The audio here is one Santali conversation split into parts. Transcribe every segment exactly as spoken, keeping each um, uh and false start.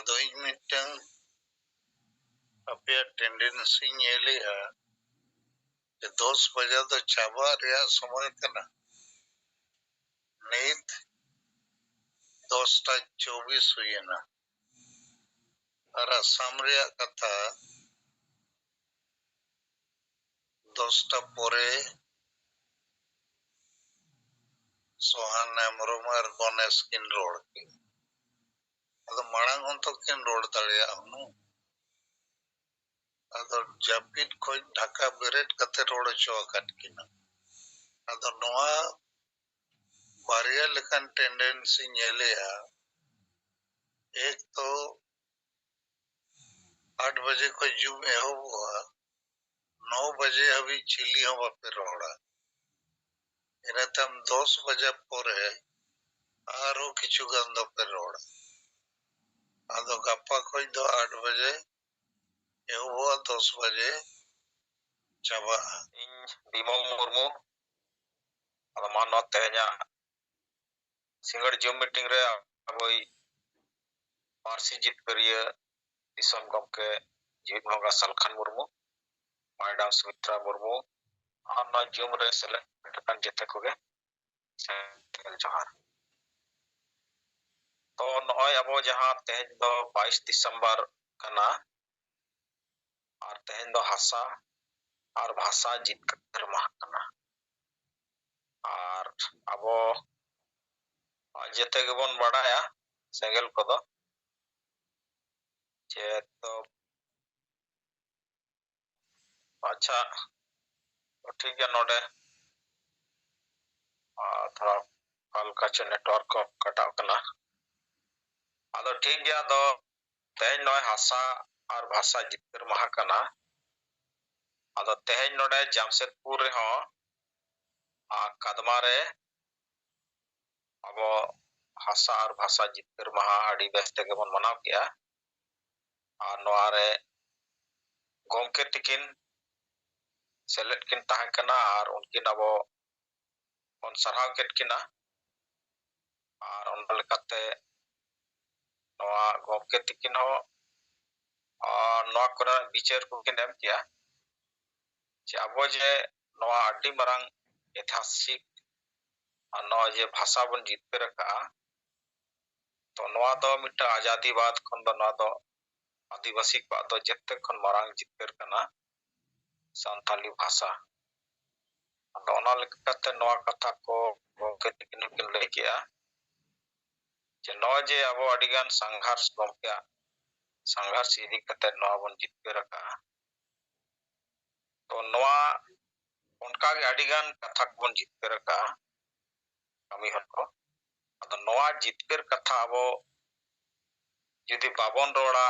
ᱟᱫᱚ ᱤᱧ ᱢᱤᱫᱴᱟᱝ ᱟᱯᱮᱭᱟᱜ ᱴᱮᱱᱰᱮᱱᱥᱤᱧ ᱧᱮᱞᱮᱜᱼᱟ ᱡᱮ ᱫᱚᱥ ᱵᱟᱡᱟ ᱫᱚ ᱪᱟᱵᱟᱜ ᱨᱮᱭᱟᱜ ᱥᱚᱢᱚᱭ ᱠᱟᱱᱟ᱾ ᱱᱤᱛ ᱫᱚᱥᱴᱟ ᱪᱚᱵᱵᱤᱥ ᱦᱩᱭᱮᱱᱟ᱾ ᱟᱨ ᱟᱥᱟᱢ ᱨᱮᱭᱟᱜ ᱠᱟᱛᱷᱟ, ᱫᱚᱥᱴᱟ ᱯᱚᱨᱮ ᱥᱚᱦᱟᱱ ᱦᱮᱢᱵᱨᱚᱢ ᱟᱨ ᱜᱚᱱᱮᱥ ᱠᱤᱱ ᱨᱚᱲ ᱠᱮᱫ᱾ ᱟᱫᱚ ᱢᱟᱲᱟᱝ ᱦᱚᱸᱛᱚ ᱠᱤᱱ ᱨᱚᱲ ᱫᱟᱲᱮᱭᱟᱜ ᱦᱩᱱᱟᱹᱝ᱾ ᱟᱫᱚ ᱡᱟᱹᱯᱤᱫ ᱠᱷᱚᱱ ᱰᱷᱟᱠᱟ ᱵᱮᱨᱮᱫ ᱠᱟᱛᱮ ᱨᱚᱲ ᱦᱚᱪᱚ ᱟᱠᱟᱫ ᱠᱤᱱᱟ᱾ ᱟᱫᱚ ᱱᱚᱣᱟ ᱵᱟᱨᱭᱟ ᱞᱮᱠᱟᱱ ᱴᱮᱱᱰᱮᱱᱥᱤ ᱧᱮᱞᱮᱜᱼᱟ᱾ ᱮᱠ ᱛᱚ ᱟᱴ ᱵᱟᱡᱮ ᱠᱷᱚᱱ ᱡᱩᱢ ᱮᱦᱚᱵᱚᱜᱼᱟ, ᱱᱚ ᱵᱟᱡᱮ ᱦᱟᱹᱵᱤᱡ ᱪᱤᱞᱤ ᱦᱚᱸ ᱵᱟᱯᱮ ᱨᱚᱲᱟ᱾ ᱤᱱᱟᱹ ᱛᱟᱭᱚᱢ ᱫᱚᱥ ᱵᱟᱡᱟ ᱯᱚᱨᱮ ᱟᱨᱦᱚᱸ ᱠᱤᱪᱷᱩ ᱜᱟᱱ ᱫᱚᱯᱮ ᱨᱚᱲᱟ᱾ ᱟᱫᱚ ᱜᱟᱯᱟ ᱠᱷᱚᱱ ᱫᱚ ᱟᱴ ᱵᱟᱡᱮ ᱮᱦᱚᱵᱚᱜᱼᱟ, ᱫᱚᱥ ᱵᱟᱡᱮ ᱪᱟᱵᱟᱜᱼᱟ᱾ ᱤᱧ ᱵᱤᱢᱚᱞ ᱢᱩᱨᱢᱩ᱾ ᱟᱫᱚ ᱢᱟ ᱱᱚᱣᱟ ᱛᱮᱦᱮᱧᱟᱜ ᱥᱤᱸᱜᱟᱹᱲ ᱡᱩᱢ ᱢᱤᱴᱤᱝ ᱨᱮ ᱟᱵᱚᱭᱤᱡ ᱯᱟᱹᱨᱥᱤ ᱡᱤᱛᱠᱟᱹᱨᱤᱭᱟᱹ ᱫᱤᱥᱚᱢ ᱜᱚᱢᱠᱮ ᱡᱤᱣᱤᱫ ᱵᱚᱸᱜᱟ ᱥᱟᱞᱠᱷᱟᱱ ᱢᱩᱨᱢᱩ, ᱢᱮᱰᱟᱢ ᱥᱩᱢᱤᱛᱨᱟ ᱢᱩᱨᱢᱩ, ᱟᱨ ᱱᱚᱣᱟ ᱡᱩᱢ ᱨᱮ ᱥᱮᱞᱮᱫ ᱟᱠᱟᱱ ᱡᱮᱛᱮ ᱠᱚᱜᱮ ᱥᱮᱸᱜᱮᱞ ᱡᱚᱦᱟᱨ᱾ ᱛᱚ ᱱᱚᱜᱼᱚᱭ ᱟᱵᱚ ᱡᱟᱦᱟᱸ ᱛᱮᱦᱮᱧ ᱫᱚ ᱵᱟᱭᱤᱥ ᱰᱤᱥᱮᱢᱵᱚᱨ ᱠᱟᱱᱟ, ᱟᱨ ᱛᱮᱦᱮᱧ ᱫᱚ ᱦᱟᱥᱟ ᱟᱨ ᱵᱷᱟᱥᱟ ᱡᱤᱛᱠᱟᱹᱨ ᱢᱟᱦᱟ ᱠᱟᱱᱟ᱾ ᱟᱨ ᱟᱵᱚ ᱡᱮᱛᱮ ᱜᱮᱵᱚᱱ ᱵᱟᱰᱟᱭᱟ ᱥᱮᱸᱜᱮᱞ ᱠᱚᱫᱚ ᱪᱮᱫ ᱫᱚ, ᱟᱪᱪᱷᱟ, ᱴᱷᱤᱠ ᱜᱮᱭᱟ, ᱱᱚᱰᱮ ᱟᱨ ᱛᱷᱚᱲᱟ ᱚᱠᱟ ᱞᱮᱠᱟ ᱪᱚ network ᱠᱚ ᱠᱟᱴᱟᱜ ᱠᱟᱱᱟ᱾ ᱟᱫᱚ ᱴᱷᱤᱠ ᱜᱮᱭᱟ, ᱟᱫᱚ ᱛᱮᱦᱮᱧ ᱱᱚᱜᱼᱚᱭ ᱦᱟᱥᱟ ᱟᱨ ᱵᱷᱟᱥᱟ ᱡᱤᱛᱠᱟᱹᱨ ᱢᱟᱦᱟ ᱠᱟᱱᱟ᱾ ᱟᱫᱚ ᱛᱮᱦᱮᱧ ᱱᱚᱰᱮ ᱡᱟᱢᱥᱮᱫᱽᱯᱩᱨ ᱨᱮᱦᱚᱸ, ᱟᱨ ᱠᱟᱫᱢᱟ ᱨᱮ ᱟᱵᱚ ᱦᱟᱥᱟ ᱟᱨ ᱵᱷᱟᱥᱟ ᱡᱤᱛᱠᱟᱹᱨ ᱢᱟᱦᱟ ᱟᱹᱰᱤ ᱵᱮᱥ ᱛᱮᱜᱮ ᱵᱚᱱ ᱢᱟᱱᱟᱣ ᱠᱮᱜᱼᱟ᱾ ᱟᱨ ᱱᱚᱣᱟ ᱨᱮ ᱜᱚᱢᱠᱮ ᱛᱤᱠᱤᱱ ᱥᱮᱞᱮᱫ ᱠᱤᱱ ᱛᱟᱦᱮᱸ ᱠᱟᱱᱟ ᱟᱨ ᱩᱱᱠᱤᱱ ᱟᱵᱚ ᱵᱚᱱ ᱥᱟᱨᱦᱟᱣ ᱠᱮᱫ ᱠᱤᱱᱟ᱾ ᱟᱨ ᱚᱱᱟ ᱞᱮᱠᱟᱛᱮ ᱱᱚᱣᱟ ᱜᱚᱢᱠᱮ ᱛᱤᱠᱤᱱ ᱦᱚᱸ ᱟᱨ ᱱᱚᱣᱟ ᱠᱚᱨᱮᱱᱟᱜ ᱵᱤᱪᱟᱹᱨ ᱠᱚᱠᱤᱱ ᱮᱢ ᱠᱮᱜᱼᱟ ᱡᱮ ᱟᱵᱚ ᱡᱮ ᱱᱚᱣᱟ ᱟᱹᱰᱤ ᱢᱟᱨᱟᱝ ᱮᱛᱤᱦᱟᱥᱤᱠ ᱟᱨ ᱱᱚᱣᱟ ᱡᱮ ᱵᱷᱟᱥᱟ ᱵᱚᱱ ᱡᱤᱛᱠᱟᱹᱨ ᱟᱠᱟᱫᱼᱟ, ᱛᱚ ᱱᱚᱣᱟ ᱫᱚ ᱢᱤᱫᱴᱟᱝ ᱟᱡᱟᱫᱤᱵᱟᱫ ᱠᱷᱚᱱ ᱫᱚ ᱱᱚᱣᱟ ᱫᱚ ᱟᱹᱫᱤᱵᱟᱹᱥᱤ ᱠᱚᱣᱟᱜ ᱫᱚ ᱡᱮᱛᱮ ᱠᱷᱚᱱ ᱢᱟᱨᱟᱝ ᱡᱤᱛᱠᱟᱹᱨ ᱠᱟᱱᱟ ᱥᱟᱱᱛᱟᱞᱤ ᱵᱷᱟᱥᱟ᱾ ᱟᱫᱚ ᱚᱱᱟ ᱞᱮᱠᱟᱛᱮ ᱱᱚᱣᱟ ᱠᱟᱛᱷᱟ ᱠᱚ ᱜᱚᱢᱠᱮ ᱛᱤᱠᱤᱱ ᱦᱚᱸᱠᱤᱱ ᱞᱟᱹᱭ ᱠᱮᱜᱼᱟ ᱡᱮ ᱱᱚᱜᱼᱚᱭ ᱡᱮ ᱟᱵᱚ ᱟᱹᱰᱤᱜᱟᱱ ᱥᱟᱝᱜᱷᱟᱨᱥ ᱜᱚᱢᱠᱮᱭᱟᱜ ᱥᱟᱝᱜᱷᱟᱨᱥ ᱤᱫᱤ ᱠᱟᱛᱮ ᱱᱚᱣᱟ ᱵᱚᱱ ᱡᱤᱛᱠᱟᱹᱨ ᱟᱠᱟᱫᱼᱟ, ᱛᱚ ᱱᱚᱣᱟ ᱚᱱᱠᱟᱜᱮ ᱟᱹᱰᱤᱜᱟᱱ ᱠᱟᱛᱷᱟ ᱠᱚᱵᱚᱱ ᱡᱤᱛᱠᱟᱹᱨ ᱟᱠᱟᱫᱼᱟ ᱠᱟᱹᱢᱤ ᱦᱚᱲ ᱠᱚ᱾ ᱟᱫᱚ ᱱᱚᱣᱟ ᱡᱤᱛᱠᱟᱹᱨ ᱠᱟᱛᱷᱟ ᱟᱵᱚ ᱡᱩᱫᱤ ᱵᱟᱵᱚᱱ ᱨᱚᱲᱟ,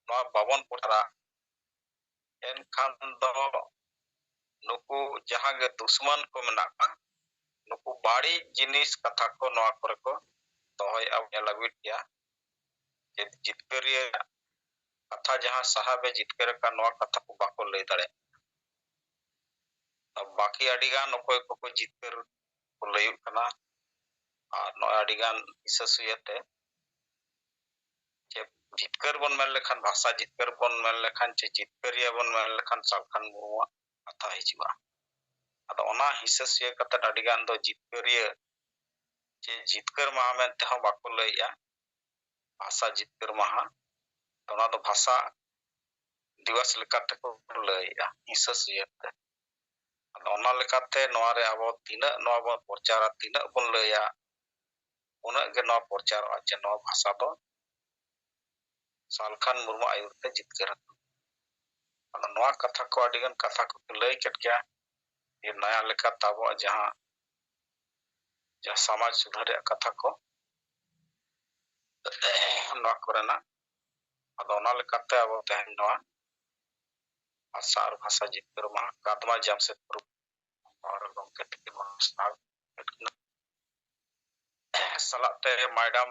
ᱱᱚᱣᱟ ᱵᱟᱵᱚᱱ ᱯᱨᱚᱪᱟᱨᱟ, ᱮᱱᱠᱷᱟᱱ ᱫᱚ ᱱᱩᱠᱩ ᱡᱟᱦᱟᱸ ᱜᱮ ᱫᱩᱥᱢᱟᱱ ᱠᱚ ᱢᱮᱱᱟᱜ ᱠᱚᱣᱟ, ᱱᱩᱠᱩ ᱵᱟᱹᱲᱤᱡ ᱡᱤᱱᱤᱥ ᱠᱟᱛᱷᱟ ᱠᱚ ᱱᱚᱣᱟ ᱠᱚᱨᱮ ᱠᱚ ᱫᱚᱦᱚᱭᱮᱫᱼᱟ, ᱧᱮᱞ ᱟᱹᱜᱩᱭᱮᱫ ᱜᱮᱭᱟ᱾ ᱡᱮ ᱡᱤᱛᱠᱟᱹᱨᱤᱭᱟᱹ ᱠᱟᱛᱷᱟ ᱡᱟᱦᱟᱸ ᱥᱟᱦᱟᱵ ᱮ ᱡᱤᱛᱠᱟᱹᱨ ᱟᱠᱟᱫ, ᱱᱚᱣᱟ ᱠᱟᱛᱷᱟ ᱠᱚ ᱵᱟᱠᱚ ᱞᱟᱹᱭ ᱫᱟᱲᱮᱭᱟᱜᱼᱟ᱾ ᱵᱟᱹᱠᱤ ᱟᱹᱰᱤᱜᱟᱱ ᱚᱠᱚᱭ ᱠᱚᱠᱚ ᱡᱤᱛᱠᱟᱹᱨ ᱠᱚ ᱞᱟᱹᱭᱚᱜ ᱠᱟᱱᱟ, ᱟᱨ ᱱᱚᱜᱼᱚᱭ ᱟᱹᱰᱤᱜᱟᱱ ᱦᱤᱥᱟᱹ ᱥᱩᱭᱟᱹ ᱛᱮ ᱪᱮ ᱡᱤᱛᱠᱟᱹᱨ ᱵᱚᱱ ᱢᱮᱱ ᱞᱮᱠᱷᱟᱱ, ᱵᱷᱟᱥᱟ ᱡᱤᱛᱠᱟᱹᱨ ᱵᱚᱱ ᱢᱮᱱ ᱞᱮᱠᱷᱟᱱ, ᱪᱮ ᱡᱤᱛᱠᱟᱹᱨᱤᱭᱟᱹ ᱵᱚᱱ ᱢᱮᱱ ᱞᱮᱠᱷᱟᱱ ᱥᱟᱞᱠᱷᱟᱱ ᱢᱩᱨᱢᱩᱣᱟᱜ ᱠᱟᱛᱷᱟ ᱦᱤᱡᱩᱜᱼᱟ᱾ ᱟᱫᱚ ᱚᱱᱟ ᱦᱤᱥᱟᱹ ᱥᱩᱭᱟᱹ ᱠᱟᱛᱮ ᱟᱹᱰᱤᱜᱟᱱ ᱫᱚ ᱡᱤᱛᱠᱟᱹᱨᱤᱭᱟᱹ ᱪᱮ ᱡᱤᱛᱠᱟᱹᱨ ᱢᱟᱦᱟ ᱢᱮᱱᱛᱮ ᱦᱚᱸ ᱵᱟᱠᱚ ᱞᱟᱹᱭᱮᱜᱼᱟ, ᱵᱷᱟᱥᱟ ᱡᱤᱛᱠᱟᱹᱨ ᱢᱟᱦᱟ᱾ ᱚᱱᱟ ᱫᱚ ᱵᱷᱟᱥᱟ ᱫᱤᱵᱚᱥ ᱞᱮᱠᱟ ᱛᱮᱠᱚ ᱞᱟᱹᱭᱮᱜᱼᱟ ᱦᱤᱥᱟᱹ ᱥᱩᱭᱟᱹ ᱛᱮ᱾ ᱟᱫᱚ ᱚᱱᱟ ᱞᱮᱠᱟᱛᱮ ᱱᱚᱣᱟ ᱨᱮ ᱟᱵᱚ ᱛᱤᱱᱟᱹᱜ ᱱᱚᱣᱟ ᱵᱚᱱ ᱯᱨᱚᱪᱟᱨᱟ, ᱛᱤᱱᱟᱹᱜ ᱵᱚᱱ ᱞᱟᱹᱭᱟ, ᱩᱱᱟᱹᱜ ᱜᱮ ᱱᱚᱣᱟ ᱯᱨᱚᱪᱟᱨᱚᱜᱼᱟ ᱡᱮ ᱱᱚᱣᱟ ᱵᱷᱟᱥᱟ ᱫᱚ ᱥᱟᱞᱠᱷᱟᱱ ᱢᱩᱨᱢᱩ ᱟᱹᱭᱩᱨ ᱛᱮ ᱡᱤᱛᱠᱟᱹᱨ ᱟᱠᱟᱱᱟ᱾ ᱟᱫᱚ ᱱᱚᱣᱟ ᱠᱟᱛᱷᱟ ᱠᱚ ᱟᱹᱰᱤᱜᱟᱱ ᱠᱟᱛᱷᱟ ᱠᱚ ᱞᱟᱹᱭ ᱠᱮᱫ ᱜᱮᱭᱟ, ᱡᱮ ᱱᱟᱭᱟ ᱞᱮᱠᱟᱛᱮ ᱟᱵᱚᱣᱟᱜ ᱡᱟᱦᱟᱸ, ᱡᱟᱦᱟᱸ ᱥᱚᱢᱟᱡᱽ ᱥᱩᱫᱷᱟᱹᱨ ᱨᱮᱭᱟᱜ ᱠᱟᱛᱷᱟ ᱠᱚ, ᱱᱚᱣᱟ ᱠᱚᱨᱮᱱᱟᱜ᱾ ᱟᱫᱚ ᱚᱱᱟ ᱞᱮᱠᱟᱛᱮ ᱟᱵᱚ ᱛᱮᱦᱮᱧ ᱱᱚᱣᱟ ᱵᱷᱟᱥᱟ ᱟᱨ ᱵᱷᱟᱥᱟ ᱡᱤᱛᱠᱟᱹᱨ ᱢᱟᱦᱟ ᱠᱟᱫᱢᱟ ᱡᱟᱢᱥᱮᱫᱽᱯᱩᱨ ᱦᱚᱲ ᱜᱚᱢᱠᱮ ᱛᱟᱹᱠᱤᱱ ᱵᱚᱱ ᱥᱟᱨᱦᱟᱣ ᱠᱮᱫ ᱠᱤᱱᱟ᱾ ᱥᱟᱞᱟᱜ ᱛᱮ ᱢᱮᱰᱟᱢ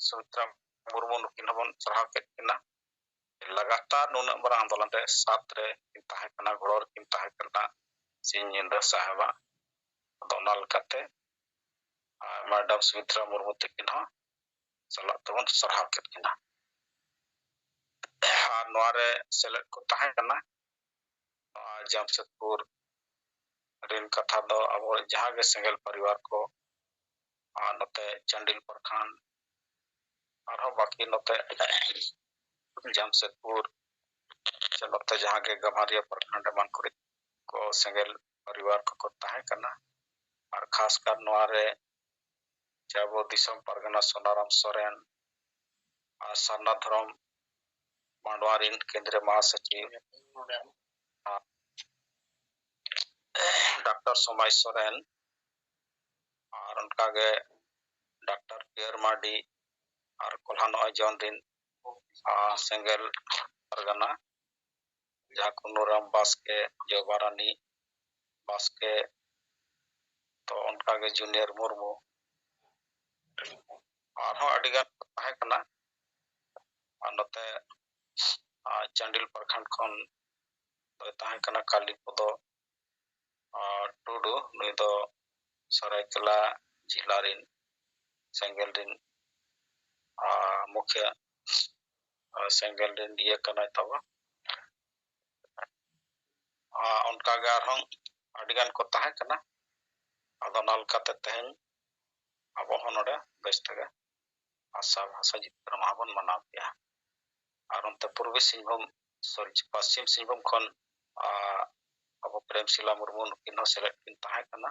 ᱥᱩᱢᱤᱛᱨᱟ ᱢᱩᱨᱢᱩ, ᱱᱩᱠᱤᱱ ᱦᱚᱸᱵᱚᱱ ᱥᱟᱨᱦᱟᱣ ᱠᱮᱫ ᱠᱤᱱᱟ᱾ ᱞᱟᱜᱟᱛᱟᱨ ᱱᱩᱱᱟᱹᱜ ᱢᱟᱨᱟᱝ ᱟᱱᱫᱳᱞᱚᱱ ᱨᱮ ᱥᱟᱛ ᱨᱮ ᱠᱤᱱ ᱛᱟᱦᱮᱸ ᱠᱟᱱᱟ, ᱜᱚᱲᱚ ᱨᱮᱠᱤᱱ ᱛᱟᱦᱮᱸ ᱠᱟᱱᱟ ᱥᱤᱧ ᱧᱤᱫᱟᱹ ᱥᱟᱦᱮᱵᱟᱜ᱾ ᱟᱫᱚ ᱚᱱᱟ ᱞᱮᱠᱟᱛᱮ, ᱟᱨ ᱢᱮᱰᱟᱢ ᱥᱩᱢᱤᱛᱨᱟ ᱢᱩᱨᱢᱩ ᱛᱟᱹᱠᱤᱱ ᱦᱚᱸ ᱥᱟᱞᱟᱜ ᱛᱮᱵᱚᱱ ᱥᱟᱨᱦᱟᱣ ᱠᱮᱫ ᱠᱤᱱᱟ᱾ ᱟᱨ ᱱᱚᱣᱟ ᱨᱮ ᱥᱮᱞᱮᱫ ᱠᱚ ᱛᱟᱦᱮᱸ ᱠᱟᱱᱟ ᱱᱚᱣᱟ ᱡᱟᱢᱥᱮᱫᱽᱯᱩᱨ ᱨᱮᱱ ᱠᱟᱛᱷᱟ ᱫᱚ ᱟᱵᱚ ᱡᱟᱦᱟᱸ ᱜᱮ ᱥᱮᱸᱜᱮᱞ ᱯᱚᱨᱤᱵᱟᱨ ᱠᱚ, ᱟᱨ ᱱᱚᱛᱮ ᱪᱟᱱᱰᱤᱞ ᱯᱨᱚᱠᱷᱚᱸᱰ, ᱟᱨᱦᱚᱸ ᱵᱟᱹᱠᱤ ᱱᱚᱛᱮ ᱡᱟᱢᱥᱮᱫᱽᱯᱩᱨ ᱥᱮ ᱱᱚᱛᱮ ᱡᱟᱦᱟᱸ ᱜᱮ ᱜᱟᱢᱟᱨᱤᱭᱟᱹ ᱯᱨᱚᱠᱷᱚᱸᱰ ᱮᱢᱟᱱ ᱠᱚᱨᱮ ᱠᱚ ᱥᱮᱸᱜᱮᱞ ᱯᱚᱨᱤᱵᱟᱨ ᱠᱚᱠᱚ ᱛᱟᱦᱮᱸ ᱠᱟᱱᱟ᱾ ᱟᱨ ᱠᱷᱟᱥ ᱠᱟᱨ ᱱᱚᱣᱟ ᱨᱮ ᱡᱮ ᱟᱵᱚ ᱫᱤᱥᱚᱢ ᱯᱟᱨᱜᱟᱱᱟ ᱥᱳᱱᱟᱨᱟᱢ ᱥᱚᱨᱮᱱ ᱟᱨ ᱥᱟᱨᱱᱟ ᱫᱷᱚᱨᱚᱢ ᱢᱟᱰᱣᱟ ᱨᱮᱱ ᱠᱮᱱᱫᱨᱤᱭᱚ ᱢᱟᱦᱟᱥᱚᱪᱤᱵᱽ, ᱟᱨ ᱰᱟᱠᱛᱟᱨ ᱥᱚᱢᱟᱡᱽ ᱥᱚᱨᱮᱱ, ᱟᱨ ᱚᱱᱠᱟᱜᱮ ᱰᱟᱠᱛᱟᱨ ᱯᱤᱭᱟᱨ ᱢᱟᱨᱰᱤ, ᱟᱨ ᱠᱚᱞᱦᱟᱱ ᱚᱡᱚᱱ ᱨᱮᱱ, ᱟᱨ ᱥᱮᱸᱜᱮᱞ ᱯᱟᱨᱜᱟᱱᱟ ᱡᱟᱦᱟᱸ ᱠᱩᱱᱩᱨᱟᱢ ᱵᱟᱥᱠᱮ, ᱡᱚᱵᱟᱨᱟᱱᱤ ᱵᱟᱥᱠᱮ, ᱛᱚ ᱚᱱᱠᱟᱜᱮ ᱡᱩᱱᱤᱭᱟᱨ ᱢᱩᱨᱢᱩ, ᱟᱨᱦᱚᱸ ᱟᱹᱰᱤ ᱜᱟᱱ ᱠᱚ ᱛᱟᱦᱮᱸ ᱠᱟᱱᱟ᱾ ᱟᱨ ᱱᱚᱛᱮ, ᱟᱨ ᱪᱟᱱᱰᱤᱞ ᱯᱨᱚᱠᱷᱚᱸᱰ ᱠᱷᱚᱱ ᱫᱚᱭ ᱛᱟᱦᱮᱸ ᱠᱟᱱᱟ ᱠᱟᱞᱤ ᱯᱚᱫᱚ, ᱟᱨ ᱴᱩᱰᱩ, ᱱᱩᱭ ᱫᱚ ᱥᱟᱹᱨᱟᱹᱭᱠᱮᱞᱟ ᱡᱮᱞᱟ ᱨᱮᱱ ᱥᱮᱸᱜᱮᱞ ᱨᱮᱱ, ᱟᱨ ᱢᱩᱠᱷᱤᱭᱟᱹ, ᱟᱨ ᱥᱮᱸᱜᱮᱞ ᱨᱮᱱ ᱤᱭᱟᱹ ᱠᱟᱱᱟᱭ ᱛᱟᱵᱚ᱾ ᱟᱨ ᱚᱱᱠᱟᱜᱮ ᱟᱨᱦᱚᱸ ᱟᱹᱰᱤᱜᱟᱱ ᱠᱚ ᱛᱟᱦᱮᱸ ᱠᱟᱱᱟ᱾ ᱟᱫᱚ ᱚᱱᱟ ᱞᱮᱠᱟᱛᱮ ᱛᱮᱦᱮᱧ ᱟᱵᱚ ᱦᱚᱸ ᱱᱚᱰᱮ ᱵᱮᱥ ᱛᱮᱜᱮ ᱟᱥᱟ ᱵᱷᱟᱥᱟ ᱡᱤᱛᱠᱟᱹᱨ ᱢᱟᱦᱟ ᱵᱚᱱ ᱢᱟᱱᱟᱣ ᱠᱮᱜᱼᱟ᱾ ᱟᱨ ᱚᱱᱛᱮ ᱯᱩᱨᱵᱤ ᱥᱤᱝᱵᱷᱩᱢ, ᱥᱚᱨᱤ, ᱯᱚᱥᱪᱤᱢ ᱥᱤᱝᱵᱷᱩᱢ ᱠᱷᱚᱱ, ᱟ, ᱟᱵᱚ ᱯᱨᱮᱢᱥᱤᱞᱟ ᱢᱩᱨᱢᱩ ᱱᱩᱠᱤᱱ ᱦᱚᱸ ᱥᱮᱞᱮᱫ ᱠᱤᱱ ᱛᱟᱦᱮᱸ ᱠᱟᱱᱟ᱾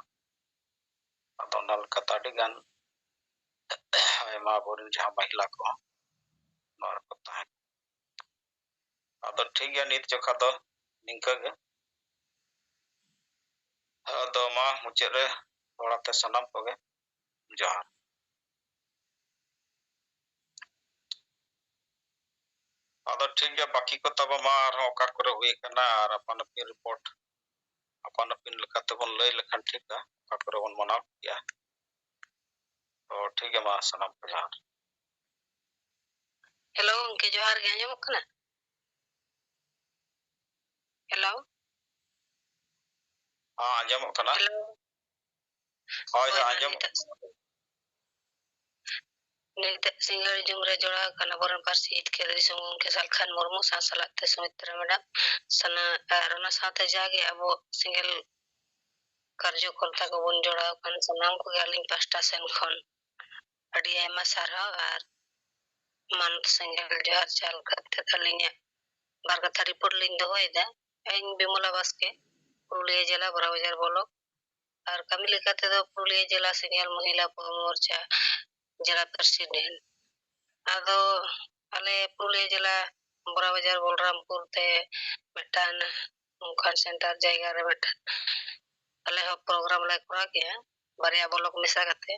ᱟᱫᱚ ᱚᱱᱟ ᱞᱮᱠᱟᱛᱮ ᱟᱹᱰᱤ ᱜᱟᱱ ᱟᱭᱢᱟ ᱟᱵᱚᱨᱮᱱ ᱡᱟᱦᱟᱸ ᱢᱟᱹᱦᱤᱞᱟ ᱠᱚ ᱱᱚᱣᱟ ᱨᱮᱠᱚ ᱛᱟᱦᱮᱸ ᱠᱟᱱᱟ᱾ ᱟᱫᱚ ᱴᱷᱤᱠ ᱜᱮᱭᱟ, ᱱᱤᱛ ᱡᱚᱠᱷᱟ ᱫᱚ ᱱᱤᱝᱠᱟᱹ ᱜᱮ᱾ ᱟᱫᱚ ᱢᱟ ᱢᱩᱪᱟᱹᱫ ᱨᱮ ᱫᱚᱦᱲᱟ ᱛᱮ ᱥᱟᱱᱟᱢ ᱠᱚᱜᱮ ᱡᱚᱦᱟᱨ᱾ ᱟᱫᱚ ᱴᱷᱤᱠ ᱜᱮᱭᱟ, ᱵᱟᱹᱠᱤ ᱠᱚ ᱛᱟᱵᱚ ᱢᱟ ᱟᱨᱦᱚᱸ ᱚᱠᱟ ᱠᱚᱨᱮ ᱦᱩᱭ ᱟᱠᱟᱱᱟ ᱟᱨ ᱟᱯᱟᱱ ᱟᱹᱯᱤᱱ ᱨᱤᱯᱳᱨᱴ ᱟᱯᱟᱱ ᱟᱹᱯᱤᱱ ᱞᱮᱠᱟ ᱛᱮᱵᱚᱱ ᱞᱟᱹᱭ ᱞᱮᱠᱷᱟᱱ ᱴᱷᱤᱠᱟ, ᱚᱠᱟ ᱠᱚᱨᱮ ᱵᱚᱱ ᱢᱟᱱᱟᱣ ᱠᱮᱜᱼᱟ᱾ ᱛᱚ ᱴᱷᱤᱠ ᱜᱮᱭᱟ, ᱢᱟ ᱥᱟᱱᱟᱢ ᱠᱚ ᱡᱚᱦᱟᱨ᱾ ᱦᱮᱞᱳ ᱜᱚᱢᱠᱮ, ᱡᱚᱦᱟᱨ ᱜᱮ, ᱟᱸᱡᱚᱢᱚᱜ ᱠᱟᱱᱟ? ᱦᱮᱞᱳ? ᱦᱮᱸ, ᱟᱸᱡᱚᱢᱚᱜ ᱠᱟᱱᱟ᱾ ᱦᱮᱞᱳ? ᱦᱳᱭ, ᱦᱳᱭ, ᱦᱳᱭ, ᱢᱟ ᱟᱸᱡᱚᱢᱚᱜ ᱱᱤᱛᱚᱜ ᱠᱟᱱᱟ᱾ ᱱᱤᱛᱚᱜ ᱥᱤᱸᱜᱟᱹᱲ ᱡᱩᱢ ᱨᱮ ᱡᱚᱲᱟᱣ ᱟᱠᱟᱱ ᱟᱵᱚᱨᱮᱱ ᱯᱟᱹᱨᱥᱤ ᱡᱤᱛᱠᱟᱹᱨ ᱫᱤᱥᱚᱢ ᱜᱚᱢᱠᱮ ᱥᱟᱞᱠᱷᱟᱱ ᱢᱩᱨᱢᱩ ᱥᱟᱶ ᱥᱟᱞᱟᱜ ᱛᱮ ᱥᱩᱢᱤᱛᱨᱟ ᱢᱮᱰᱟᱢ ᱥᱟᱱᱟ-, ᱟᱨ ᱚᱱᱟ ᱥᱟᱶᱛᱮ ᱡᱟᱜᱮ ᱟᱵᱚ ᱥᱮᱸᱜᱮᱞ ᱠᱟᱨᱡᱚᱠᱚᱨᱛᱟ ᱠᱚᱵᱚᱱ ᱡᱚᱲᱟᱣ ᱟᱠᱟᱱ ᱥᱟᱱᱟᱢ ᱠᱚᱜᱮ ᱟᱹᱞᱤᱧ ᱯᱟᱦᱴᱟ ᱥᱮᱱ ᱠᱷᱚᱱ ᱟᱹᱰᱤ ᱟᱭᱢᱟ ᱥᱟᱨᱦᱟᱣ ᱟᱨ ᱢᱟᱱᱚᱛ ᱥᱮᱸᱜᱮᱞ ᱡᱚᱦᱟᱨ ᱪᱟᱞ ᱠᱟᱛᱮ ᱟᱹᱞᱤᱧᱟᱜ ᱵᱟᱨ ᱠᱟᱛᱷᱟ ᱨᱤᱯᱳᱨᱴ ᱞᱤᱧ ᱫᱚᱦᱚᱭᱮᱫᱟ᱾ ᱤᱧ ᱵᱤᱢᱚᱞᱟ ᱵᱟᱥᱠᱮ, ᱯᱩᱨᱩᱞᱤᱭᱟᱹ ᱡᱮᱞᱟ ᱵᱚᱨᱟ ᱵᱟᱡᱟᱨ ᱵᱞᱚᱠ, ᱟᱨ ᱠᱟᱹᱢᱤ ᱞᱮᱠᱟ ᱛᱮᱫᱚ ᱯᱩᱨᱩᱞᱤᱭᱟᱹ ᱡᱮᱞᱟ ᱥᱮᱸᱜᱮᱞ ᱢᱚᱦᱤᱞᱟ ᱢᱳᱨᱪᱟ ᱡᱮᱞᱟ ᱯᱨᱮᱥᱤᱰᱮᱱᱴ᱾ ᱟᱫᱚ ᱟᱞᱮ ᱯᱩᱨᱩᱞᱤᱭᱟᱹ ᱡᱮᱞᱟ ᱵᱚᱨᱟ ᱵᱟᱡᱟᱨ ᱵᱚᱞᱨᱟᱢᱯᱩᱨ ᱛᱮ ᱢᱤᱫᱴᱟᱝ ᱚᱱᱠᱟᱱ ᱥᱮᱱᱴᱟᱨ ᱡᱟᱭᱜᱟ ᱨᱮ ᱢᱤᱫᱴᱟᱝ ᱟᱞᱮ ᱦᱚᱸ ᱯᱨᱳᱜᱨᱟᱢ ᱞᱮ ᱠᱚᱨᱟᱣ ᱠᱮᱜᱼᱟ, ᱵᱟᱨᱭᱟ ᱵᱞᱚᱠ ᱢᱮᱥᱟ ᱠᱟᱛᱮ᱾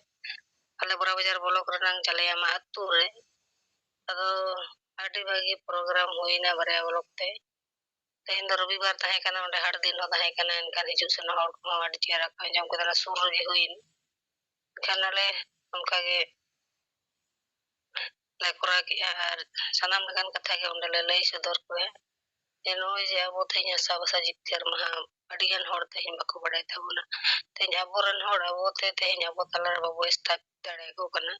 ᱟᱞᱮ ᱵᱚᱨᱟ ᱵᱟᱡᱟᱨ ᱵᱞᱚᱠ ᱨᱮᱱᱟᱝ ᱪᱟᱞᱮᱭᱟᱢᱟ ᱟᱹᱛᱩ ᱨᱮ᱾ ᱟᱫᱚ ᱟᱹᱰᱤ ᱵᱷᱟᱹᱜᱤ ᱯᱨᱳᱜᱨᱟᱢ ᱦᱩᱭᱱᱟ ᱵᱟᱨᱭᱟ ᱵᱞᱚᱠ ᱛᱮ᱾ ᱛᱮᱦᱮᱧ ᱫᱚ ᱨᱚᱵᱤᱵᱟᱨ ᱛᱟᱦᱮᱸ ᱠᱟᱱᱟ, ᱚᱸᱰᱮ ᱦᱟᱴ ᱫᱤᱱ ᱦᱚᱸ ᱛᱟᱦᱮᱸ ᱠᱟᱱᱟ, ᱮᱱᱠᱷᱟᱱ ᱦᱤᱡᱩᱜ ᱥᱮᱱᱚᱜ ᱦᱚᱲ ᱠᱚᱦᱚᱸ ᱟᱹᱰᱤ ᱪᱮᱦᱨᱟ ᱠᱚ ᱟᱸᱡᱚᱢ ᱠᱮᱫᱟ, ᱚᱱᱟ ᱥᱩᱨ ᱨᱮᱜᱮ ᱦᱩᱭᱮᱱ᱾ ᱮᱱᱠᱷᱟᱱ ᱟᱞᱮ ᱚᱱᱠᱟᱜᱮ ᱞᱮ ᱠᱚᱨᱟᱣ ᱠᱮᱜᱼᱟ ᱟᱨ ᱥᱟᱱᱟᱢ ᱞᱮᱠᱟᱱ ᱠᱟᱛᱷᱟ ᱜᱮ ᱚᱸᱰᱮ ᱞᱮ ᱞᱟᱹᱭ ᱥᱚᱫᱚᱨ ᱠᱚᱣᱟ᱾ ᱡᱮ ᱱᱚᱜᱼᱚᱭ ᱡᱮ ᱟᱵᱚ ᱛᱮᱦᱮᱧ ᱦᱟᱥᱟ ᱵᱷᱟᱥᱟ ᱡᱤᱛᱠᱟᱹᱨ ᱢᱟᱦᱟ, ᱟᱹᱰᱤᱜᱟᱱ ᱦᱚᱲ ᱛᱮᱦᱮᱧ ᱵᱟᱠᱚ ᱵᱟᱲᱟᱭ ᱛᱟᱵᱚᱱᱟ᱾ ᱛᱮᱦᱮᱧ ᱟᱵᱚᱨᱮᱱ ᱦᱚᱲ ᱟᱵᱚᱛᱮ ᱛᱮᱦᱮᱧ ᱟᱵᱚ ᱛᱟᱞᱟᱨᱮ ᱵᱟᱵᱚ ᱮᱥᱛᱷᱟᱯᱤᱛ ᱫᱟᱲᱮᱭᱟᱠᱚ ᱠᱟᱱᱟ᱾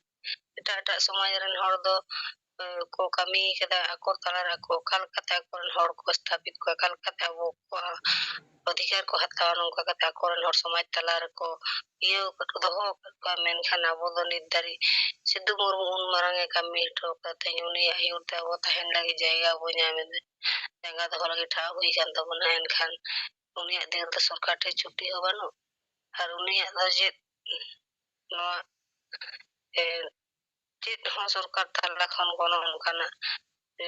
ᱮᱴᱟᱜ ᱮᱴᱟᱜ ᱥᱚᱢᱟᱡᱽ ᱨᱮᱱ ᱦᱚᱲ ᱫᱚ, ᱮ, ᱠᱚ ᱠᱟᱹᱢᱤ ᱠᱟᱫᱟ ᱟᱠᱚ ᱛᱟᱞᱟᱨᱮ, ᱟᱠᱚ ᱚᱠᱟ ᱞᱮᱠᱟᱛᱮ ᱟᱠᱚᱨᱮᱱ ᱦᱚᱲ ᱠᱚ ᱮᱥᱛᱷᱟᱯᱤᱛ ᱠᱚᱣᱟ, ᱚᱠᱟ ᱞᱮᱠᱟᱛᱮ ᱟᱵᱚ ᱠᱚᱣᱟᱜ ᱚᱫᱷᱤᱠᱟᱨ ᱠᱚ ᱦᱟᱛᱟᱣᱟ, ᱱᱚᱝᱠᱟ ᱠᱟᱛᱮ ᱟᱠᱚᱨᱮᱱ ᱦᱚᱲ ᱥᱚᱢᱟᱡᱽ ᱛᱟᱞᱟ ᱨᱮᱠᱚ ᱤᱭᱟᱹ ᱟᱠᱟᱫ ᱠᱚ, ᱫᱚᱦᱚ ᱟᱠᱟᱫ ᱠᱚᱣᱟ᱾ ᱢᱮᱱᱠᱷᱟᱱ ᱟᱵᱚ ᱫᱚ ᱱᱤᱛ ᱫᱷᱟᱹᱨᱤᱡ ᱥᱤᱫᱩ ᱢᱩᱨᱢᱩ ᱩᱱ ᱢᱟᱨᱟᱝ ᱮ ᱠᱟᱹᱢᱤ ᱦᱚᱴᱚ ᱟᱠᱟᱫ, ᱛᱮᱦᱮᱧ ᱩᱱᱤᱭᱟᱜ ᱟᱹᱭᱩᱨ ᱛᱮ ᱟᱵᱚ ᱛᱟᱦᱮᱱ ᱞᱟᱹᱜᱤᱫ ᱡᱟᱭᱜᱟ ᱵᱚ ᱧᱟᱢ ᱮᱫᱟ, ᱡᱟᱸᱜᱟ ᱫᱚᱦᱚ ᱞᱟᱹᱜᱤᱫ ᱴᱷᱟᱶ ᱦᱩᱭ ᱟᱠᱟᱱ ᱛᱟᱵᱚᱱᱟ᱾ ᱮᱱᱠᱷᱟᱱ ᱩᱱᱤᱭᱟᱜ ᱫᱟᱹᱲ ᱫᱚ ᱥᱚᱨᱠᱟᱨ ᱴᱷᱮᱱ ᱪᱷᱩᱴᱤ ᱦᱚᱸ ᱵᱟᱹᱱᱩᱜ, ᱟᱨ ᱩᱱᱤᱭᱟᱜ ᱫᱚ ᱪᱮᱫ ᱱᱚᱣᱟ, ᱮ, ᱪᱮᱫ ᱦᱚᱸ ᱥᱚᱨᱠᱟᱨ ᱛᱟᱞᱟ ᱠᱷᱚᱱ ᱠᱳᱱᱳ ᱚᱱᱠᱟᱱᱟᱜ, ᱮ,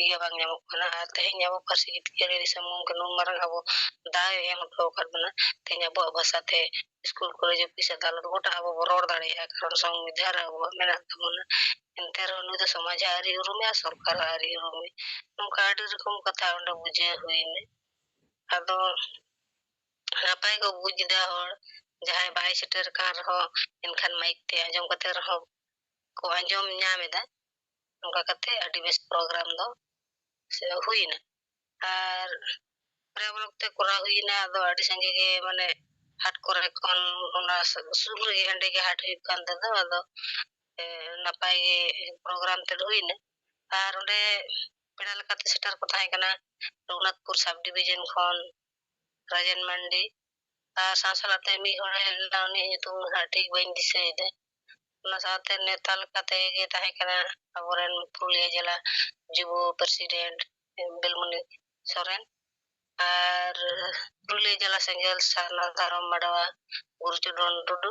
ᱤᱭᱟᱹ ᱵᱟᱝ ᱧᱟᱢᱚᱜ ᱠᱟᱱᱟ᱾ ᱟᱨ ᱛᱮᱦᱮᱧ ᱟᱵᱚ ᱯᱟᱹᱨᱥᱤ ᱡᱤᱛᱠᱟᱹᱨ ᱫᱤᱥᱚᱢ ᱜᱚᱢᱠᱮ ᱱᱩᱱ ᱢᱟᱨᱟᱝ ᱟᱵᱚ ᱫᱟᱣ ᱮ ᱮᱢ ᱦᱚᱴᱚ ᱟᱠᱟᱫ ᱵᱚᱱᱟ, ᱛᱮᱦᱮᱧ ᱟᱵᱚᱣᱟᱜ ᱵᱷᱟᱥᱟ ᱛᱮ ᱥᱠᱩᱞ, ᱠᱚᱞᱮᱡᱽ, ᱚᱯᱷᱤᱥ, ᱟᱫᱟᱞᱚᱛ ᱜᱚᱴᱟ ᱟᱵᱚ ᱵᱚ ᱨᱚᱲ ᱫᱟᱲᱮᱭᱟᱜᱼᱟ, ᱠᱟᱨᱚᱱ ᱥᱚᱝᱵᱤᱫᱷᱟᱱ ᱨᱮ ᱟᱵᱚᱣᱟᱜ ᱢᱮᱱᱟᱜ ᱛᱟᱵᱚᱱᱟ᱾ ᱮᱱᱛᱮ ᱨᱮᱦᱚᱸ ᱱᱩᱭ ᱫᱚ ᱥᱚᱢᱟᱡᱽ ᱦᱚᱸ ᱟᱹᱣᱨᱤ ᱩᱨᱩᱢᱮᱭᱟ, ᱥᱚᱨᱠᱟᱨ ᱦᱚᱸ ᱟᱹᱣᱨᱤ ᱩᱨᱩᱢᱮᱭᱟ᱾ ᱱᱚᱝᱠᱟ ᱟᱹᱰᱤ ᱨᱚᱠᱚᱢ ᱠᱟᱛᱷᱟ ᱚᱸᱰᱮ ᱵᱩᱡᱷᱟᱹᱣ ᱦᱩᱭᱱᱟ᱾ ᱟᱫᱚ ᱱᱟᱯᱟᱭ ᱠᱚ ᱵᱩᱡᱽ ᱮᱫᱟ ᱦᱚᱲ, ᱡᱟᱦᱟᱸᱭ ᱵᱟᱭ ᱥᱮᱴᱮᱨ ᱟᱠᱟᱱ ᱨᱮᱦᱚᱸ ᱮᱱᱠᱷᱟᱱ ᱢᱟᱭᱤᱠ ᱛᱮ ᱟᱸᱡᱚᱢ ᱠᱟᱛᱮ ᱨᱮᱦᱚᱸ ᱠᱚ ᱟᱸᱡᱚᱢ ᱧᱟᱢ ᱮᱫᱟ᱾ ᱱᱚᱝᱠᱟ ᱠᱟᱛᱮ ᱟᱹᱰᱤ ᱵᱮᱥ ᱯᱨᱳᱜᱨᱟᱢ ᱫᱚ ᱥᱮ ᱦᱩᱭᱱᱟ᱾ ᱟᱨ ᱵᱟᱨᱭᱟ ᱵᱞᱚᱠ ᱛᱮ ᱠᱚᱨᱟᱣ ᱦᱩᱭᱱᱟ᱾ ᱟᱫᱚ ᱟᱹᱰᱤ ᱥᱟᱸᱜᱮ ᱜᱮ, ᱢᱟᱱᱮ, ᱦᱟᱴ ᱠᱚᱨᱮ ᱠᱷᱚᱱ ᱚᱱᱟ ᱥᱩᱨ ᱨᱮᱜᱮ ᱦᱟᱸᱰᱮ ᱜᱮ ᱦᱟᱴ ᱦᱩᱭᱩᱜ ᱠᱟᱱ ᱛᱟᱦᱮᱸ ᱫᱚ᱾ ᱟᱫᱚ ᱱᱟᱯᱟᱭ ᱜᱮ ᱯᱨᱳᱜᱨᱟᱢ ᱛᱮᱫ ᱦᱩᱭᱱᱟ᱾ ᱟᱨ ᱚᱸᱰᱮ ᱯᱮᱲᱟ ᱞᱮᱠᱟᱛᱮ ᱥᱮᱴᱮᱨ ᱠᱚ ᱛᱟᱦᱮᱸ ᱠᱟᱱᱟ ᱨᱚᱜᱷᱩᱱᱟᱛᱷᱯᱩᱨ ᱥᱟᱵ ᱰᱤᱵᱤᱡᱚᱱ ᱠᱷᱚᱱ ᱨᱟᱡᱮᱱ ᱢᱟᱱᱰᱤ, ᱟᱨ ᱥᱟᱶ ᱥᱟᱞᱟᱜ ᱛᱮ ᱢᱤᱫ ᱦᱚᱲᱮ ᱦᱮᱡ ᱞᱮᱱᱟ, ᱩᱱᱤᱭᱟᱜ ᱧᱩᱛᱩᱢ ᱦᱟᱸᱜ ᱴᱷᱤᱠ ᱵᱟᱹᱧ ᱫᱤᱥᱟᱹᱭᱮᱫᱟ᱾ ᱚᱱᱟ ᱥᱟᱶᱛᱮ ᱱᱮᱣᱛᱟ ᱞᱮᱠᱟᱛᱮ ᱜᱮ ᱛᱟᱦᱮᱸ ᱠᱟᱱᱟ ᱟᱵᱚᱨᱮᱱ ᱯᱩᱨᱩᱞᱤᱭᱟᱹ ᱡᱮᱞᱟ ᱡᱩᱵᱚ ᱯᱨᱮᱥᱤᱰᱮᱱᱴ ᱵᱮᱞᱢᱩᱱᱤ ᱥᱚᱨᱮᱱ, ᱟᱨ ᱯᱩᱨᱩᱞᱤᱭᱟᱹ ᱡᱮᱞᱟ ᱥᱮᱸᱜᱮᱞ ᱥᱟᱨᱱᱟ ᱫᱷᱚᱨᱚᱢ ᱢᱟᱰᱣᱟ ᱜᱩᱨᱩᱪᱚᱨᱚᱱ ᱴᱩᱰᱩ,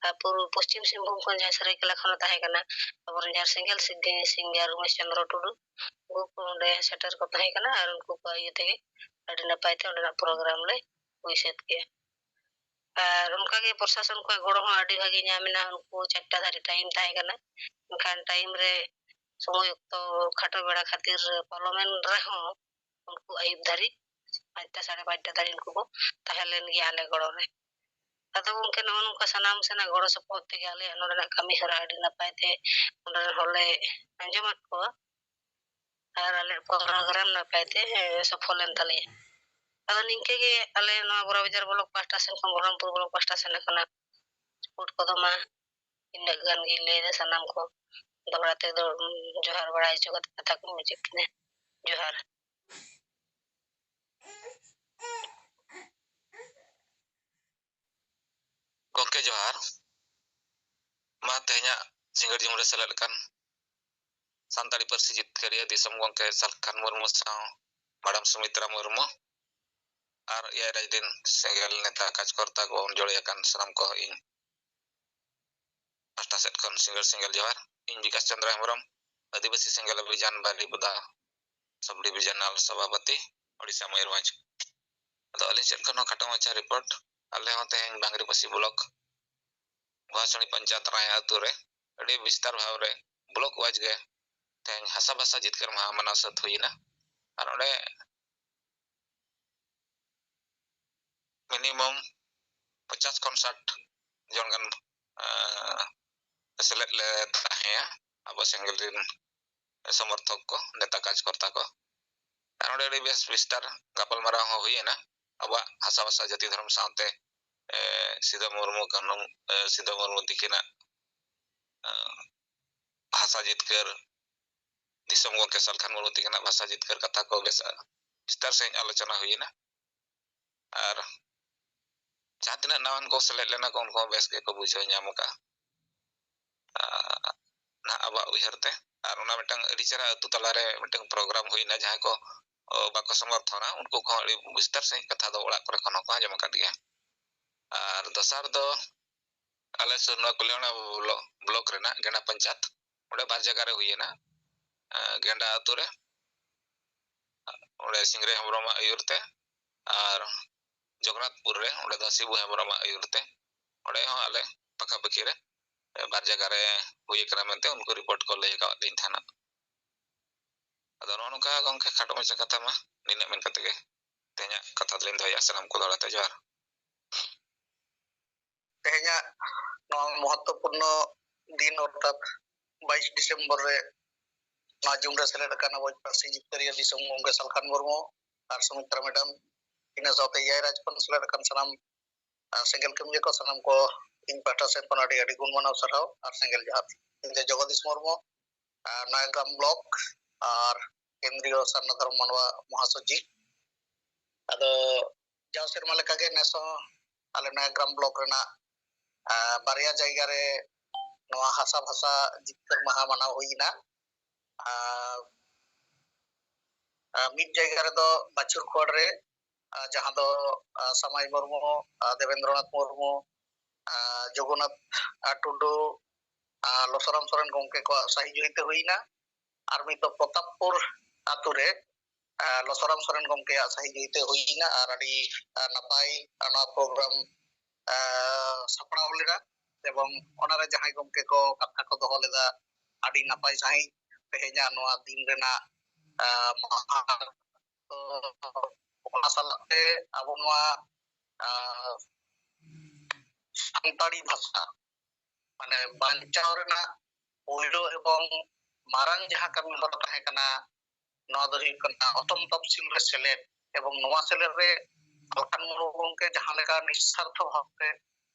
ᱟᱨ ᱯᱩᱨᱩ ᱯᱚᱥᱪᱤᱢ ᱥᱤᱝᱵᱷᱩᱢ ᱠᱷᱚᱱ ᱡᱟᱦᱟᱸᱭ ᱥᱟᱹᱨᱟᱹᱭᱠᱮᱞᱟ ᱠᱷᱚᱱ ᱛᱟᱦᱮᱸ ᱠᱟᱱᱟ ᱟᱵᱚᱨᱮᱱ ᱡᱟᱦᱟᱸᱭ ᱥᱮᱸᱜᱮᱞ ᱥᱤ-, ᱥᱤᱝᱜᱟᱨ ᱩᱢᱮᱥ ᱪᱚᱸᱫᱽᱨᱚ ᱴᱩᱰᱩ, ᱩᱱᱠᱩ ᱠᱚ ᱚᱸᱰᱮ ᱥᱮᱴᱮᱨ ᱠᱚ ᱛᱟᱦᱮᱸ ᱠᱟᱱᱟ ᱟᱨ ᱩᱱᱠᱩ ᱠᱚᱣᱟᱜ ᱤᱭᱟᱹ ᱛᱮᱜᱮ ᱟᱹᱰᱤ ᱱᱟᱯᱟᱭ ᱛᱮ ᱚᱸᱰᱮᱱᱟᱜ ᱯᱨᱳᱜᱨᱟᱢ ᱞᱮ ᱦᱩᱭ ᱥᱟᱹᱛ ᱠᱮᱜᱼᱟ᱾ ᱟᱨ ᱚᱱᱠᱟᱜᱮ ᱯᱨᱚᱥᱟᱥᱚᱱ ᱠᱷᱚᱱ ᱜᱚᱲᱚ ᱦᱚᱸ ᱟᱹᱰᱤ ᱵᱷᱟᱜᱮ ᱧᱟᱢ ᱮᱱᱟ᱾ ᱩᱱᱠᱩ ᱪᱟᱨᱴᱟ ᱫᱷᱟᱹᱨᱤᱡ ᱴᱟᱭᱤᱢ ᱛᱟᱦᱮᱸ ᱠᱟᱱᱟ, ᱢᱮᱱᱠᱷᱟᱱ ᱴᱟᱭᱤᱢ ᱨᱮ ᱥᱚᱢᱚᱭ ᱚᱠᱛᱚ ᱠᱷᱟᱴᱚ ᱵᱮᱲᱟ ᱠᱷᱟᱹᱛᱤᱨ ᱯᱟᱨᱚᱢᱮᱱ ᱨᱮᱦᱚᱸ ᱩᱱᱠᱩ ᱟᱹᱭᱩᱵ ᱫᱷᱟᱹᱨᱤᱡ ᱯᱟᱸᱪᱴᱟ, ᱥᱟᱲᱮ ᱯᱟᱸᱪᱴᱟ ᱫᱷᱟᱹᱨᱤᱡ ᱩᱱᱠᱩ ᱠᱚ ᱛᱟᱦᱮᱸ ᱞᱮᱱ ᱜᱮᱭᱟ ᱟᱞᱮ ᱜᱚᱲᱚ ᱨᱮ᱾ ᱟᱫᱚ ᱜᱚᱢᱠᱮ, ᱱᱚᱜᱼᱚ ᱱᱚᱝᱠᱟ ᱥᱟᱱᱟᱢ ᱥᱮᱱᱟᱜ ᱜᱚᱲᱚ ᱥᱚᱯᱚᱦᱚᱫ ᱛᱮᱜᱮ ᱟᱞᱮᱭᱟᱜ ᱱᱚᱰᱮᱱᱟᱜ ᱠᱟᱹᱢᱤ ᱦᱚᱨᱟ ᱟᱹᱰᱤ ᱱᱟᱯᱟᱭ ᱛᱮ ᱱᱚᱰᱮ ᱨᱮᱱ ᱦᱚᱲᱞᱮ ᱟᱸᱡᱚᱢᱟᱫ ᱠᱚᱣᱟ ᱟᱨ ᱟᱞᱮᱭᱟᱜ ᱯᱨᱳᱜᱨᱟᱢ ᱱᱟᱯᱟᱭ ᱛᱮ, ᱮ, ᱥᱚᱯᱷᱚᱞ ᱮᱱ ᱛᱟᱞᱮᱭᱟ᱾ ᱟᱫᱚ ᱱᱤᱝᱠᱟᱹ ᱜᱮ ᱟᱞᱮ ᱱᱚᱣᱟ ᱵᱚᱨᱟ ᱵᱟᱡᱟᱨ ᱵᱞᱚᱠ ᱯᱟᱦᱴᱟ ᱥᱮᱱ ᱠᱷᱚᱱ, ᱵᱚᱦᱚᱨᱚᱢᱯᱩᱨ ᱵᱞᱚᱠ ᱯᱟᱦᱴᱟ ᱥᱮᱱ ᱠᱷᱚᱱᱟᱜ ᱥᱟᱯᱳᱨᱴ ᱠᱚᱫᱚ ᱢᱟ ᱤᱱᱟᱹᱜ ᱜᱟᱱ ᱜᱤᱧ ᱞᱟᱹᱭᱫᱟ ᱥᱟᱱᱟᱢ ᱠᱚ᱾ ᱫᱚᱦᱲᱟ ᱛᱮᱫᱚ, ᱩᱢ, ᱡᱚᱦᱟᱨ ᱵᱟᱲᱟ ᱦᱚᱪᱚ ᱠᱟᱛᱮ ᱠᱟᱛᱷᱟ ᱠᱚ ᱢᱩᱪᱟᱹᱫ ᱠᱮᱫᱟ᱾ ᱡᱚᱦᱟᱨ᱾ ᱜᱚᱢᱠᱮ ᱡᱚᱦᱟᱨ᱾ ᱢᱟ ᱛᱮᱦᱮᱧᱟᱜ ᱥᱤᱸᱜᱟᱹᱲ ᱡᱩᱢ ᱨᱮ ᱥᱮᱞᱮᱫ ᱟᱠᱟᱱ ᱥᱟᱱᱛᱟᱲᱤ ᱯᱟᱹᱨᱥᱤ ᱡᱤᱛᱠᱟᱹᱨᱤᱭᱟᱹ ᱫᱤᱥᱚᱢ ᱜᱚᱢᱠᱮ ᱥᱟᱞᱠᱷᱟᱱ ᱢᱩᱨᱢᱩ ᱥᱟᱶ ᱢᱟᱰᱟᱢ ᱥᱩᱢᱤᱛᱨᱟ ᱢᱩᱨᱢᱩ ᱟᱨ ᱮᱭᱟᱭ ᱨᱟᱡᱽ ᱨᱤᱱ ᱥᱮᱸᱜᱮᱞ ᱱᱮᱛᱟ ᱠᱟᱡᱽᱠᱚᱨᱛᱟ ᱠᱚ ᱵᱚᱱ ᱡᱚᱲᱮ ᱟᱠᱟᱱ ᱥᱟᱱᱟᱢ ᱠᱚ ᱤᱧ ᱯᱟᱦᱴᱟ ᱥᱮᱫ ᱠᱷᱚᱱ ᱥᱤᱸᱜᱟᱹᱲ ᱥᱮᱸᱜᱮᱞ ᱡᱚᱦᱟᱨ᱾ ᱤᱧ ᱵᱤᱠᱟᱥ ᱪᱚᱸᱫᱽᱨᱟ ᱦᱮᱢᱵᱨᱚᱢ, ᱟᱹᱫᱤᱵᱟᱹᱥᱤ ᱥᱮᱸᱜᱮᱞ ᱚᱵᱷᱤᱡᱟᱱ ᱵᱟᱨᱤᱯᱚᱫᱟ ᱥᱟᱵ ᱰᱤᱵᱤᱡᱚᱱᱟᱞ ᱥᱚᱵᱷᱟᱯᱚᱛᱤ, ᱳᱰᱤᱥᱟ, ᱢᱚᱭᱩᱨᱵᱷᱚᱸᱡᱽ᱾ ᱟᱫᱚ ᱟᱹᱞᱤᱧ ᱥᱮᱫ ᱠᱷᱚᱱ ᱦᱚᱸ ᱠᱷᱟᱴᱚ ᱢᱟᱪᱷᱟ ᱨᱤᱯᱳᱨᱴ᱾ ᱟᱞᱮ ᱦᱚᱸ ᱛᱮᱦᱮᱧ ᱵᱟᱝᱨᱤᱯᱟᱹᱥᱤ ᱵᱞᱚᱠ ᱜᱚᱦᱟᱥᱩᱱᱤ ᱯᱚᱧᱪᱟᱭᱮᱛ ᱨᱟᱭᱟ ᱟᱹᱛᱩ ᱨᱮ ᱟᱹᱰᱤ ᱵᱤᱥᱛᱟᱨ ᱵᱷᱟᱵᱽ ᱨᱮ ᱵᱞᱚᱠ ᱣᱟᱭᱤᱡ ᱜᱮ ᱛᱮᱦᱮᱧ ᱦᱟᱥᱟ ᱵᱷᱟᱥᱟ ᱡᱤᱛᱠᱟᱹᱨ ᱢᱟᱦᱟ ᱢᱟᱱᱟᱣ ᱥᱟᱹᱛ ᱦᱩᱭᱮᱱᱟ᱾ ᱟᱨ ᱚᱸᱰᱮ ᱢᱤᱱᱤᱢᱟᱢ ᱯᱚᱧᱪᱟᱥ ᱠᱷᱚᱱ ᱥᱟᱴ ᱡᱚᱱ ᱜᱟᱱ, ᱮᱸ, ᱥᱮᱞᱮᱫ ᱞᱮ ᱛᱟᱦᱮᱸᱭᱟ, ᱟᱵᱚ ᱥᱮᱸᱜᱮᱞ ᱨᱮᱱ ᱥᱚᱢᱚᱨᱛᱷᱚᱠ ᱠᱚ, ᱱᱮᱛᱟ ᱠᱟᱡᱽᱠᱚᱨᱛᱟ ᱠᱚ᱾ ᱟᱨ ᱚᱸᱰᱮ ᱟᱹᱰᱤ ᱵᱮᱥ ᱵᱤᱥᱛᱟᱨ ᱜᱟᱯᱟᱞᱢᱟᱨᱟᱣ ᱦᱚᱸ ᱦᱩᱭᱮᱱᱟ ᱟᱵᱚᱣᱟᱜ ᱦᱟᱥᱟ ᱵᱷᱟᱥᱟ ᱡᱟᱹᱛᱤ ᱫᱷᱚᱨᱚᱢ ᱥᱟᱶᱛᱮ, ᱮ, ᱥᱤᱫᱟᱹ ᱢᱩᱨᱢᱩ ᱠᱟᱹᱱᱦᱩ, ᱮ, ᱥᱤᱫᱟᱹ ᱢᱩᱨᱢᱩ ᱛᱤᱠᱤᱱᱟᱜ ᱵᱷᱟᱥᱟ ᱡᱤᱛᱠᱟᱹᱨ, ᱫᱤᱥᱚᱢ ᱜᱚᱢᱠᱮ ᱥᱟᱞᱠᱷᱟᱱ ᱢᱩᱨᱢᱩ ᱛᱤᱠᱤᱱᱟᱜ ᱵᱷᱟᱥᱟ ᱡᱤᱛᱠᱟᱹᱨ ᱠᱟᱛᱷᱟ ᱠᱚ ᱵᱮᱥ ᱵᱤᱥᱛᱟᱨ ᱥᱟᱺᱦᱤᱡ ᱟᱞᱳᱪᱚᱱᱟ ᱦᱩᱭᱮᱱᱟ᱾ ᱟᱨ ᱡᱟᱦᱟᱸ ᱛᱤᱱᱟᱹᱜ ᱱᱟᱣᱟᱱ ᱠᱚ ᱥᱮᱞᱮᱫ ᱞᱮᱱᱟ ᱠᱚ, ᱩᱱᱠᱩ ᱦᱚᱸ ᱵᱮᱥ ᱜᱮᱠᱚ ᱵᱩᱡᱷᱟᱹᱣ ᱧᱟᱢ ᱟᱠᱟᱫᱼᱟ, ᱟᱨ ᱱᱟᱦᱟᱜ ᱟᱵᱚᱣᱟᱜ ᱩᱭᱦᱟᱹᱨ ᱛᱮ᱾ ᱟᱨ ᱚᱱᱟ ᱢᱤᱫᱴᱟᱝ ᱟᱹᱰᱤ ᱪᱮᱦᱨᱟ ᱟᱹᱛᱩ ᱛᱟᱞᱟᱨᱮ ᱢᱤᱫᱴᱟᱝ ᱯᱨᱳᱜᱨᱟᱢ ᱦᱩᱭᱱᱟ, ᱡᱟᱦᱟᱸᱭ ᱠᱚ, ᱚ, ᱵᱟᱠᱚ ᱥᱚᱢᱚᱨᱛᱷᱚᱱᱟ, ᱩᱱᱠᱩ ᱠᱚᱦᱚᱸ ᱟᱹᱰᱤ ᱵᱤᱥᱛᱟᱨ ᱥᱟᱺᱦᱤᱡ ᱠᱟᱛᱷᱟ ᱫᱚ ᱚᱲᱟᱜ ᱠᱚᱨᱮ ᱠᱷᱚᱱ ᱦᱚᱸᱠᱚ ᱟᱸᱡᱚᱢ ᱟᱠᱟᱫ ᱜᱮᱭᱟ᱾ ᱟᱨ ᱫᱚᱥᱟᱨ ᱫᱚ ᱟᱞᱮ ᱥᱩᱨ ᱱᱚᱣᱟ ᱠᱚᱞᱭᱟᱬ ᱵᱞᱚ-, ᱵᱞᱚᱠ ᱨᱮᱱᱟᱜ ᱜᱮᱰᱟ ᱯᱚᱧᱪᱟᱭᱮᱛ, ᱚᱸᱰᱮ ᱵᱟᱨ ᱡᱟᱭᱜᱟ ᱨᱮ ᱦᱩᱭᱮᱱᱟ᱾ ᱮ, ᱜᱮᱰᱟ ᱟᱹᱛᱩ ᱨᱮ, ᱚᱸᱰᱮ ᱥᱤᱝᱨᱟᱹᱭ ᱦᱮᱢᱵᱨᱚᱢᱟᱜ ᱟᱹᱭᱩᱨ ᱛᱮ, ᱟᱨ ᱡᱚᱜᱚᱱᱱᱟᱛᱷᱯᱩᱨ ᱨᱮ, ᱚᱸᱰᱮ ᱫᱚ ᱥᱤᱵᱩ ᱦᱮᱢᱵᱨᱚᱢᱟᱜ ᱟᱹᱭᱩᱨ ᱛᱮ᱾ ᱚᱸᱰᱮ ᱦᱚᱸ ᱟᱞᱮ ᱯᱟᱠᱟᱯᱟᱠᱤ ᱨᱮ, ᱮ, ᱵᱟᱨ ᱡᱟᱭᱜᱟ ᱨᱮ ᱦᱩᱭ ᱟᱠᱟᱱᱟ ᱢᱮᱱᱛᱮ ᱩᱱᱠᱩ ᱨᱤᱯᱳᱨᱴ ᱠᱚ ᱞᱟᱹᱭ ᱟᱠᱟᱫ ᱞᱤᱧ ᱛᱟᱦᱮᱱᱟ᱾ ᱟᱫᱚ ᱱᱚᱜᱼᱚ ᱱᱚᱝᱠᱟ ᱜᱚᱢᱠᱮ, ᱠᱷᱟᱴᱚ ᱢᱟᱪᱷᱟ ᱠᱟᱛᱷᱟ ᱢᱟ ᱱᱤᱱᱟᱹᱜ ᱢᱮᱱ ᱠᱟᱛᱮ ᱜᱮ ᱛᱮᱦᱮᱧᱟᱜ ᱠᱟᱛᱷᱟ ᱫᱚᱞᱤᱧ ᱫᱚᱦᱚᱭᱟ᱾ ᱥᱟᱱᱟᱢ ᱠᱚ ᱫᱟᱨᱟᱭ ᱛᱮ ᱡᱚᱦᱟᱨ᱾ ᱛᱮᱦᱮᱧᱟᱜ ᱱᱚᱣᱟ ᱢᱚᱦᱚᱛᱛᱚᱯᱩᱨᱱᱚ ᱫᱤᱱ, ᱚᱨᱛᱷᱟᱛ ᱵᱟᱭᱤᱥ ᱰᱤᱥᱮᱢᱵᱚᱨ ᱨᱮ ᱱᱚᱣᱟ ᱡᱩᱢ ᱨᱮ ᱥᱮᱞᱮᱫ ᱟᱠᱟᱱ ᱟᱵᱚ ᱯᱟᱹᱨᱥᱤ ᱡᱤᱛᱠᱟᱹᱨᱤᱭᱟᱹ ᱫᱤᱥᱚᱢ ᱜᱚᱢᱠᱮ ᱥᱟᱞᱠᱷᱟᱱ ᱢᱩᱨᱢᱩ ᱟᱨ ᱥᱩᱢᱤᱛᱨᱟ ᱢᱮᱰᱟᱢ, ᱤᱱᱟᱹ ᱥᱟᱶᱛᱮ ᱮᱭᱟᱭ ᱨᱟᱡᱽ ᱠᱷᱚᱱ ᱥᱮᱞᱮᱫ ᱟᱠᱟᱱ ᱥᱟᱱᱟᱢ, ᱟᱨ, ᱥᱮᱸᱜᱮᱞ ᱠᱟᱹᱢᱤᱭᱟᱹ ᱠᱚ, ᱥᱟᱱᱟᱢ ᱠᱚ ᱤᱧ ᱯᱟᱦᱴᱟ ᱥᱮᱫ ᱠᱷᱚᱱ ᱟᱹᱰᱤ ᱟᱹᱰᱤ ᱜᱩᱱ ᱢᱟᱱᱟᱣ ᱥᱟᱨᱦᱟᱣ ᱟᱨ ᱥᱮᱸᱜᱮᱞ ᱡᱚᱦᱟᱨ᱾ ᱤᱧ ᱫᱚ ᱡᱚᱜᱚᱫᱤᱥ ᱢᱩᱨᱢᱩ, ᱟᱨ, ᱱᱚᱭᱟᱜᱨᱟᱢ ᱵᱞᱚᱠ ᱟᱨ ᱠᱮᱱᱫᱨᱤᱭᱚ ᱥᱟᱨᱱᱟ ᱫᱷᱚᱨᱚᱢ ᱢᱟᱱᱣᱟ ᱢᱚᱦᱟᱥᱚᱪᱤᱵᱽ᱾ ᱟᱫᱚ ᱡᱟᱣ ᱥᱮᱨᱢᱟ ᱞᱮᱠᱟᱜᱮ ᱱᱮᱥ ᱦᱚᱸ ᱟᱞᱮ ᱱᱚᱭᱟᱜᱨᱟᱢ ᱵᱞᱚᱠ ᱨᱮᱱᱟᱜ, ᱟ, ᱵᱟᱨᱭᱟ ᱡᱟᱭᱜᱟ ᱨᱮ ᱱᱚᱣᱟ ᱦᱟᱥᱟ ᱵᱷᱟᱥᱟ ᱡᱤᱛᱠᱟᱹᱨ ᱢᱟᱦᱟ ᱢᱟᱱᱟᱣ ᱦᱩᱭ ᱮᱱᱟ᱾ ᱟ, ᱟ, ᱢᱤᱫ ᱡᱟᱭᱜᱟ ᱨᱮᱫᱚ ᱵᱟᱪᱷᱩᱨ ᱠᱷᱚᱲ ᱨᱮ, ᱟ, ᱡᱟᱦᱟᱸ ᱫᱚ, ᱟ, ᱥᱟᱢᱟᱭ ᱢᱩᱨᱢᱩ, ᱟ, ᱫᱮᱵᱮᱱᱫᱨᱚᱱᱟᱛᱷ ᱢᱩᱨᱢᱩ, ᱟ, ᱡᱚᱜᱚᱱᱱᱟᱛᱷ, ᱟ, ᱴᱩᱰᱩ, ᱟ, ᱞᱚᱥᱚᱨᱟᱢ ᱥᱚᱨᱮᱱ ᱜᱚᱢᱠᱮ ᱠᱚᱣᱟᱜ ᱥᱟᱹᱦᱤ ᱡᱩᱦᱤᱛᱮ ᱦᱩᱭ ᱮᱱᱟ᱾ ᱟᱨ ᱢᱤᱫ ᱫᱚ ᱯᱨᱚᱛᱟᱯᱯᱩᱨ ᱟᱛᱳ ᱨᱮ, ᱟ, ᱞᱚᱥᱚᱨᱟᱢ ᱥᱚᱨᱮᱱ ᱜᱚᱢᱠᱮᱭᱟᱜ ᱥᱟᱹᱦᱤ ᱡᱩᱦᱤᱛᱮ ᱦᱩᱭ ᱮᱱᱟ᱾ ᱟᱨ ᱟᱹᱰᱤ, ᱟ, ᱱᱟᱯᱟᱭ, ᱟ, ᱱᱚᱣᱟ ᱯᱨᱳᱜᱨᱟᱢ, ᱟ, ᱥᱟᱯᱲᱟᱣ ᱞᱮᱱᱟ᱾ ᱮᱵᱚᱝ ᱚᱱᱟᱨᱮ ᱡᱟᱦᱟᱸᱭ ᱜᱚᱢᱠᱮ ᱠᱚ ᱠᱟᱛᱷᱟ ᱠᱚ ᱫᱚᱦᱚ ᱞᱮᱫᱟ, ᱟᱹᱰᱤ ᱱᱟᱯᱟᱭ ᱥᱟᱺᱦᱤᱡ ᱛᱮᱦᱮᱧᱟᱜ ᱱᱚᱣᱟ ᱫᱤᱱ ᱨᱮᱱᱟᱜ, ᱟ, ᱢᱟᱦᱟ ᱛᱚ, ᱚᱱᱟ ᱥᱟᱞᱟᱜ ᱛᱮ ᱟᱵᱚ ᱱᱚᱣᱟ, ᱟ, ᱥᱟᱱᱛᱟᱲᱤ ᱵᱷᱟᱥᱟ, ᱢᱟᱱᱮ, ᱵᱟᱧᱪᱟᱣ ᱨᱮᱱᱟᱜ ᱯᱳᱭᱞᱳ ᱮᱵᱚᱝ ᱢᱟᱨᱟᱝ ᱡᱟᱦᱟᱸ ᱠᱟᱹᱢᱤ ᱦᱚᱨᱟ ᱛᱟᱦᱮᱸ ᱠᱟᱱᱟ, ᱱᱚᱣᱟ ᱫᱚ ᱦᱩᱭᱩᱜ ᱠᱟᱱᱟ ᱚᱥᱴᱚᱢ ᱛᱚᱯᱥᱤᱞ ᱨᱮ ᱥᱮᱞᱮᱫ᱾ ᱮᱵᱚᱝ ᱱᱚᱣᱟ ᱥᱮᱞᱮᱫ ᱨᱮ ᱥᱟᱞᱠᱷᱟᱱ ᱢᱩᱨᱢᱩ ᱜᱚᱢᱠᱮ ᱡᱟᱦᱟᱸ ᱞᱮᱠᱟ ᱱᱤᱥᱥᱟᱨᱛᱷᱚ ᱵᱷᱟᱵᱽᱛᱮ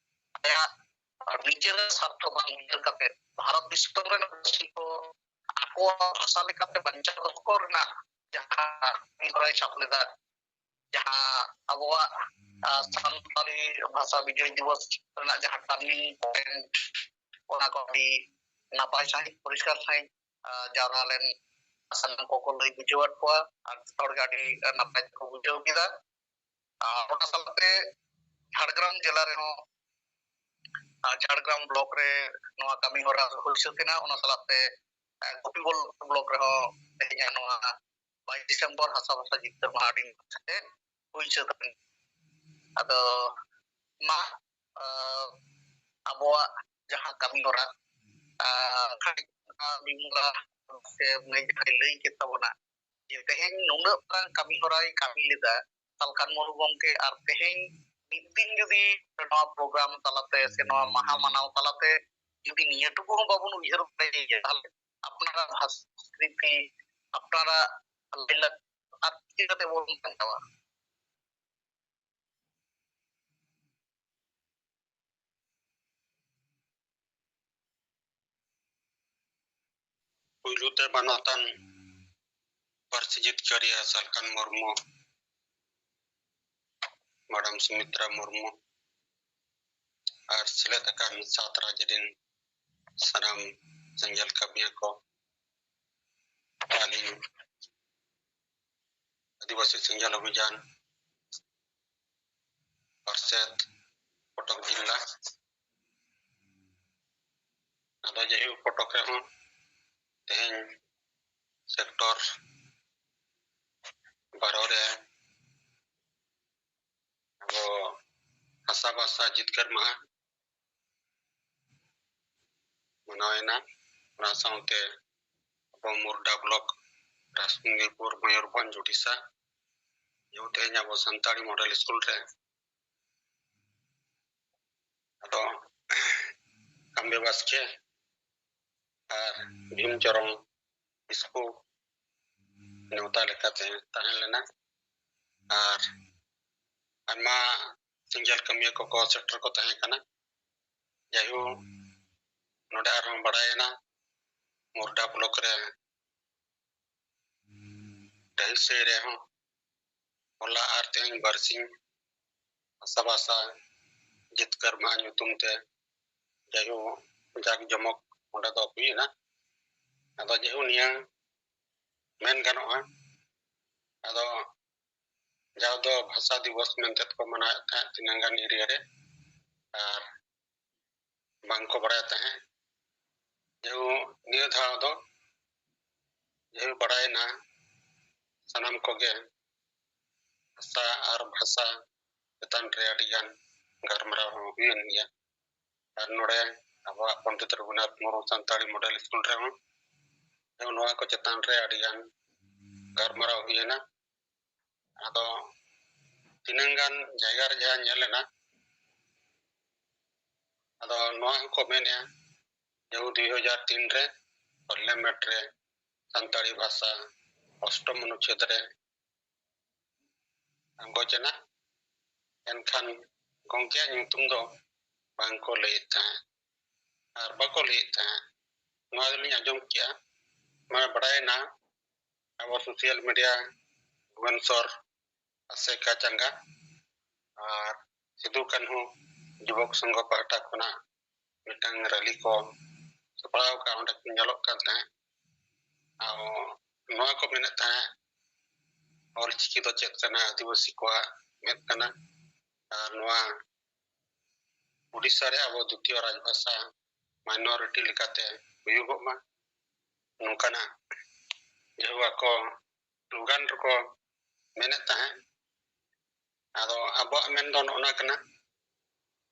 ᱟᱭᱟᱜ ᱟᱨ ᱱᱤᱡᱮᱨᱟᱜ ᱥᱟᱨᱛᱷᱚ ᱵᱟᱝ ᱩᱭᱦᱟᱹᱨ ᱠᱟᱛᱮ ᱵᱷᱟᱨᱚᱛ ᱫᱤᱥᱚᱢ ᱨᱮᱱ ᱯᱟᱹᱨᱥᱤ ᱠᱚ ᱟᱠᱚᱣᱟᱜ ᱵᱷᱟᱥᱟ ᱞᱮᱠᱟᱛᱮ ᱵᱟᱧᱪᱟᱣ ᱫᱚᱦᱚ ᱨᱮᱱᱟᱜ ᱡᱟᱦᱟᱸ ᱠᱟᱹᱢᱤ ᱦᱚᱨᱟᱭ ᱥᱟᱵ ᱞᱮᱫᱟ, ᱡᱟᱦᱟᱸ ᱟᱵᱚᱣᱟᱜ, ᱟᱸ, ᱥᱟᱱᱛᱟᱲᱤ ᱵᱷᱟᱥᱟ ᱵᱤᱡᱚᱭ ᱫᱤᱵᱚᱥ ᱨᱮᱱᱟᱜ ᱡᱟᱦᱟᱸ turning point, ᱚᱱᱟ ᱠᱚ ᱟᱹᱰᱤ ᱱᱟᱯᱟᱭ ᱥᱟᱺᱦᱤᱡ, ᱯᱚᱨᱤᱥᱠᱟᱨ ᱥᱟᱺᱦᱤᱡ, ᱟᱸ, ᱡᱟᱣᱨᱟ ᱞᱮᱱ ᱥᱟᱱᱟᱢ ᱠᱚᱠᱚ ᱞᱟᱹᱭ ᱵᱩᱡᱷᱟᱹᱣᱟᱫ ᱠᱚᱣᱟ ᱟᱨ ᱡᱚᱛᱚ ᱦᱚᱲ ᱜᱮ ᱟᱹᱰᱤ ᱱᱟᱯᱟᱭ ᱛᱮᱠᱚ ᱵᱩᱡᱷᱟᱹᱣ ᱠᱮᱫᱟ᱾ ᱟᱨ ᱚᱱᱟ ᱥᱟᱞᱟᱜ ᱛᱮ ᱡᱷᱟᱲᱜᱨᱟᱢ ᱡᱮᱞᱟ ᱨᱮᱦᱚᱸ, ᱟᱨ ᱡᱷᱟᱲᱜᱨᱟᱢ block ᱨᱮ ᱱᱚᱣᱟ ᱠᱟᱹᱢᱤ ᱦᱚᱨᱟ ᱦᱩᱭ ᱥᱟᱹᱛ ᱮᱱᱟ᱾ ᱚᱱᱟ ᱥᱟᱞᱟᱜ ᱛᱮ, ᱮ, ᱜᱳᱯᱤᱵᱚᱞ block ᱨᱮᱦᱚᱸ ᱛᱮᱦᱮᱧᱟᱜ ᱱᱚᱣᱟ ᱵᱟᱭᱤᱥ ᱰᱤᱥᱮᱢᱵᱚᱨ ᱦᱟᱥᱟ ᱵᱷᱟᱥᱟ ᱡᱤᱛᱠᱟᱹᱨ ᱢᱟᱦᱟ ᱟᱹᱰᱤ ᱱᱟᱯᱟᱭ ᱛᱮ ᱦᱩᱭ ᱥᱟᱹᱛ ᱮᱱᱟ᱾ ᱟᱫᱚ ᱢᱟ, ᱮ, ᱟᱵᱚᱣᱟᱜ ᱡᱟᱦᱟᱸ ᱠᱟᱹᱢᱤ ᱦᱚᱨᱟ, ᱮ, ᱠᱷᱟᱹᱴᱤᱡ ᱵᱤᱢᱚᱞᱟ ᱥᱮ ᱢᱟᱹᱭ ᱡᱟᱦᱟᱸᱭ ᱞᱟᱹᱭ ᱠᱮᱫ ᱛᱟᱵᱚᱱᱟ, ᱡᱮ ᱛᱮᱦᱮᱧ ᱱᱩᱱᱟᱹᱜ ᱢᱟᱨᱟᱝ ᱠᱟᱹᱢᱤ ᱦᱚᱨᱟᱭ ᱠᱟᱹᱢᱤ ᱞᱮᱫᱟ ᱥᱟᱞᱠᱷᱟᱱ ᱢᱩᱨᱢᱩ ᱜᱚᱢᱠᱮ, ᱟᱨ ᱛᱮᱦᱮᱧ ᱢᱤᱫ ᱫᱤᱱ ᱡᱩᱫᱤ ᱱᱚᱣᱟ program ᱛᱟᱞᱟᱛᱮ ᱥᱮ ᱱᱚᱣᱟ ᱢᱟᱦᱟ ᱢᱟᱱᱟᱣ ᱛᱟᱞᱟᱛᱮ ᱡᱩᱫᱤ ᱱᱤᱭᱟᱹ ᱴᱩᱠᱩ ᱦᱚᱸ ᱵᱟᱵᱚᱱ ᱩᱭᱦᱟᱹᱨ ᱫᱟᱲᱮᱭᱟᱜᱼᱟ, ᱛᱟᱦᱞᱮ ᱟᱯᱱᱟᱨᱟᱜ ᱵᱷᱟᱥᱟ ᱥᱠᱨᱤᱯᱴ, ᱟᱯᱱᱟᱨᱟᱜ ᱞᱟᱭᱞᱟᱠᱪᱟᱨ ᱪᱤᱠᱟᱹᱛᱮ ᱵᱚᱱ ᱵᱟᱧᱪᱟᱣᱟ? ᱯᱩᱭᱞᱩ ᱛᱮ ᱢᱟᱱᱚᱛᱟᱱ ᱯᱟᱹᱨᱥᱤ ᱡᱤᱛᱠᱟᱹᱨᱤᱭᱟᱹ ᱥᱟᱞᱠᱷᱟᱱ ᱢᱩᱨᱢᱩ, ᱢᱮᱰᱟᱢ ᱥᱩᱢᱤᱛᱨᱟ ᱢᱩᱨᱢᱩ ᱟᱨ ᱥᱮᱞᱮᱫ ᱟᱠᱟᱱ ᱥᱟᱛ ᱨᱟᱡᱽ ᱨᱤᱱ ᱥᱟᱱᱟᱢ ᱥᱮᱸᱜᱮᱞ ᱠᱟᱹᱢᱤᱭᱟᱹ ᱠᱚ, ᱟᱹᱞᱤᱧ ᱟᱹᱫᱤᱵᱟᱹᱥᱤ ᱥᱮᱸᱜᱮᱞ ᱚᱵᱷᱤᱡᱟᱱ ᱯᱟᱨᱥᱮᱛ ᱠᱚᱴᱚᱠ ᱡᱤᱞᱟ᱾ ᱟᱫᱚ ᱡᱟᱭᱦᱳᱠ, ᱠᱚᱴᱚᱠ ᱨᱮᱦᱚᱸ ᱛᱮᱦᱮᱧ sector ᱵᱟᱨᱚ ᱨᱮ ᱟᱵᱚ ᱦᱟᱥᱟ ᱵᱷᱟᱥᱟ ᱡᱤᱛᱠᱟᱹᱨ ᱢᱟᱦᱟ ᱢᱟᱱᱟᱣᱮᱱᱟ᱾ ᱚᱱᱟ ᱥᱟᱶᱛᱮ ᱟᱵᱚ ᱢᱩᱨᱰᱟ block, ᱨᱟᱥᱢᱤᱨᱯᱩᱨ, ᱢᱚᱭᱩᱨᱵᱷᱚᱸᱡᱽ, ᱳᱰᱤᱥᱟ, ᱡᱮᱢᱚᱱ ᱛᱮᱦᱮᱧ ᱟᱵᱚ ᱥᱟᱱᱛᱟᱲᱤ model school ᱨᱮ ᱟᱫᱚ ᱟᱢᱵᱮ ᱵᱟᱥᱠᱮ ᱟᱨ ᱵᱷᱤᱢ ᱪᱚᱨᱚᱱ ᱠᱤᱥᱠᱩ ᱱᱮᱣᱛᱟ ᱞᱮᱠᱟᱛᱮ ᱛᱟᱦᱮᱸ ᱞᱮᱱᱟ᱾ ᱟᱨ ᱟᱭᱢᱟ ᱥᱮᱸᱜᱮᱞ ᱠᱟᱹᱢᱤᱭᱟᱹ ᱠᱚᱠᱚ ᱥᱮᱴᱮᱨ ᱠᱚ ᱛᱟᱦᱮᱸ ᱠᱟᱱᱟ᱾ ᱡᱟᱭᱦᱳᱠ, ᱱᱚᱰᱮ ᱟᱨᱦᱚᱸ ᱵᱟᱲᱟᱭᱮᱱᱟ, ᱢᱳᱨᱰᱟ ᱵᱞᱚᱠ ᱨᱮ ᱰᱟᱹᱦᱤ ᱥᱟᱹᱭ ᱨᱮᱦᱚᱸ ᱦᱚᱞᱟ ᱟᱨ ᱛᱮᱦᱮᱧ ᱵᱟᱨᱥᱤᱧ ᱵᱷᱟᱥᱟ ᱵᱷᱟᱥᱟ ᱡᱤᱛᱠᱟᱹᱨ ᱢᱟᱦᱟ ᱧᱩᱛᱩᱢ ᱛᱮ ᱡᱟᱭᱦᱳᱠ ᱡᱟᱠ ᱡᱚᱢᱚᱠ ᱚᱸᱰᱮ ᱫᱚ ᱦᱩᱭᱮᱱᱟ᱾ ᱟᱫᱚ ᱡᱟᱭᱦᱳᱠ ᱱᱤᱭᱟᱹ ᱢᱮᱱ ᱜᱟᱱᱚᱜᱼᱟ, ᱟᱫᱚ ᱡᱟᱣ ᱫᱚ ᱵᱷᱟᱥᱟ ᱫᱤᱵᱚᱥ ᱢᱮᱱᱛᱮ ᱠᱚ ᱢᱟᱱᱟᱣᱮᱫ ᱛᱟᱦᱮᱸᱫ ᱛᱤᱱᱟᱹᱝ ᱜᱟᱱ ᱮᱨᱤᱭᱟ ᱨᱮ, ᱟᱨ ᱵᱟᱝ ᱠᱚ ᱵᱟᱲᱟᱭ ᱛᱟᱦᱮᱸᱫ᱾ ᱡᱟᱭᱦᱳᱠ ᱱᱤᱭᱟᱹ ᱫᱷᱟᱣ ᱫᱚ ᱡᱟᱭᱦᱳᱠ ᱵᱟᱲᱟᱭᱮᱱᱟ ᱥᱟᱱᱟᱢ ᱠᱚᱜᱮ ᱵᱷᱟᱥᱟ ᱟᱨ ᱵᱷᱟᱥᱟ ᱪᱮᱛᱟᱱ ᱨᱮ ᱟᱹᱰᱤ ᱜᱟᱱ ᱜᱟᱞᱢᱟᱨᱟᱣ ᱦᱚᱸ ᱦᱩᱭᱮᱱ ᱜᱮᱭᱟ᱾ ᱟᱨ ᱱᱚᱰᱮ ᱟᱵᱚᱣᱟᱜ ᱯᱚᱱᱰᱤᱛ ᱨᱚᱜᱷᱩᱱᱟᱛᱷ ᱢᱩᱨᱢᱩ ᱥᱟᱱᱛᱟᱲᱤ ᱢᱚᱰᱮᱞ ᱥᱠᱩᱞ ᱨᱮᱦᱚᱸ ᱱᱚᱣᱟ ᱠᱚ ᱪᱮᱛᱟᱱ ᱨᱮ ᱟᱹᱰᱤ ᱜᱟᱱ ᱜᱟᱞᱢᱟᱨᱟᱣ ᱦᱩᱭᱮᱱᱟ᱾ ᱟᱫᱚ ᱛᱤᱱᱟᱹᱝ ᱜᱟᱱ ᱡᱟᱭᱜᱟ ᱨᱮ ᱡᱟᱦᱟᱸ ᱧᱮᱞ ᱮᱱᱟ, ᱟᱫᱚ ᱱᱚᱣᱟ ᱦᱚᱸᱠᱚ ᱢᱮᱱᱮᱜᱼᱟ ᱡᱮ ᱫᱩᱭ ᱦᱟᱡᱟᱨ ᱛᱤᱱ ᱨᱮ ᱯᱟᱨᱞᱤᱭᱟᱢᱮᱱᱴ ᱨᱮ ᱥᱟᱱᱛᱟᱲᱤ ᱵᱷᱟᱥᱟ ᱚᱥᱴᱚᱢ ᱚᱱᱩᱪᱷᱮᱫ ᱨᱮ ᱟᱸᱜᱚᱪ ᱮᱱᱟ, ᱮᱱᱠᱷᱟᱱ ᱜᱚᱢᱠᱮᱭᱟᱜ ᱧᱩᱛᱩᱢ ᱫᱚ ᱵᱟᱝ ᱠᱚ ᱞᱟᱹᱭᱮᱫ ᱛᱟᱦᱮᱸᱫ ᱟᱨ ᱵᱟᱠᱚ ᱞᱟᱹᱭᱮᱫ ᱛᱟᱦᱮᱸᱫ᱾ ᱱᱚᱣᱟ ᱫᱚᱞᱤᱧ ᱟᱸᱡᱚᱢ ᱠᱮᱜᱼᱟ, ᱢᱟᱱᱮ ᱵᱟᱲᱟᱭᱮᱱᱟ ᱟᱵᱚ ᱥᱳᱥᱟᱞ ᱢᱤᱰᱤᱭᱟ ᱵᱷᱩᱵᱚᱱᱮᱥᱚᱨ ᱟᱥᱮᱠᱟ ᱪᱟᱸᱜᱟ ᱟᱨ ᱥᱤᱫᱩ ᱠᱟᱹᱱᱦᱩ ᱡᱩᱵᱚᱠ ᱥᱚᱝᱜᱷᱚ ᱯᱟᱦᱴᱟ ᱠᱷᱚᱱᱟᱜ ᱢᱤᱫᱴᱟᱝ ᱨᱮᱞᱤ ᱠᱚ ᱥᱟᱯᱲᱟᱣ ᱟᱠᱟᱫ, ᱚᱸᱰᱮ ᱠᱚ ᱧᱮᱞᱚᱜ ᱠᱟᱱ ᱛᱟᱦᱮᱸᱫ᱾ ᱟᱨ ᱱᱚᱣᱟ ᱠᱚ ᱢᱮᱱᱮᱫ ᱛᱟᱦᱮᱸᱫ, ᱚᱞᱪᱤᱠᱤ ᱫᱚ ᱪᱮᱫ ᱠᱟᱱᱟ, ᱟᱹᱫᱤᱵᱟᱹᱥᱤ ᱠᱚᱣᱟᱜ ᱢᱮᱫ ᱠᱟᱱᱟ, ᱟᱨ ᱱᱚᱣᱟ ᱩᱰᱤᱥᱟ ᱨᱮ ᱟᱵᱚ ᱫᱤᱛᱤᱭᱚ ᱨᱟᱡᱽᱵᱷᱟᱥᱟ ᱢᱟᱭᱱᱚᱨᱤᱴᱤ ᱞᱮᱠᱟᱛᱮ ᱦᱩᱭᱩᱜᱚᱜ ᱢᱟ, ᱱᱚᱝᱠᱟᱱᱟᱜ ᱡᱟᱦᱟᱸ ᱟᱠᱚ ᱥᱞᱳᱜᱟᱱ ᱨᱮᱠᱚ ᱢᱮᱱᱮᱫ ᱛᱟᱦᱮᱸᱫ᱾ ᱟᱫᱚ ᱟᱵᱚᱣᱟᱜ ᱢᱮᱱ ᱫᱚ ᱱᱚᱜᱼᱚ ᱱᱟ ᱠᱟᱱᱟ,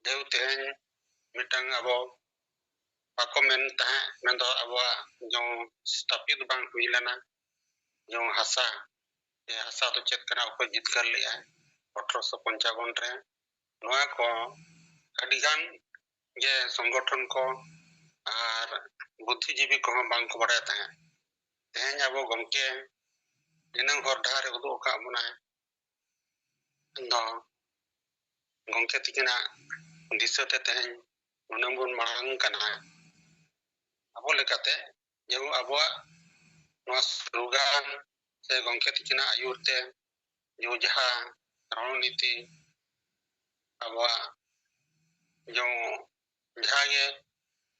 ᱡᱮᱦᱮᱛᱩ ᱛᱮᱦᱮᱧ ᱢᱤᱫᱴᱟᱝ ᱟᱵᱚ ᱵᱟᱠᱚ ᱢᱮᱱ ᱛᱟᱦᱮᱸᱫ, ᱢᱮᱱᱫᱚ ᱟᱵᱚᱣᱟᱜ ᱡᱮᱢᱚᱱ ᱥᱛᱷᱟᱯᱤᱛ ᱵᱟᱝ ᱦᱩᱭ ᱞᱮᱱᱟ, ᱡᱮᱢᱚᱱ ᱦᱟᱥᱟ, ᱡᱮ ᱦᱟᱥᱟ ᱫᱚ ᱪᱮᱫ ᱠᱟᱱᱟ, ᱚᱠᱚᱭ ᱡᱤᱛᱠᱟᱹᱨ ᱞᱮᱫᱼᱟᱭ ᱟᱴᱷᱨᱚᱥᱚ ᱯᱚᱧᱪᱟᱵᱚᱱ ᱨᱮ, ᱱᱚᱣᱟ ᱠᱚ ᱟᱹᱰᱤᱜᱟᱱ ᱜᱮ ᱥᱚᱝᱜᱚᱴᱷᱚᱱ ᱠᱚ ᱟᱨ ᱵᱩᱫᱽᱫᱷᱤᱡᱤᱵᱤ ᱠᱚᱦᱚᱸ ᱵᱟᱝ ᱠᱚ ᱵᱟᱲᱟᱭ ᱛᱟᱦᱮᱸᱫ᱾ ᱛᱮᱦᱮᱧ ᱟᱵᱚ ᱜᱚᱢᱠᱮ ᱫᱤᱱᱟᱹᱢ ᱦᱚᱨ ᱰᱟᱦᱟᱨ ᱨᱮ ᱩᱫᱩᱜ ᱟᱠᱟᱫ ᱵᱚᱱᱟᱭ ᱫᱚ ᱜᱚᱢᱠᱮ ᱛᱤᱠᱤᱱᱟᱜ ᱫᱤᱥᱟᱹ ᱛᱮ ᱛᱮᱦᱮᱧ ᱱᱩᱱᱟᱹᱝ ᱵᱚᱱ ᱢᱟᱲᱟᱝ ᱠᱟᱱᱟ, ᱟᱵᱚ ᱞᱮᱠᱟᱛᱮ ᱡᱮᱢᱚᱱ ᱟᱵᱚᱣᱟᱜ ᱱᱚᱣᱟ ᱥᱞᱳᱜᱟᱱ ᱥᱮ ᱜᱚᱢᱠᱮ ᱛᱤᱠᱤᱱᱟᱜ ᱟᱹᱭᱩᱨ ᱛᱮ ᱡᱮ ᱡᱟᱦᱟᱸ ᱨᱚᱲᱱᱤᱛᱤ ᱟᱵᱚᱣᱟᱜ ᱡᱮᱢᱚᱱ ᱡᱟᱦᱟᱸ ᱜᱮ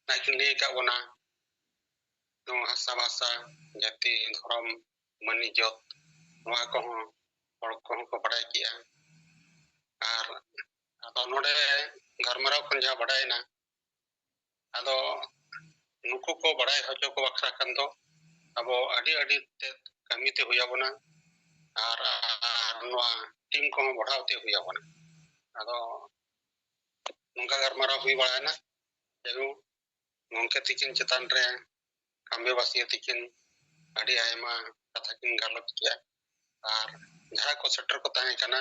ᱱᱟᱭᱠᱤᱱ ᱞᱟᱹᱭ ᱟᱠᱟᱫ ᱵᱚᱱᱟ, ᱡᱮᱢᱚᱱ ᱦᱟᱥᱟ ᱵᱷᱟᱥᱟ, ᱡᱟᱹᱛᱤ, ᱫᱷᱚᱨᱚᱢ, ᱢᱟᱹᱱᱤ ᱡᱟᱹᱛ, ᱱᱚᱣᱟ ᱠᱚᱦᱚᱸ ᱦᱚᱲ ᱠᱚᱦᱚᱸ ᱠᱚ ᱵᱟᱰᱟᱭ ᱠᱮᱜᱼᱟ᱾ ᱟᱨ ᱟᱫᱚ ᱱᱚᱰᱮ ᱜᱟᱞᱢᱟᱨᱟᱣ ᱠᱷᱚᱱ ᱡᱟᱦᱟᱸ ᱵᱟᱰᱟᱭᱮᱱᱟ, ᱟᱫᱚ ᱱᱩᱠᱩ ᱠᱚ ᱵᱟᱰᱟᱭ ᱦᱚᱪᱚ ᱠᱚ ᱵᱟᱠᱷᱨᱟ ᱠᱷᱟᱱ ᱫᱚ ᱟᱵᱚ ᱟᱹᱰᱤ ᱟᱹᱰᱤ ᱛᱮᱫ ᱠᱟᱹᱢᱤ ᱛᱮ ᱦᱩᱭ ᱟᱵᱚᱱᱟ᱾ ᱟᱨ, ᱟᱨ ᱱᱚᱣᱟ ᱴᱤᱢ ᱠᱚᱦᱚᱸ ᱵᱟᱲᱦᱟᱣ ᱛᱮ ᱦᱩᱭ ᱟᱵᱚᱱᱟ᱾ ᱟᱫᱚ ᱱᱚᱝᱠᱟ ᱜᱟᱞᱢᱟᱨᱟᱣ ᱦᱩᱭ ᱵᱟᱲᱟᱭᱮᱱᱟ᱾ ᱡᱟᱭᱦᱳᱠ, ᱜᱚᱢᱠᱮ ᱛᱤᱠᱤᱱ ᱪᱮᱛᱟᱱ ᱨᱮ ᱠᱟᱢᱵᱮ ᱵᱟᱥᱤᱭᱟᱹ ᱛᱤᱠᱤᱱ ᱟᱹᱰᱤ ᱟᱭᱢᱟ ᱠᱟᱛᱷᱟ ᱠᱤᱱ ᱜᱟᱞᱚᱪ ᱠᱮᱜᱼᱟ᱾ ᱟᱨ ᱡᱟᱦᱟᱸᱭ ᱠᱚ ᱥᱮᱴᱮᱨ ᱠᱚ ᱛᱟᱦᱮᱸ ᱠᱟᱱᱟ,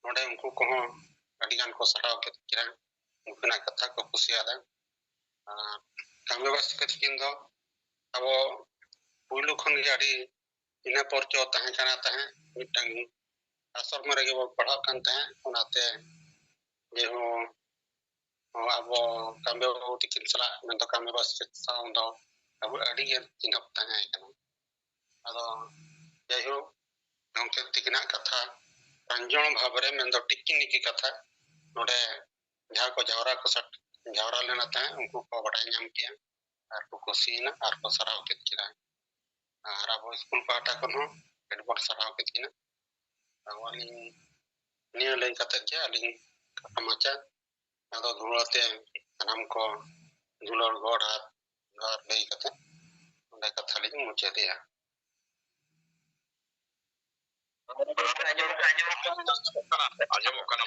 ᱱᱚᱰᱮ ᱩᱱᱠᱩ ᱠᱚᱦᱚᱸ ᱟᱹᱰᱤ ᱜᱟᱱ ᱠᱚ ᱥᱟᱨᱦᱟᱣ ᱠᱮᱫ ᱠᱤᱱᱟ, ᱩᱱᱠᱤᱱᱟᱜ ᱠᱟᱛᱷᱟ ᱠᱚ ᱠᱩᱥᱤᱭᱟᱫᱟ᱾ ᱟᱨ ᱠᱟᱢᱵᱮ ᱵᱟᱥᱤᱭᱟᱹ ᱛᱤᱠᱤᱱ ᱫᱚ ᱟᱵᱚ ᱯᱩᱭᱞᱩ ᱠᱷᱚᱱ ᱜᱮ ᱟᱹᱰᱤ ᱤᱱᱟᱹ ᱯᱚᱨ ᱪᱚ ᱛᱟᱦᱮᱸ ᱠᱟᱱᱟ ᱛᱟᱦᱮᱸᱫ, ᱢᱤᱫᱴᱟᱝ ᱟᱥᱨᱚᱢ ᱨᱮᱜᱮ ᱵᱚᱱ ᱯᱟᱲᱦᱟᱜ ᱠᱟᱱ ᱛᱟᱦᱮᱸᱫ᱾ ᱚᱱᱟᱛᱮ ᱡᱮᱦᱚᱸ ᱟᱵᱚ ᱠᱟᱢᱵᱮ ᱵᱟᱹᱵᱩ ᱛᱤᱠᱤᱱ ᱥᱟᱞᱟᱜ ᱢᱮᱱᱫᱚ ᱠᱟᱢᱵᱮ ᱵᱟᱥᱤ ᱥᱟᱶ ᱫᱚ ᱟᱵᱚ ᱟᱹᱰᱤ ᱜᱮ ᱪᱤᱱᱦᱟᱹᱯ ᱛᱟᱦᱮᱸ ᱠᱟᱱᱟ᱾ ᱟᱫᱚ ᱡᱟᱭᱦᱳᱠ, ᱜᱚᱢᱠᱮ ᱛᱤᱠᱤᱱᱟᱜ ᱠᱟᱛᱷᱟ ᱯᱨᱟᱧᱡᱚᱱ ᱵᱷᱟᱵᱽ ᱨᱮ ᱢᱮᱱᱫᱚ ᱴᱤᱠᱤ ᱱᱤᱠᱤ ᱠᱟᱛᱷᱟ ᱱᱚᱰᱮ ᱡᱟᱦᱟᱸ ᱠᱚ ᱡᱟᱣᱨᱟ ᱠᱚ ᱥᱟᱴ-, ᱡᱟᱣᱨᱟ ᱞᱮᱱᱟ ᱛᱟᱦᱮᱸᱫ, ᱩᱱᱠᱩ ᱠᱚ ᱵᱟᱰᱟᱭ ᱧᱟᱢ ᱠᱮᱜᱼᱟ ᱟᱨ ᱠᱚ ᱠᱩᱥᱤᱭᱮᱱᱟ ᱟᱨ ᱠᱚ ᱥᱟᱨᱦᱟᱣ ᱠᱮᱫ ᱠᱤᱱᱟ᱾ ᱟᱨ ᱟᱵᱚ ᱥᱠᱩᱞ ᱯᱟᱦᱴᱟ ᱠᱷᱚᱱ ᱦᱚᱸ ᱟᱹᱰᱤ ᱵᱚᱱ ᱥᱟᱨᱦᱟᱣ ᱠᱮᱫ ᱠᱤᱱᱟ᱾ ᱟᱫᱚ ᱟᱹᱞᱤᱧ ᱱᱤᱭᱟᱹ ᱞᱟᱹᱭ ᱠᱟᱛᱮᱫ ᱜᱮ ᱟᱹᱞᱤᱧ ᱠᱷᱟᱴᱚ ᱢᱟᱪᱷᱟ ᱟᱫᱚ ᱫᱷᱩᱲᱟᱹ ᱛᱮ ᱥᱟᱱᱟᱢ ᱠᱚ ᱫᱩᱞᱟᱹᱲ ᱜᱚᱰ ᱟᱨ ᱡᱚᱦᱟᱨ ᱞᱟᱹᱭ ᱠᱟᱛᱮᱫ ᱱᱚᱰᱮ ᱠᱟᱛᱷᱟ ᱞᱤᱧ ᱢᱩᱪᱟᱹᱫᱮᱜᱼᱟ᱾ ᱟᱸᱡᱚᱢᱚᱜ ᱠᱟᱱᱟ᱾ ᱟᱸᱡᱚᱢᱚᱜ ᱠᱟᱱᱟ᱾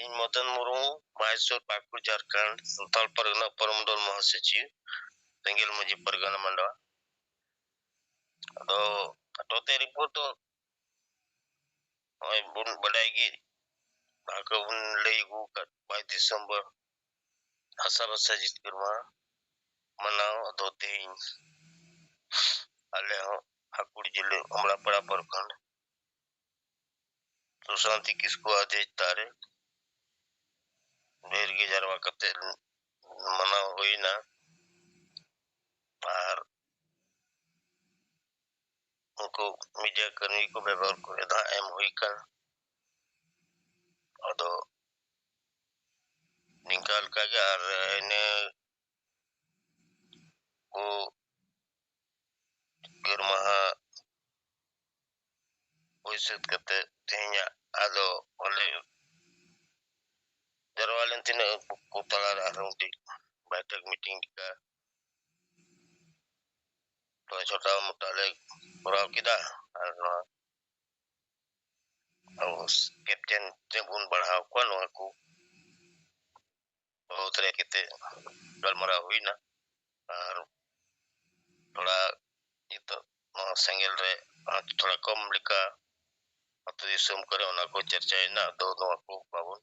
ᱤᱧ ᱢᱚᱫᱚᱱ ᱢᱩᱨᱢᱩ, ᱢᱟᱦᱮᱥᱣᱚᱨ, ᱯᱟᱹᱠᱩᱲ, ᱡᱷᱟᱲᱠᱷᱚᱸᱰ, ᱥᱟᱱᱛᱟᱲ ᱯᱟᱨᱜᱟᱱᱟ ᱯᱚᱨᱚᱢ ᱰᱚᱞ ᱢᱚᱦᱟᱥᱚᱪᱤᱵᱽ, ᱥᱮᱸᱜᱮᱞ ᱢᱟᱹᱡᱷᱤ ᱯᱟᱨᱜᱟᱱᱟ ᱢᱟᱰᱣᱟ᱾ ᱟᱫᱚ ᱠᱷᱟᱴᱚ ᱛᱮ ᱨᱤᱯᱳᱨᱴ ᱫᱚ ᱱᱚᱜᱼᱚᱭ ᱵᱚᱱ ᱵᱟᱰᱟᱭ ᱜᱮ, ᱡᱟᱦᱟᱸ ᱠᱚ ᱵᱚᱱ ᱞᱟᱹᱭ ᱟᱹᱜᱩ ᱟᱠᱟᱫ, ᱵᱟᱭᱤᱥ ᱰᱤᱥᱮᱢᱵᱚᱨ ᱦᱟᱥᱟ ᱵᱷᱟᱥᱟ ᱡᱤᱛᱠᱟᱹᱨ ᱢᱟᱦᱟ ᱢᱟᱱᱟᱣ᱾ ᱟᱫᱚ ᱛᱮᱦᱮᱧ ᱟᱞᱮ ᱦᱚᱸ ᱦᱟᱹᱠᱩᱲ ᱡᱤᱞᱟᱹ ᱚᱢᱲᱟᱯᱟᱲᱟ ᱯᱨᱚᱠᱷᱚᱸᱰ ᱥᱩᱥᱟᱱᱛᱤ ᱠᱤᱥᱠᱩ ᱟᱫᱮ ᱪᱮᱛᱟᱱ ᱨᱮ ᱰᱷᱮᱨ ᱜᱮ ᱡᱟᱨᱣᱟ ᱠᱟᱛᱮ ᱢᱟᱱᱟᱣ ᱦᱩᱭᱱᱟ᱾ ᱟᱨ ᱩᱱᱠᱩ ᱢᱤᱰᱤᱭᱟ ᱠᱟᱹᱢᱤ ᱠᱚ ᱵᱮᱵᱚᱦᱟᱨ ᱠᱚᱨᱮ ᱫᱚ ᱦᱟᱸᱜ ᱮᱢ ᱦᱩᱭ ᱠᱟᱱᱟ᱾ ᱟᱫᱚ ᱱᱤᱝᱠᱟ ᱞᱮᱠᱟᱜᱮ ᱟᱨ ᱤᱱᱟᱹ ᱠᱚ ᱜᱟᱹᱨ ᱢᱟᱦᱟ ᱦᱩᱭ ᱥᱟᱹᱛ ᱠᱟᱛᱮ ᱛᱮᱦᱮᱧᱟᱜ ᱟᱫᱚ ᱚᱸᱰᱮ ᱡᱟᱨᱣᱟ ᱞᱮᱱ ᱛᱤᱱᱟᱹᱜ ᱠᱚ ᱛᱟᱞᱟᱨᱮ ᱟᱨᱦᱚᱸ ᱢᱤᱫᱴᱤᱡ ᱵᱟᱭᱴᱷᱚᱠ ᱢᱤᱴᱤᱝ ᱞᱮᱠᱟ ᱛᱚ ᱪᱷᱳᱴᱟ ᱢᱳᱴᱟ ᱞᱮ ᱠᱚᱨᱟᱣ ᱠᱮᱫᱟ᱾ ᱟᱨ ᱱᱚᱣᱟ ᱟᱵᱚ ᱠᱮᱯᱴᱮᱱ ᱛᱮᱵᱚᱱ ᱵᱟᱲᱦᱟᱣ ᱠᱚᱣᱟ, ᱱᱚᱣᱟ ᱠᱚ ᱵᱟᱵᱚᱫ ᱨᱮ ᱠᱟᱛᱮ ᱜᱟᱞᱢᱟᱨᱟᱣ ᱦᱩᱭᱱᱟ᱾ ᱟᱨ ᱛᱷᱚᱲᱟ ᱱᱤᱛᱚᱜ ᱱᱚᱣᱟ ᱥᱮᱸᱜᱮᱞ ᱨᱮ ᱛᱷᱚᱲᱟ ᱠᱚᱢ ᱞᱮᱠᱟ ᱟᱹᱛᱩ ᱫᱤᱥᱚᱢ ᱠᱚᱨᱮ ᱚᱱᱟ ᱠᱚ ᱪᱟᱨᱪᱟᱭᱮᱱᱟ᱾ ᱟᱫᱚ ᱱᱚᱣᱟ ᱠᱚ ᱵᱟᱵᱚᱱ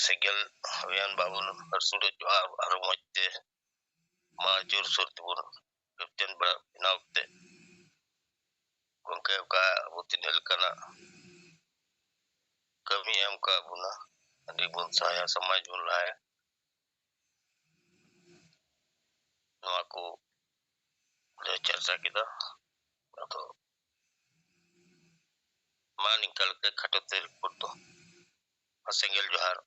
ᱥᱮᱸᱜᱮᱞ ᱦᱩᱭᱟᱱ ᱵᱟᱵᱚᱱ ᱦᱟᱹᱨᱥᱩᱲ ᱦᱚᱪᱚᱜᱼᱟ᱾ ᱟᱨᱚ ᱢᱚᱡᱽ ᱛᱮ ᱢᱟ ᱡᱳᱨᱥᱳᱨ ᱛᱮᱵᱚᱱ ᱠᱮᱯᱴᱮᱱ ᱵᱮᱱᱟᱣ ᱠᱟᱛᱮ ᱜᱚᱢᱠᱮ ᱚᱠᱟ ᱟᱵᱚ ᱛᱤᱱᱟᱹᱜ ᱞᱮᱠᱟᱱᱟᱜ ᱠᱟᱹᱢᱤ ᱮᱢ ᱠᱟᱜ ᱵᱚᱱᱟ, ᱟᱹᱰᱤ ᱵᱚᱱ ᱥᱟᱦᱟᱭᱟ, ᱥᱚᱢᱟᱡᱽ ᱵᱚᱱ ᱞᱟᱦᱟᱭᱟ᱾ ᱱᱚᱣᱟ ᱠᱚ ᱞᱮ ᱪᱟᱨᱪᱟ ᱠᱮᱫᱟ᱾ ᱟᱫᱚ ᱢᱟ ᱱᱤᱝᱠᱟ ᱞᱮᱠᱟ ᱠᱷᱟᱴᱚ ᱛᱮ ᱨᱤᱯᱳᱨᱴ ᱫᱚ᱾ ᱥᱮᱸᱜᱮᱞ ᱡᱚᱦᱟᱨ᱾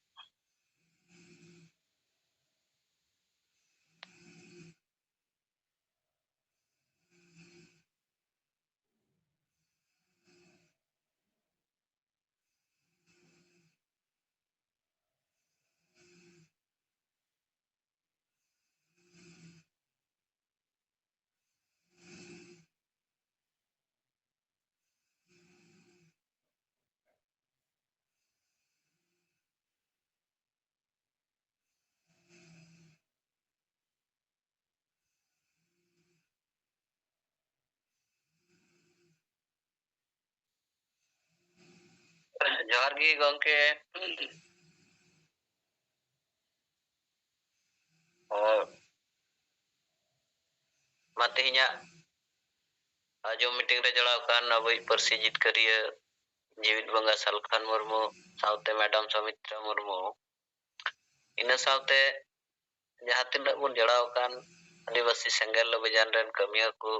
ᱡᱚᱦᱟᱨ ᱜᱮ ᱜᱚᱢᱠᱮ᱾ ᱚ, ᱢᱟ ᱛᱮᱦᱮᱧᱟᱜ ᱟᱸᱡᱚᱢ ᱢᱤᱴᱤᱝ ᱨᱮ ᱡᱚᱲᱟᱣ ᱟᱠᱟᱱ ᱟᱵᱚᱭᱤᱡ ᱯᱟᱹᱨᱥᱤ ᱡᱤᱛᱠᱟᱹᱨᱤᱭᱟᱹ ᱡᱤᱣᱤᱫ ᱵᱚᱸᱜᱟ ᱥᱟᱞᱠᱷᱟᱱ ᱢᱩᱨᱢᱩ ᱥᱟᱶᱛᱮ ᱢᱮᱰᱟᱢ ᱥᱚᱢᱤᱛᱨᱟ ᱢᱩᱨᱢᱩ, ᱤᱱᱟᱹ ᱥᱟᱶᱛᱮ ᱡᱟᱦᱟᱸ ᱛᱤᱱᱟᱹᱜ ᱵᱚᱱ ᱡᱚᱲᱟᱣ ᱟᱠᱟᱱ ᱟᱹᱫᱤᱵᱟᱹᱥᱤ ᱥᱮᱸᱜᱮᱞ ᱚᱵᱷᱤᱡᱟᱱ ᱨᱮᱱ ᱠᱟᱹᱢᱤᱭᱟᱹ ᱠᱚ,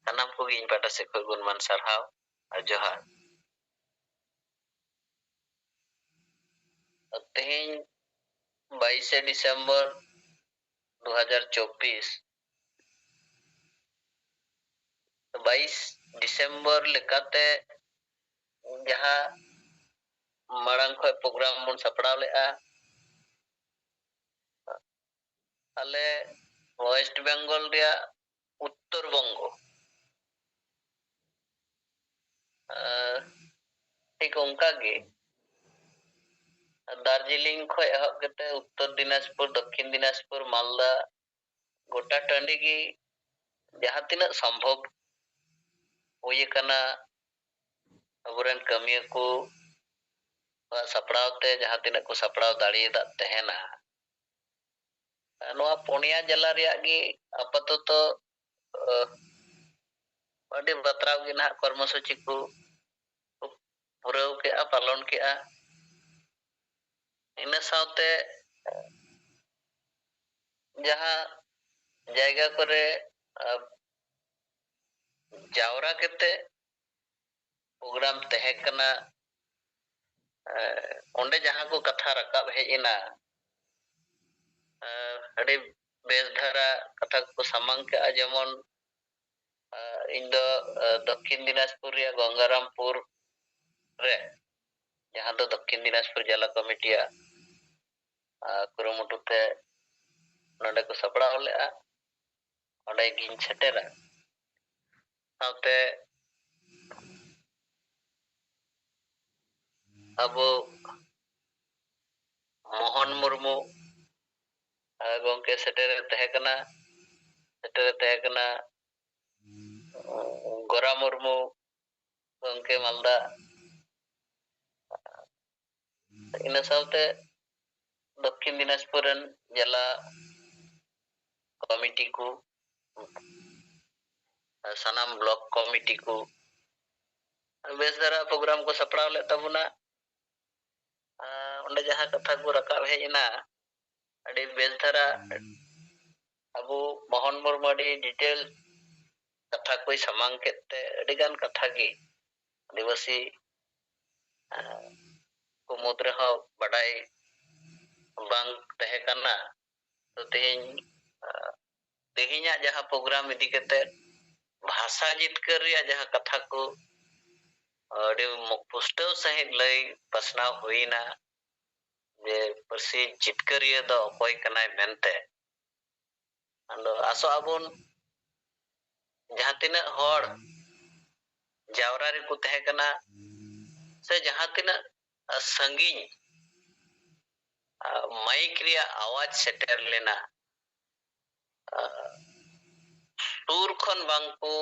ᱥᱟᱱᱟᱢ ᱠᱚᱜᱮ ᱤᱧ ᱯᱟᱦᱴᱟ ᱥᱮᱫ ᱠᱷᱚᱱ ᱜᱩᱱᱢᱟᱱ ᱥᱟᱨᱦᱟᱣ ᱟᱨ ᱡᱚᱦᱟᱨ᱾ ᱛᱮᱦᱮᱧ ᱵᱟᱭᱤᱥᱮ ᱰᱤᱥᱮᱢᱵᱚᱨ ᱫᱩ ᱦᱟᱡᱟᱨ ᱪᱚᱵᱵᱤᱥ, ᱵᱟᱭᱤᱥ ᱰᱤᱥᱮᱢᱵᱚᱨ ᱞᱮᱠᱟᱛᱮ ᱡᱟᱦᱟᱸ ᱢᱟᱲᱟᱝ ᱠᱷᱚᱱ ᱯᱨᱳᱜᱨᱟᱢ ᱵᱚᱱ ᱥᱟᱯᱲᱟᱣ ᱞᱮᱫᱼᱟ, ᱟᱞᱮ ᱳᱭᱮᱥᱴ ᱵᱮᱝᱜᱚᱞ ᱨᱮᱭᱟᱜ ᱩᱛᱛᱚᱨ ᱵᱚᱝᱜᱚ, ᱟᱨ ᱴᱷᱤᱠ ᱚᱱᱠᱟ ᱜᱮ ᱫᱟᱨᱡᱤᱞᱤᱝ ᱠᱷᱚᱱ ᱮᱦᱚᱵ ᱠᱟᱛᱮ ᱩᱛᱛᱚᱨ ᱫᱤᱱᱟᱡᱽᱯᱩᱨ, ᱫᱚᱠᱠᱷᱤᱱ ᱫᱤᱱᱟᱡᱽᱯᱩᱨ, ᱢᱟᱞᱫᱟ, ᱜᱚᱴᱟ ᱴᱟᱺᱰᱤ ᱜᱮ ᱡᱟᱦᱟᱸ ᱛᱤᱱᱟᱹᱜ ᱥᱚᱢᱵᱷᱚᱵ ᱦᱩᱭ ᱟᱠᱟᱱᱟ, ᱟᱵᱚᱨᱮᱱ ᱠᱟᱹᱢᱤᱭᱟᱹ ᱠᱚ ᱥᱟᱯᱲᱟᱣ ᱛᱮ ᱡᱟᱦᱟᱸ ᱛᱤᱱᱟᱹᱜ ᱠᱚ ᱥᱟᱯᱲᱟᱣ ᱫᱟᱲᱮᱭᱟᱫ ᱛᱟᱦᱮᱱᱟ᱾ ᱱᱚᱣᱟ ᱯᱩᱱᱭᱟ ᱡᱮᱞᱟ ᱨᱮᱭᱟᱜ ᱜᱮ ᱟᱯᱟᱛᱚᱛᱚ, ᱟᱹ, ᱟᱹᱰᱤ ᱵᱟᱛᱨᱟᱣ ᱜᱮ ᱱᱟᱦᱟᱜ ᱠᱚᱨᱢᱚᱥᱩᱪᱤ ᱠᱚ ᱯᱩᱨᱟᱹᱣ ᱠᱮᱜᱼᱟ, ᱯᱟᱞᱚᱱ ᱠᱮᱜᱼᱟ᱾ ᱤᱱᱟᱹ ᱥᱟᱶᱛᱮ ᱡᱟᱦᱟᱸ ᱡᱟᱭᱜᱟ ᱠᱚᱨᱮ, ᱟᱹ, ᱡᱟᱣᱨᱟ ᱠᱟᱛᱮ ᱯᱨᱳᱜᱨᱟᱢ ᱛᱟᱦᱮᱸ ᱠᱟᱱᱟ, ᱮ, ᱚᱸᱰᱮ ᱡᱟᱦᱟᱸ ᱠᱚ ᱠᱟᱛᱷᱟ ᱨᱟᱠᱟᱵ ᱦᱮᱡ ᱮᱱᱟ, ᱮ, ᱟᱹᱰᱤ ᱵᱮᱥ ᱫᱷᱟᱨᱟ ᱠᱟᱛᱷᱟ ᱠᱚᱠᱚ ᱥᱟᱢᱟᱝ ᱠᱮᱜᱼᱟ᱾ ᱡᱮᱢᱚᱱ, ᱮ, ᱤᱧ ᱫᱚ, ᱮ, ᱫᱚᱠᱠᱷᱤᱱ ᱫᱤᱱᱟᱡᱽᱯᱩᱨ ᱨᱮᱭᱟᱜ ᱜᱚᱝᱜᱟᱨᱟᱢᱯᱩᱨ ᱨᱮ, ᱡᱟᱦᱟᱸ ᱫᱚ ᱫᱚᱠᱠᱷᱤᱱ ᱫᱤᱱᱟᱡᱽᱯᱩᱨ ᱡᱮᱞᱟ ᱠᱚᱢᱤᱴᱤᱭᱟᱜ, ᱮ, ᱠᱩᱨᱩᱢᱩᱴᱩ ᱛᱮ ᱱᱚᱰᱮ ᱠᱚ ᱥᱟᱯᱲᱟᱣ ᱞᱮᱜᱼᱟ, ᱚᱸᱰᱮ ᱜᱤᱧ ᱥᱮᱴᱮᱨᱟ᱾ ᱥᱟᱶᱛᱮ ᱟᱵᱚ ᱢᱳᱦᱚᱱ ᱢᱩᱨᱢᱩ, ᱟᱨ ᱜᱚᱢᱠᱮ ᱥᱮᱴᱮᱨᱮ ᱛᱟᱦᱮᱸ ᱠᱟᱱᱟ, ᱥᱮᱴᱮᱨᱮ ᱛᱟᱦᱮᱸ ᱠᱟᱱᱟ ᱜᱳᱨᱟ ᱢᱩᱨᱢᱩ, ᱜᱚᱢᱠᱮ ᱢᱟᱞᱫᱟ᱾ ᱤᱱᱟᱹ ᱥᱟᱶᱛᱮ ᱫᱚᱠᱠᱷᱤᱱ ᱫᱤᱱᱟᱡᱽᱯᱩᱨ ᱨᱮᱱ ᱡᱮᱞᱟ ᱠᱚᱢᱤᱴᱤ ᱠᱚ, ᱥᱟᱱᱟᱢ ᱵᱞᱚᱠ ᱠᱚᱢᱤᱴᱤ ᱠᱚ, ᱵᱮᱥ ᱫᱷᱟᱨᱟ ᱯᱨᱳᱜᱨᱟᱢ ᱠᱚ ᱥᱟᱯᱲᱟᱣ ᱞᱮᱫ ᱛᱟᱵᱚᱱᱟ᱾ ᱟᱨ ᱚᱸᱰᱮ ᱡᱟᱦᱟᱸ ᱠᱟᱛᱷᱟ ᱠᱚ ᱨᱟᱠᱟᱵ ᱦᱮᱡ ᱮᱱᱟ, ᱟᱹᱰᱤ ᱵᱮᱥ ᱫᱷᱟᱨᱟ ᱟᱵᱚ ᱢᱳᱦᱚᱱ ᱢᱩᱨᱢᱩ ᱟᱹᱰᱤ ᱰᱤᱴᱮᱞ ᱠᱟᱛᱷᱟ ᱠᱚᱭ ᱥᱟᱢᱟᱝ ᱠᱮᱫ ᱛᱮ ᱟᱹᱰᱤᱜᱟᱱ ᱠᱟᱛᱷᱟ ᱜᱮ ᱟᱹᱫᱤᱵᱟᱹᱥᱤ, ᱟᱸ, ᱠᱚ ᱢᱩᱫᱽ ᱨᱮᱦᱚᱸ ᱵᱟᱰᱟᱭ ᱵᱟᱝ ᱛᱟᱦᱮᱸ ᱠᱟᱱᱟ᱾ ᱛᱚ ᱛᱮᱦᱮᱧ, ᱟᱸ, ᱛᱮᱦᱮᱧᱟᱜ ᱡᱟᱦᱟᱸ ᱯᱨᱳᱜᱨᱟᱢ ᱤᱫᱤ ᱠᱟᱛᱮ ᱵᱷᱟᱥᱟ ᱡᱤᱛᱠᱟᱹᱨ ᱨᱮᱭᱟᱜ ᱡᱟᱦᱟᱸ ᱠᱟᱛᱷᱟ ᱠᱚ ᱟᱹᱰᱤ ᱢᱚ-, ᱯᱩᱥᱴᱟᱹᱣ ᱥᱟᱺᱦᱤᱡ ᱞᱟᱹᱭ ᱯᱟᱥᱱᱟᱣ ᱦᱩᱭᱱᱟ ᱡᱮ ᱯᱟᱹᱨᱥᱤ ᱡᱤᱛᱠᱟᱹᱨᱤᱭᱟᱹ ᱫᱚ ᱚᱠᱚᱭ ᱠᱟᱱᱟᱭ ᱢᱮᱱᱛᱮ᱾ ᱟᱫᱚ ᱟᱥᱚᱜ ᱟᱵᱚᱱ ᱡᱟᱦᱟᱸ ᱛᱤᱱᱟᱹᱜ ᱦᱚᱲ ᱡᱟᱣᱨᱟ ᱨᱮᱠᱚ ᱛᱟᱦᱮᱸ ᱠᱟᱱᱟ ᱥᱮ ᱡᱟᱦᱟᱸ ᱛᱤᱱᱟᱹᱜ ᱥᱟᱺᱜᱤᱧ, ᱟ, ᱢᱟᱭᱤᱠ ᱨᱮᱭᱟᱜ ᱟᱣᱟᱡᱽ ᱥᱮᱴᱮᱨ ᱞᱮᱱᱟ, ᱟ, ᱥᱩᱨ ᱠᱷᱚᱱ ᱵᱟᱝ ᱠᱚ,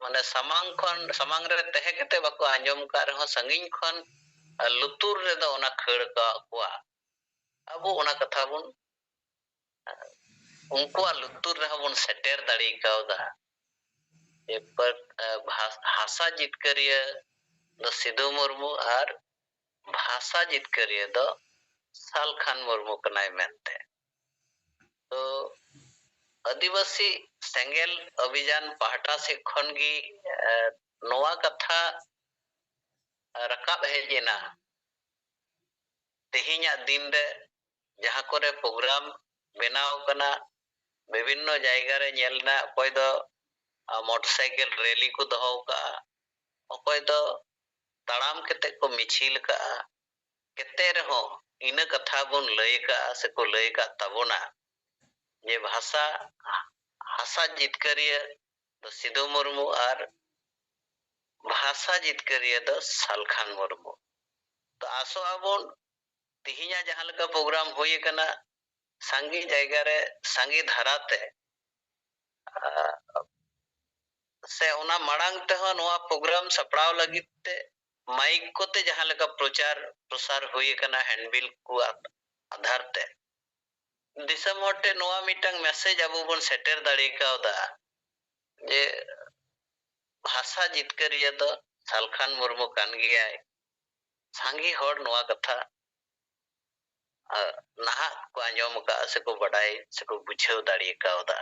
ᱢᱟᱱᱮ ᱥᱟᱢᱟᱝ ᱠᱷᱚᱱ, ᱥᱟᱢᱟᱝ ᱨᱮ ᱛᱟᱦᱮᱸ ᱠᱟᱛᱮ ᱵᱟᱠᱚ ᱟᱸᱡᱚᱢ ᱟᱠᱟᱫ ᱨᱮᱦᱚᱸ ᱥᱟᱺᱜᱤᱧ ᱠᱷᱚᱱ, ᱟ, ᱞᱩᱛᱩᱨ ᱨᱮᱫᱚ ᱚᱱᱟ ᱠᱷᱟᱹᱲ ᱟᱠᱟᱫ ᱠᱚᱣᱟ᱾ ᱟᱵᱚ ᱚᱱᱟ ᱠᱟᱛᱷᱟ ᱵᱚᱱ, ᱟ, ᱩᱱᱠᱩᱣᱟᱜ ᱞᱩᱛᱩᱨ ᱨᱮᱦᱚᱸ ᱵᱚᱱ ᱥᱮᱴᱮᱨ ᱫᱟᱲᱮ ᱠᱟᱣᱫᱟ ᱡᱮ ᱯᱟᱹᱨ-, ᱟ, ᱵᱷᱟᱥ-, ᱦᱟᱥᱟ ᱡᱤᱛᱠᱟᱹᱨᱤᱭᱟᱹ ᱫᱚ ᱥᱤᱫᱷᱩ ᱢᱩᱨᱢᱩ ᱟᱨ ᱵᱷᱟᱥᱟ ᱡᱤᱛᱠᱟᱹᱨᱤᱭᱟᱹ ᱫᱚ ᱥᱟᱞᱠᱷᱟᱱ ᱢᱩᱨᱢᱩ ᱠᱟᱱᱟᱭ ᱢᱮᱱᱛᱮ᱾ ᱛᱚ ᱟᱹᱫᱤᱵᱟᱹᱥᱤ ᱥᱮᱸᱜᱮᱞ ᱚᱵᱷᱤᱡᱟᱱ ᱯᱟᱦᱴᱟ ᱥᱮᱫ ᱠᱷᱚᱱ ᱜᱮ, ᱮ, ᱱᱚᱣᱟ ᱠᱟᱛᱷᱟ ᱨᱟᱠᱟᱵ ᱦᱮᱡ ᱮᱱᱟ᱾ ᱛᱮᱦᱮᱧᱟᱜ ᱫᱤᱱ ᱨᱮ ᱡᱟᱦᱟᱸ ᱠᱚᱨᱮ ᱯᱨᱳᱜᱨᱟᱢ ᱵᱮᱱᱟᱣ ᱠᱟᱱᱟ, ᱵᱤᱵᱷᱤᱱᱱᱚ ᱡᱟᱭᱜᱟ ᱨᱮ ᱧᱮᱞ ᱮᱱᱟ, ᱚᱠᱚᱭ ᱫᱚ, ᱟ, ᱢᱚᱴᱚᱨ ᱥᱟᱭᱠᱮᱞ ᱨᱮᱞᱤ ᱠᱚ ᱫᱚᱦᱚ ᱟᱠᱟᱫᱼᱟ, ᱚᱠᱚᱭ ᱫᱚ ᱛᱟᱲᱟᱢ ᱠᱟᱛᱮ ᱠᱚ ᱢᱤᱪᱷᱤᱞ ᱟᱠᱟᱫᱼᱟ᱾ ᱠᱟᱛᱮ ᱨᱮᱦᱚᱸ ᱤᱱᱟᱹ ᱠᱟᱛᱷᱟ ᱵᱚᱱ ᱞᱟᱹᱭ ᱟᱠᱟᱫᱼᱟ ᱥᱮᱠᱚ ᱞᱟᱹᱭ ᱟᱠᱟᱫ ᱛᱟᱵᱚᱱᱟ ᱡᱮ ᱵᱷᱟᱥᱟ, ᱦᱟᱥᱟ ᱡᱤᱛᱠᱟᱹᱨᱤᱭᱟᱹ ᱫᱚ ᱥᱤᱫᱷᱩ ᱢᱩᱨᱢᱩ ᱟᱨ ᱵᱷᱟᱥᱟ ᱡᱤᱛᱠᱟᱹᱨᱤᱭᱟᱹ ᱫᱚ ᱥᱟᱞᱠᱷᱟᱱ ᱢᱩᱨᱢᱩ᱾ ᱛᱚ ᱟᱥᱚᱜ ᱟᱵᱚᱱ ᱛᱮᱦᱮᱧᱟᱜ ᱡᱟᱦᱟᱸ ᱞᱮᱠᱟ ᱯᱨᱳᱜᱨᱟᱢ ᱦᱩᱭ ᱟᱠᱟᱱᱟ, ᱥᱟᱸᱜᱮ ᱡᱟᱭᱜᱟ ᱨᱮ ᱥᱟᱸᱜᱮ ᱫᱷᱟᱨᱟ ᱛᱮ, ᱟᱨ ᱥᱮ ᱚᱱᱟ ᱢᱟᱲᱟᱝ ᱛᱮᱦᱚᱸ ᱱᱚᱣᱟ ᱯᱨᱳᱜᱨᱟᱢ ᱥᱟᱯᱲᱟᱣ ᱞᱟᱹᱜᱤᱫ ᱛᱮ ᱢᱟᱭᱤᱠ ᱠᱚᱛᱮ ᱡᱟᱦᱟᱸ ᱞᱮᱠᱟ ᱯᱨᱚᱪᱟᱨ ᱯᱨᱚᱥᱟᱨ ᱦᱩᱭ ᱟᱠᱟᱱᱟ, ᱦᱮᱱᱰᱵᱤᱞ ᱠᱚ ᱟᱫᱷᱟᱨ ᱛᱮ ᱫᱤᱥᱚᱢ ᱦᱚᱲ ᱴᱷᱮᱱ ᱱᱚᱣᱟ ᱢᱤᱫᱴᱟᱝ ᱢᱮᱥᱮᱡᱽ ᱟᱵᱚ ᱵᱚᱱ ᱥᱮᱴᱮᱨ ᱫᱟᱲᱮ ᱠᱟᱣᱫᱟ ᱡᱮ ᱵᱷᱟᱥᱟ ᱡᱤᱛᱠᱟᱹᱨᱤᱭᱟᱹ ᱫᱚ ᱥᱟᱞᱠᱷᱟᱱ ᱢᱩᱨᱢᱩ ᱠᱟᱱ ᱜᱮᱭᱟᱭ᱾ ᱥᱟᱸᱜᱮ ᱦᱚᱲ ᱱᱚᱣᱟ ᱠᱟᱛᱷᱟ ᱱᱟᱦᱟᱜ ᱠᱚ ᱟᱸᱡᱚᱢ ᱟᱠᱟᱫᱼᱟ ᱥᱮᱠᱚ ᱵᱟᱰᱟᱭ ᱥᱮᱠᱚ ᱵᱩᱡᱷᱟᱹᱣ ᱫᱟᱲᱮ ᱠᱟᱣᱫᱟ᱾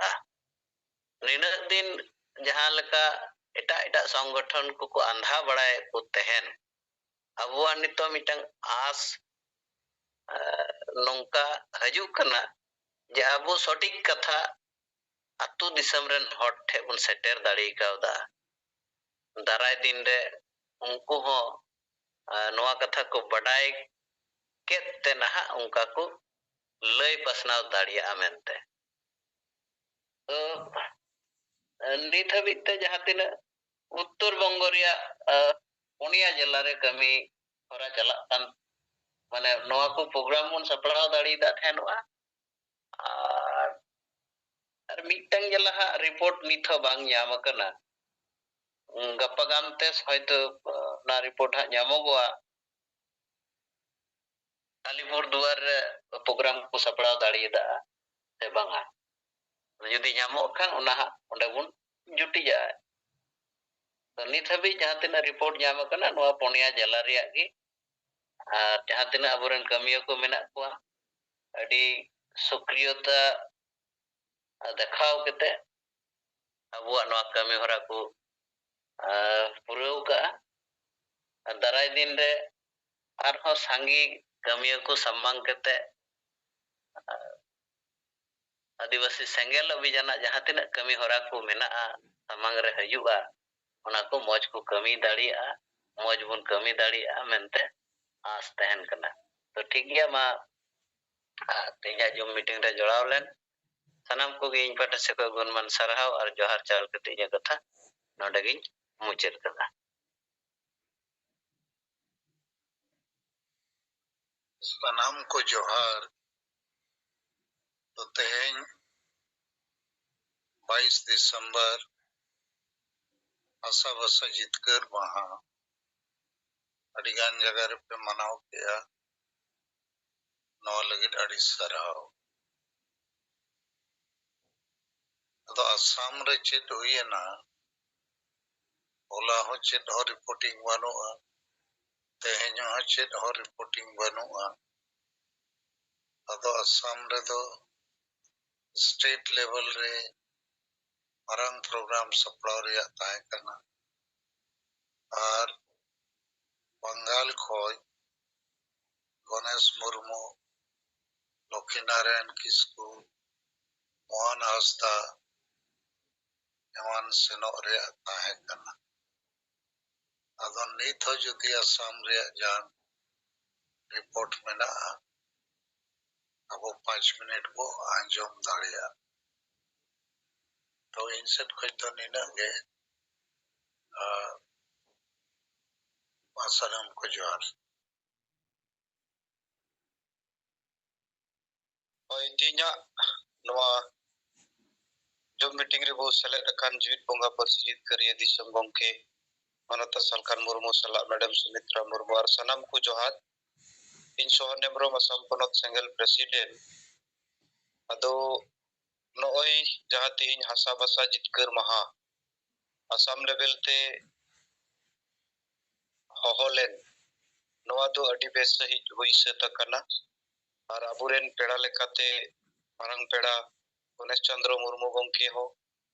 ᱱᱤᱱᱟᱹᱜ ᱫᱤᱱ ᱡᱟᱦᱟᱸ ᱞᱮᱠᱟ ᱮᱴᱟᱜ ᱮᱴᱟᱜ ᱥᱚᱝᱜᱚᱴᱷᱚᱱ ᱠᱚᱠᱚ ᱟᱸᱫᱷᱟ ᱵᱟᱲᱟᱭᱮᱫ ᱠᱚ ᱛᱟᱦᱮᱱ, ᱟᱵᱚᱣᱟᱜ ᱱᱤᱛᱚᱜ ᱢᱤᱫᱴᱟᱝ ᱟᱸᱥ ᱱᱚᱝᱠᱟ ᱦᱤᱡᱩᱜ ᱠᱟᱱᱟ ᱡᱮ ᱟᱵᱚ ᱥᱚᱴᱷᱤᱠ ᱠᱟᱛᱷᱟ ᱟᱹᱛᱩ ᱫᱤᱥᱚᱢ ᱨᱮᱱ ᱦᱚᱲ ᱴᱷᱮᱱ ᱵᱚᱱ ᱥᱮᱴᱮᱨ ᱫᱟᱲᱮ ᱠᱟᱣᱫᱟ᱾ ᱫᱟᱨᱟᱭ ᱫᱤᱱ ᱨᱮ ᱩᱱᱠᱩ ᱦᱚᱸ ᱱᱚᱣᱟ ᱠᱟᱛᱷᱟ ᱠᱚ ᱵᱟᱰᱟᱭ ᱠᱮᱫ ᱛᱮ ᱱᱟᱦᱟᱜ ᱚᱱᱠᱟ ᱠᱚ ᱞᱟᱹᱭ ᱯᱟᱥᱱᱟᱣ ᱫᱟᱲᱮᱭᱟᱜᱼᱟ ᱢᱮᱱᱛᱮ᱾ ᱛᱚ ᱱᱤᱛ ᱦᱟᱹᱵᱤᱡ ᱛᱮ ᱡᱟᱦᱟᱸ ᱛᱤᱱᱟᱹᱜ ᱩᱛᱛᱚᱨ ᱵᱚᱝᱜᱚ ᱨᱮᱭᱟᱜ ᱯᱩᱱᱭᱟ ᱡᱮᱞᱟ ᱨᱮ ᱠᱟᱹᱢᱤ ᱦᱚᱨᱟ ᱪᱟᱞᱟᱜ ᱠᱟᱱ, ᱢᱟᱱᱮ ᱱᱚᱣᱟ ᱠᱚ ᱯᱨᱳᱜᱨᱟᱢ ᱵᱚᱱ ᱥᱟᱯᱲᱟᱣ ᱫᱟᱲᱮᱭᱟᱫᱟ ᱛᱟᱦᱮᱱᱚᱜᱼᱟ᱾ ᱟᱨ ᱟᱨ ᱢᱤᱫᱴᱟᱝ ᱡᱮᱞᱟ ᱦᱟᱸᱜ ᱨᱤᱯᱳᱨᱴ ᱱᱤᱛ ᱦᱚᱸ ᱵᱟᱝ ᱧᱟᱢ ᱟᱠᱟᱱᱟ᱾ ᱜᱟᱯᱟ ᱜᱟᱢ ᱛᱮ ᱦᱚᱭᱛᱳ ᱚᱱᱟ ᱨᱤᱯᱳᱨᱴ ᱦᱟᱸᱜ ᱧᱟᱢᱚᱜᱚᱜᱼᱟ᱾ ᱟᱞᱤᱯᱩᱨ ᱫᱩᱣᱟᱨ ᱨᱮ ᱯᱨᱳᱜᱨᱟᱢ ᱠᱚ ᱥᱟᱯᱲᱟᱣ ᱫᱟᱲᱮᱭᱟᱫᱟ ᱥᱮ ᱵᱟᱝᱟ? ᱡᱩᱫᱤ ᱧᱟᱢᱚᱜ ᱠᱷᱟᱱ ᱚᱱᱟ ᱦᱟᱸᱜ ᱚᱸᱰᱮ ᱵᱚᱱ ᱡᱩᱴᱤᱡᱟ᱾ ᱛᱚ ᱱᱤᱛ ᱦᱟᱹᱵᱤᱡ ᱡᱟᱦᱟᱸ ᱛᱤᱱᱟᱹᱜ ᱨᱤᱯᱳᱨᱴ ᱧᱟᱢ ᱟᱠᱟᱱᱟ, ᱱᱚᱣᱟ ᱯᱩᱱᱭᱟ ᱡᱮᱞᱟ ᱨᱮᱭᱟᱜ ᱜᱮ᱾ ᱟᱨ ᱡᱟᱦᱟᱸ ᱛᱤᱱᱟᱹᱜ ᱟᱵᱚᱨᱮᱱ ᱠᱟᱹᱢᱤᱭᱟᱹ ᱠᱚ ᱢᱮᱱᱟᱜ ᱠᱚᱣᱟ, ᱟᱹᱰᱤ ᱥᱚᱠᱨᱤᱭᱚᱛᱟ ᱫᱮᱠᱷᱟᱣ ᱠᱟᱛᱮ ᱟᱵᱚᱣᱟᱜ ᱱᱚᱣᱟ ᱠᱟᱹᱢᱤ ᱦᱚᱨᱟ ᱠᱚ ᱯᱩᱨᱟᱹᱣ ᱠᱟᱜᱼᱟ᱾ ᱫᱟᱨᱟᱭ ᱫᱤᱱ ᱨᱮ ᱟᱨᱦᱚᱸ ᱥᱟᱸᱜᱮ ᱠᱟᱹᱢᱤᱭᱟᱹ ᱠᱚ ᱥᱟᱢᱟᱝ ᱠᱟᱛᱮ ᱟᱹᱫᱤᱵᱟᱹᱥᱤ ᱥᱮᱸᱜᱮᱞ ᱚᱵᱷᱤᱡᱟᱱᱟᱜ ᱡᱟᱦᱟᱸ ᱛᱤᱱᱟᱹᱜ ᱠᱟᱹᱢᱤ ᱦᱚᱨᱟ ᱠᱚ ᱢᱮᱱᱟᱜᱼᱟ, ᱥᱟᱢᱟᱝ ᱨᱮ ᱦᱤᱡᱩᱜᱼᱟ, ᱚᱱᱟ ᱠᱚ ᱢᱚᱡᱽ ᱠᱚ ᱠᱟᱹᱢᱤ ᱫᱟᱲᱮᱭᱟᱜᱼᱟ, ᱢᱚᱡᱽ ᱵᱚᱱ ᱠᱟᱹᱢᱤ ᱫᱟᱲᱮᱭᱟᱜᱼᱟ ᱢᱮᱱᱛᱮ ᱟᱸᱥ ᱛᱟᱦᱮᱱ ᱠᱟᱱᱟ᱾ ᱛᱚ ᱴᱷᱤᱠ ᱜᱮᱭᱟ, ᱢᱟ ᱛᱮᱦᱮᱧᱟᱜ ᱡᱩᱢ ᱢᱤᱴᱤᱝ ᱨᱮ ᱡᱚᱲᱟᱣ ᱞᱮᱱ ᱥᱟᱱᱟᱢ ᱠᱚᱜᱮ ᱤᱧ ᱯᱟᱦᱴᱟ ᱥᱮᱫ ᱠᱷᱚᱱ ᱜᱩᱱᱢᱟᱱ ᱥᱟᱨᱦᱟᱣ ᱟᱨ ᱡᱚᱦᱟᱨ ᱪᱟᱞ ᱠᱟᱛᱮ ᱤᱧᱟᱹᱜ ᱠᱟᱛᱷᱟ ᱱᱚᱰᱮ ᱜᱤᱧ ᱢᱩᱪᱟᱹᱫ ᱠᱟᱫᱟ᱾ ᱥᱟᱱᱟᱢ ᱠᱚ ᱡᱚᱦᱟᱨ᱾ ᱛᱚ ᱛᱮᱦᱮᱧ ᱵᱟᱭᱤᱥ ᱰᱤᱥᱮᱢᱵᱚᱨ, ᱟᱥᱟ ᱵᱷᱟᱥᱟ ᱡᱤᱛᱠᱟᱹᱨ ᱢᱟᱦᱟ ᱟᱹᱰᱤ ᱜᱟᱱ ᱡᱟᱭᱜᱟ ᱨᱮᱯᱮ ᱢᱟᱱᱟᱣ ᱠᱮᱜᱼᱟ, ᱱᱚᱣᱟ ᱞᱟᱹᱜᱤᱫ ᱟᱹᱰᱤ ᱥᱟᱨᱦᱟᱣ᱾ ᱟᱫᱚ ᱟᱥᱟᱢ ᱨᱮ ᱪᱮᱫ ᱦᱩᱭᱮᱱᱟ, ᱦᱚᱞᱟ ᱦᱚᱸ ᱪᱮᱫ ᱦᱚᱸ ᱨᱤᱯᱳᱨᱴᱤᱝ ᱵᱟᱹᱱᱩᱜᱼᱟ, ᱛᱮᱦᱮᱧ ᱦᱚᱸ ᱪᱮᱫ ᱦᱚᱸ ᱨᱤᱯᱳᱨᱴᱤᱝ ᱵᱟᱹᱱᱩᱜᱼᱟ᱾ ᱟᱫᱚ ᱟᱥᱟᱢ ᱨᱮᱫᱚ ᱥᱴᱮᱴ ᱞᱮᱵᱮᱞ ᱨᱮ ᱢᱟᱨᱟᱝ ᱯᱨᱳᱜᱨᱟᱢ ᱥᱟᱯᱲᱟᱣ ᱨᱮᱭᱟᱜ ᱛᱟᱦᱮᱸ ᱠᱟᱱᱟ᱾ ᱟᱨ ᱵᱟᱝᱜᱟᱞ ᱠᱷᱚᱱ ᱜᱚᱱᱮᱥ ᱢᱩᱨᱢᱩ, ᱞᱚᱠᱠᱷᱤᱱᱟᱨᱟᱭᱚᱱ ᱠᱤᱥᱠᱩ, ᱢᱳᱦᱚᱱ ᱦᱟᱸᱥᱫᱟ ᱮᱢᱟᱱ ᱥᱮᱱᱚᱜ ᱨᱮᱭᱟᱜ ᱛᱟᱦᱮᱸ ᱠᱟᱱᱟ᱾ ᱟᱫᱚ ᱱᱤᱛ ᱦᱚᱸ ᱡᱩᱫᱤ ᱟᱥᱟᱢ ᱨᱮᱭᱟᱜ ᱡᱟᱦᱟᱱ ᱨᱤᱯᱳᱨᱴ ᱢᱮᱱᱟᱜᱼᱟ, ᱟᱵᱚ ᱯᱟᱸᱪ ᱢᱤᱱᱤᱴ ᱵᱚ ᱟᱸᱡᱚᱢ ᱫᱟᱲᱮᱭᱟᱜᱼᱟ᱾ ᱛᱚ ᱤᱧ ᱥᱮᱫ ᱠᱷᱚᱱ ᱫᱚ ᱱᱤᱱᱟᱹᱜ ᱜᱮ᱾ ᱟᱨ ᱢᱟ ᱥᱟᱱᱟᱢ ᱠᱚ ᱡᱚᱦᱟᱨ᱾ ᱦᱳᱭ, ᱛᱮᱦᱮᱧᱟᱜ ᱱᱚᱣᱟ ᱡᱩᱢ ᱢᱤᱴᱤᱝ ᱨᱮᱵᱚ ᱥᱮᱞᱮᱫ ᱟᱠᱟᱱ ᱡᱤᱣᱤᱫ ᱵᱚᱸᱜᱟ ᱯᱟᱹᱨᱥᱤ ᱡᱤᱛᱠᱟᱹᱨᱤᱭᱟᱹ ᱫᱤᱥᱚᱢ ᱜᱚᱢᱠᱮ ᱢᱟᱱᱚᱛ ᱥᱟᱞᱠᱷᱟᱱ ᱢᱩᱨᱢᱩ ᱥᱟᱞᱟᱜ ᱢᱮᱰᱟᱢ ᱥᱩᱢᱤᱛᱨᱟ ᱢᱩᱨᱢᱩ ᱟᱨ ᱥᱟᱱᱟᱢ ᱠᱚ ᱡᱚᱦᱟᱨ᱾ ᱤᱧ ᱥᱚᱦᱚᱱ ᱦᱮᱢᱵᱨᱚᱢ, ᱟᱥᱟᱢ ᱯᱚᱱᱚᱛ ᱥᱮᱸᱜᱮᱞ ᱯᱨᱮᱥᱤᱰᱮᱱᱴ᱾ ᱟᱫᱚ ᱱᱚᱜᱼᱚᱭ ᱡᱟᱦᱟᱸ ᱛᱮᱦᱮᱧ ᱦᱟᱥᱟ ᱵᱷᱟᱥᱟ ᱡᱤᱛᱠᱟᱹᱨ ᱢᱟᱦᱟ ᱟᱥᱟᱢ ᱞᱮᱵᱮᱞ ᱛᱮ ᱦᱚᱦᱚ ᱞᱮᱱ, ᱱᱚᱣᱟ ᱫᱚ ᱟᱹᱰᱤ ᱵᱮᱥ ᱥᱟᱺᱦᱤᱡ ᱦᱩᱭ ᱥᱟᱹᱛ ᱟᱠᱟᱱᱟ᱾ ᱟᱨ ᱟᱵᱚᱨᱮᱱ ᱯᱮᱲᱟ ᱞᱮᱠᱟᱛᱮ ᱢᱟᱨᱟᱝ ᱯᱮᱲᱟ ᱜᱚᱱᱮᱥ ᱪᱚᱸᱫᱽᱨᱚ ᱢᱩᱨᱢᱩ ᱜᱚᱢᱠᱮ ᱦᱚᱸ,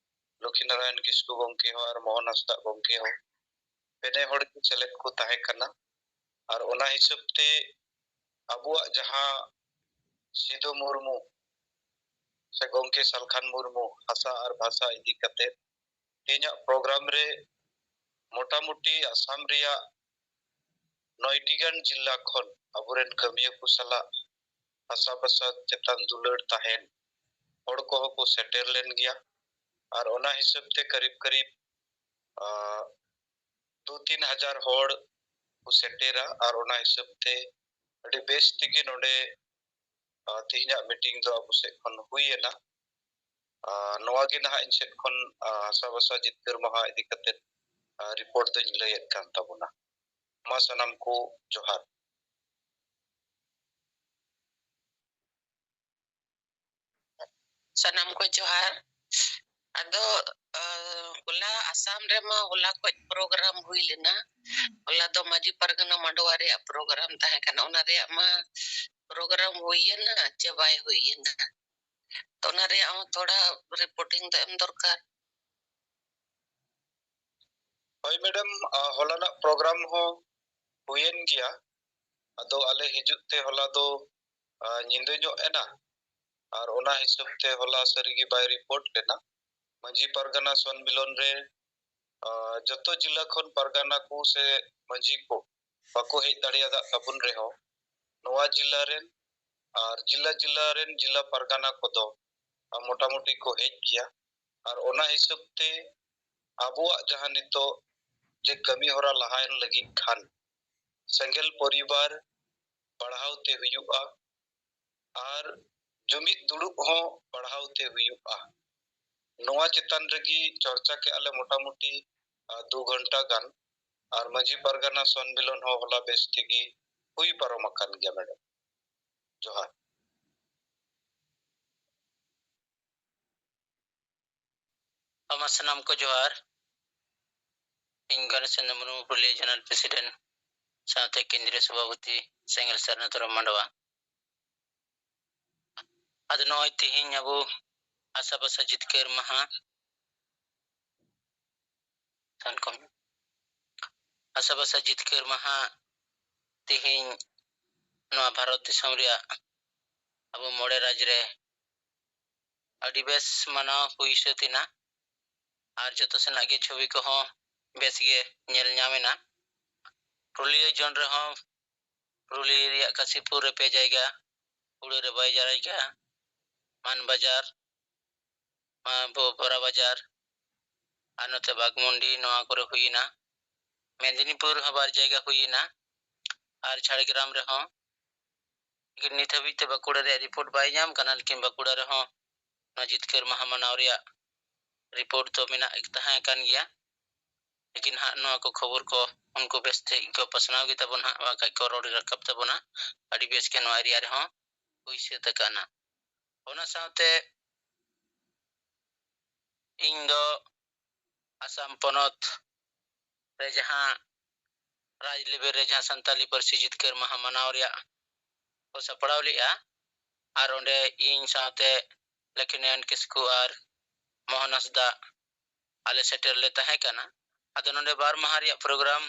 ᱞᱚᱠᱠᱷᱤᱱᱟᱨᱟᱭᱚᱱ ᱠᱤᱥᱠᱩ ᱜᱚᱢᱠᱮ ᱦᱚᱸ ᱟᱨ ᱢᱳᱦᱚᱱ ᱦᱟᱸᱥᱫᱟᱜ ᱜᱚᱢᱠᱮ ᱦᱚᱸ, ᱯᱮᱱᱮ ᱦᱚᱲ ᱜᱮ ᱥᱮᱞᱮᱫ ᱠᱚ ᱛᱟᱦᱮᱸ ᱠᱟᱱᱟ᱾ ᱟᱨ ᱚᱱᱟ ᱦᱤᱥᱟᱹᱵ ᱛᱮ ᱟᱵᱚᱣᱟᱜ ᱡᱟᱦᱟᱸ ᱥᱤᱫᱷᱩ ᱢᱩᱨᱢᱩ ᱥᱮ ᱜᱚᱢᱠᱮ ᱥᱟᱞᱠᱷᱟᱱ ᱢᱩᱨᱢᱩ ᱦᱟᱥᱟ ᱟᱨ ᱵᱷᱟᱥᱟ ᱤᱫᱤ ᱠᱟᱛᱮ ᱛᱮᱦᱮᱧᱟᱜ ᱯᱨᱳᱜᱨᱟᱢ ᱨᱮ ᱢᱚᱴᱟᱢᱩᱴᱤ ᱟᱥᱟᱢ ᱨᱮᱭᱟᱜ ᱱᱚᱭᱴᱤ ᱜᱟᱱ ᱡᱤᱞᱟ ᱠᱷᱚᱱ ᱟᱵᱚᱨᱮᱱ ᱠᱟᱹᱢᱤᱭᱟᱹ ᱠᱚ ᱥᱟᱞᱟᱜ ᱦᱟᱥᱟ ᱵᱷᱟᱥᱟ ᱪᱮᱛᱟᱱ ᱫᱩᱞᱟᱹᱲ ᱛᱟᱦᱮᱱ ᱦᱚᱲ ᱠᱚᱦᱚᱸ ᱠᱚ ᱥᱮᱴᱮᱨ ᱞᱮᱱ ᱜᱮᱭᱟ᱾ ᱟᱨ ᱚᱱᱟ ᱦᱤᱥᱟᱹᱵ ᱛᱮ ᱠᱟᱨᱤᱵ ᱠᱟᱨᱤᱵ, ᱟ, ᱫᱩ ᱛᱤᱱ ᱦᱟᱡᱟᱨ ᱦᱚᱲ ᱠᱚ ᱥᱮᱴᱮᱨᱟ᱾ ᱟᱨ ᱚᱱᱟ ᱦᱤᱥᱟᱹᱵ ᱛᱮ ᱟᱹᱰᱤ ᱵᱮᱥ ᱛᱮᱜᱮ ᱱᱚᱰᱮ, ᱟ, ᱛᱮᱦᱮᱧᱟᱜ ᱢᱤᱴᱤᱝ ᱫᱚ ᱟᱵᱚ ᱥᱮᱫ ᱠᱷᱚᱱ ᱦᱩᱭ ᱮᱱᱟ᱾ ᱟ, ᱱᱚᱣᱟ ᱜᱮ ᱱᱟᱦᱟᱜ ᱤᱧ ᱥᱮᱫ ᱠᱷᱚᱱ, ᱟ, ᱦᱟᱥᱟ ᱵᱷᱟᱥᱟ ᱡᱤᱛᱠᱟᱹᱨ ᱢᱟᱦᱟ ᱤᱫᱤ ᱠᱟᱛᱮ, ᱟ, ᱨᱤᱯᱳᱨᱴ ᱫᱚᱧ ᱞᱟᱹᱭᱮᱫ ᱠᱟᱱ ᱛᱟᱵᱚᱱᱟ᱾ ᱢᱟ ᱥᱟᱱᱟᱢ ᱠᱚ ᱡᱚᱦᱟᱨ᱾ ᱥᱟᱱᱟᱢ ᱠᱚ ᱡᱚᱦᱟᱨ᱾ ᱟᱫᱚ ᱟᱨ ᱦᱚᱞᱟ ᱟᱥᱟᱢ ᱨᱮᱢᱟ ᱦᱚᱞᱟ ᱠᱷᱚᱡ ᱯᱨᱳᱜᱨᱟᱢ ᱦᱩᱭ ᱞᱮᱱᱟ᱾ ᱦᱚᱞᱟ ᱫᱚ ᱢᱟᱹᱡᱷᱤ ᱯᱟᱨᱜᱟᱱᱟ ᱢᱟᱰᱣᱟ ᱨᱮᱭᱟᱜ ᱯᱨᱳᱜᱨᱟᱢ ᱛᱟᱦᱮᱸ ᱠᱟᱱᱟ᱾ ᱚᱱᱟ ᱨᱮᱭᱟᱜ ᱢᱟ ᱯᱨᱳᱜᱨᱟᱢ ᱦᱩᱭᱮᱱᱟ ᱪᱮ ᱵᱟᱭ ᱦᱩᱭᱮᱱᱟ? ᱛᱚ ᱚᱱᱟ ᱨᱮᱭᱟᱜ ᱦᱚᱸ ᱛᱷᱚᱲᱟ ᱨᱤᱯᱳᱨᱴᱤᱝ ᱫᱚ ᱮᱢ ᱫᱚᱨᱠᱟᱨ᱾ ᱦᱳᱭ ᱢᱮᱰᱟᱢ, ᱟ, ᱦᱚᱞᱟᱱᱟᱜ ᱯᱨᱳᱜᱨᱟᱢ ᱦᱚᱸ ᱦᱩᱭᱮᱱ ᱜᱮᱭᱟ᱾ ᱟᱫᱚ ᱟᱞᱮ ᱦᱤᱡᱩᱜ ᱛᱮ ᱦᱚᱞᱟ ᱫᱚ, ᱟ, ᱧᱤᱫᱟᱹ ᱧᱚᱜ ᱮᱱᱟ᱾ ᱟᱨ ᱚᱱᱟ ᱦᱤᱥᱟᱹᱵ ᱛᱮ ᱦᱚᱞᱟ ᱥᱟᱹᱨᱤᱜᱮ ᱵᱟᱭ ᱨᱤᱯᱳᱨᱴ ᱞᱮᱱᱟ᱾ ᱢᱟᱹᱡᱷᱤ ᱯᱟᱨᱜᱟᱱᱟ ᱥᱚᱱᱢᱤᱞᱚᱱ ᱨᱮ, ᱟ, ᱡᱚᱛᱚ ᱡᱤᱞᱟ ᱠᱷᱚᱱ ᱯᱟᱨᱜᱟᱱᱟ ᱠᱚ ᱥᱮ ᱢᱟᱹᱡᱷᱤ ᱠᱚ ᱵᱟᱠᱚ ᱦᱮᱡ ᱫᱟᱲᱮᱭᱟᱫᱟᱜ ᱛᱟᱵᱚᱱ ᱨᱮᱦᱚᱸ, ᱱᱚᱣᱟ ᱡᱤᱞᱟ ᱨᱮᱱ ᱟᱨ ᱡᱤᱞᱟ ᱡᱤᱞᱟ ᱨᱮᱱ ᱡᱤᱞᱟ ᱯᱟᱨᱜᱟᱱᱟ ᱠᱚᱫᱚ, ᱟ, ᱢᱚᱴᱟᱢᱩᱴᱤ ᱠᱚ ᱦᱮᱡ ᱜᱮᱭᱟ᱾ ᱟᱨ ᱚᱱᱟ ᱦᱤᱥᱟᱹᱵ ᱛᱮ ᱟᱵᱚᱣᱟᱜ ᱡᱟᱦᱟᱸ ᱱᱤᱛᱚᱜ ᱡᱮ ᱠᱟᱹᱢᱤ ᱦᱚᱨᱟ ᱞᱟᱦᱟᱭᱮᱱ ᱞᱟᱹᱜᱤᱫ ᱠᱷᱟᱱ, ᱥᱮᱸᱜᱮᱞ ᱯᱚᱨᱤᱵᱟᱨ ᱵᱟᱲᱦᱟᱣ ᱛᱮ ᱦᱩᱭᱩᱜᱼᱟ ᱟᱨ ᱡᱩᱢᱤᱫ ᱫᱩᱲᱩᱵ ᱦᱚᱸ ᱵᱟᱲᱦᱟᱣ ᱛᱮ ᱦᱩᱭᱩᱜᱼᱟ᱾ ᱱᱚᱣᱟ ᱪᱮᱛᱟᱱ ᱨᱮᱜᱮ ᱪᱚᱨᱪᱟ ᱠᱮᱜᱼᱟ ᱞᱮ ᱢᱚᱴᱟᱢᱩᱴᱤ, ᱟ, ᱫᱩ ᱜᱷᱚᱱᱴᱟ ᱜᱟᱱ᱾ ᱟᱨ ᱢᱟᱹᱡᱷᱤ ᱯᱟᱨᱜᱟᱱᱟ ᱥᱚᱱᱢᱤᱞᱚᱱ ᱦᱚᱸ ᱦᱚᱞᱟ ᱵᱮᱥ ᱛᱮᱜᱮ ᱦᱩᱭ ᱯᱟᱨᱚᱢ ᱟᱠᱟᱱ ᱜᱮᱭᱟ ᱢᱮᱰᱟᱢ᱾ ᱡᱚᱦᱟᱨ᱾ ᱟᱢᱟ ᱥᱟᱱᱟᱢ ᱠᱚ ᱡᱚᱦᱟᱨ᱾ ᱤᱧ ᱜᱚᱱᱮᱥ ᱪᱚᱸᱫᱽᱨᱚ ᱢᱩᱨᱢᱩ, ᱯᱩᱨᱩᱞᱤᱭᱟᱹ ᱡᱚᱱᱟᱨᱮᱞ ᱯᱨᱮᱥᱤᱰᱮᱱᱴ ᱥᱟᱶᱛᱮ ᱠᱮᱱᱫᱨᱤᱭᱚ ᱥᱚᱵᱷᱟᱯᱚᱛᱤ ᱥᱮᱸᱜᱮᱞ ᱥᱟᱨᱱᱟ ᱫᱷᱚᱨᱚᱢ ᱢᱟᱰᱣᱟ᱾ ᱟᱫᱚ ᱱᱚᱜᱼᱚᱭ ᱛᱤᱦᱤᱧ ᱟᱵᱚ ᱟᱥᱟ ᱵᱷᱟᱥᱟ ᱡᱤᱛᱠᱟᱹᱨ ᱢᱟᱦᱟ, ᱥᱟᱱᱠᱚᱢ ᱟᱥᱟ ᱵᱷᱟᱥᱟ ᱡᱤᱛᱠᱟᱹᱨ ᱢᱟᱦᱟ ᱛᱤᱦᱤᱧ ᱱᱚᱣᱟ ᱵᱷᱟᱨᱚᱛ ᱫᱤᱥᱚᱢ ᱨᱮᱭᱟᱜ ᱟᱵᱚ ᱢᱚᱬᱮ ᱨᱟᱡᱽ ᱨᱮ ᱟᱹᱰᱤ ᱵᱮᱥ ᱢᱟᱱᱟᱣ ᱦᱩᱭ ᱥᱟᱹᱛ ᱮᱱᱟ᱾ ᱟᱨ ᱡᱚᱛᱚ ᱥᱮᱱᱟᱜ ᱜᱮ ᱪᱷᱚᱵᱤ ᱠᱚᱦᱚᱸ ᱵᱮᱥ ᱜᱮ ᱧᱮᱞ ᱧᱟᱢ ᱮᱱᱟ᱾ ᱯᱩᱨᱩᱞᱤᱭᱟᱹ ᱡᱚᱱ ᱨᱮᱦᱚᱸ ᱯᱩᱨᱩᱞᱤᱭᱟᱹ ᱨᱮᱭᱟᱜ ᱠᱟᱥᱤᱯᱩᱨ ᱨᱮ ᱯᱮ ᱡᱟᱭᱜᱟ, ᱦᱩᱲᱟᱹ ᱨᱮ ᱵᱟᱭ ᱡᱟᱭᱜᱟ, ᱢᱟᱱ ᱵᱟᱡᱟᱨ, ᱢᱟ-, ᱵᱚ-, ᱵᱚᱨᱟ ᱵᱟᱡᱟᱨ, ᱟᱨ ᱱᱚᱛᱮ ᱵᱟᱜᱽᱢᱩᱱᱰᱤ, ᱱᱚᱣᱟ ᱠᱚᱨᱮ ᱦᱩᱭᱮᱱᱟ᱾ ᱢᱮᱫᱽᱱᱤᱯᱩᱨ ᱦᱚᱸ ᱵᱟᱨ ᱡᱟᱭᱜᱟ ᱦᱩᱭᱮᱱᱟ, ᱟᱨ ᱡᱷᱟᱲᱜᱨᱟᱢ ᱨᱮᱦᱚᱸ᱾ ᱞᱮᱠᱤᱱ ᱱᱤᱛ ᱦᱟᱹᱵᱤᱡ ᱛᱮ ᱵᱟᱸᱠᱩᱲᱟ ᱨᱮᱭᱟᱜ ᱨᱤᱯᱳᱨᱴ ᱵᱟᱭ ᱧᱟᱢ ᱠᱟᱱᱟ, ᱞᱮᱠᱤᱱ ᱵᱟᱸᱠᱩᱲᱟ ᱨᱮᱦᱚᱸ ᱱᱚᱣᱟ ᱡᱤᱛᱠᱟᱹᱨ ᱢᱟᱦᱟ ᱢᱟᱱᱟᱣ ᱨᱮᱭᱟᱜ ᱨᱤᱯᱳᱨᱴ ᱫᱚ ᱢᱮᱱᱟᱜ ᱛᱟᱦᱮᱸ ᱠᱟᱱ ᱜᱮᱭᱟ᱾ ᱞᱮᱠᱤᱱ ᱦᱟᱸᱜ ᱱᱚᱣᱟ ᱠᱚ ᱠᱷᱚᱵᱚᱨ ᱠᱚ ᱩᱱᱠᱩ ᱵᱮᱥ ᱴᱷᱤᱠ ᱠᱚ ᱯᱟᱥᱱᱟᱣ ᱜᱮ ᱛᱟᱵᱚᱱ ᱦᱟᱸᱜ, ᱵᱟᱠᱷᱟᱡ ᱠᱚ ᱨᱚᱲ ᱨᱟᱠᱟᱵ ᱛᱟᱵᱚᱱᱟ᱾ ᱟᱹᱰᱤ ᱵᱮᱥ ᱜᱮ ᱱᱚᱣᱟ ᱮᱨᱤᱭᱟ ᱨᱮᱦᱚᱸ ᱦᱩᱭ ᱥᱟᱹᱛ ᱟᱠᱟᱱᱟ᱾ ᱚᱱᱟ ᱥᱟᱶᱛᱮ ᱤᱧ ᱫᱚ ᱟᱥᱟᱢ ᱯᱚᱱᱚᱛ ᱨᱮ ᱡᱟᱦᱟᱸ ᱨᱟᱡᱽ level ᱨᱮ ᱡᱟᱦᱟᱸ ᱥᱟᱱᱛᱟᱞᱤ ᱯᱟᱹᱨᱥᱤ ᱡᱤᱛᱠᱟᱹᱨ ᱢᱟᱦᱟ ᱢᱟᱱᱟᱣ ᱨᱮᱭᱟᱜ ᱠᱚ ᱥᱟᱯᱲᱟᱣ ᱞᱮᱫᱼᱟ, ᱟᱨ ᱚᱸᱰᱮ ᱤᱧ ᱥᱟᱶᱛᱮ ᱞᱚᱠᱷᱢᱤᱱᱟᱨᱟᱭᱚᱱ ᱠᱤᱥᱠᱩ ᱟᱨ ᱢᱳᱦᱚᱱ ᱦᱟᱸᱥᱫᱟ ᱟᱞᱮ ᱥᱮᱴᱮᱨ ᱞᱮ ᱛᱟᱦᱮᱸ ᱠᱟᱱᱟ᱾ ᱟᱫᱚ ᱱᱚᱰᱮ ᱵᱟᱨ ᱢᱟᱦᱟ ᱨᱮᱭᱟᱜ program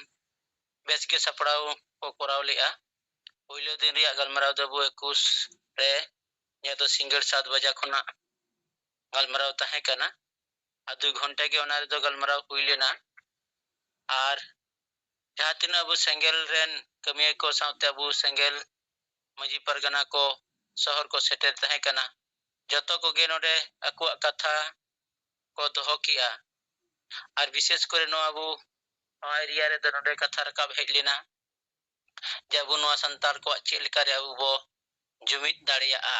ᱵᱮᱥ ᱜᱮ ᱥᱟᱯᱲᱟᱣ ᱠᱚ ᱠᱚᱨᱟᱣ ᱞᱮᱫᱼᱟ᱾ ᱯᱳᱭᱞᱳ ᱫᱤᱱ ᱨᱮᱭᱟᱜ ᱜᱟᱞᱢᱟᱨᱟᱣ ᱫᱚ ᱟᱵᱚ ᱮᱠᱩᱥ ᱨᱮ, ᱡᱟᱦᱟᱸ ᱫᱚ ᱥᱤᱸᱜᱟᱹᱲ ᱥᱟᱛ ᱵᱟᱡᱟ ᱠᱷᱚᱱᱟᱜ ᱜᱟᱞᱢᱟᱨᱟᱣ ᱛᱟᱦᱮᱸ ᱠᱟᱱᱟ᱾ ᱟᱨ ᱫᱩ ᱜᱷᱚᱱᱴᱟ ᱜᱮ ᱚᱱᱟ ᱨᱮᱫᱚ ᱜᱟᱞᱢᱟᱨᱟᱣ ᱦᱩᱭ ᱞᱮᱱᱟ᱾ ᱟᱨ ᱡᱟᱦᱟᱸ ᱛᱤᱱᱟᱹᱜ ᱟᱵᱚ ᱥᱮᱸᱜᱮᱞ ᱨᱮᱱ ᱠᱟᱹᱢᱤᱭᱟᱹ ᱠᱚ ᱥᱟᱶᱛᱮ ᱟᱵᱚ ᱥᱮᱸᱜᱮᱞ ᱢᱟᱹᱡᱷᱤ ᱯᱟᱨᱜᱟᱱᱟ ᱠᱚ ᱥᱚᱦᱚᱨ ᱠᱚ ᱥᱮᱴᱮᱨ ᱛᱟᱦᱮᱸ ᱠᱟᱱᱟ, ᱡᱚᱛᱚ ᱠᱚᱜᱮ ᱱᱚᱰᱮ ᱟᱠᱚᱣᱟᱜ ᱠᱟᱛᱷᱟ ᱠᱚ ᱫᱚᱦᱚ ᱠᱮᱜᱼᱟ᱾ ᱟᱨ ᱵᱤᱥᱮᱥ ᱠᱚᱨᱮ ᱱᱚᱣᱟ ᱟᱵᱚ ᱱᱚᱣᱟ area ᱨᱮᱫᱚ ᱱᱚᱰᱮ ᱠᱟᱛᱷᱟ ᱨᱟᱠᱟᱵ ᱦᱮᱡ ᱞᱮᱱᱟ ᱡᱮ ᱟᱵᱚ ᱱᱚᱣᱟ ᱥᱟᱱᱛᱟᱲ ᱠᱚᱣᱟᱜ ᱪᱮᱫ ᱞᱮᱠᱟᱨᱮ ᱟᱵᱚ ᱵᱚ ᱡᱩᱢᱤᱫ ᱫᱟᱲᱮᱭᱟᱜᱼᱟ᱾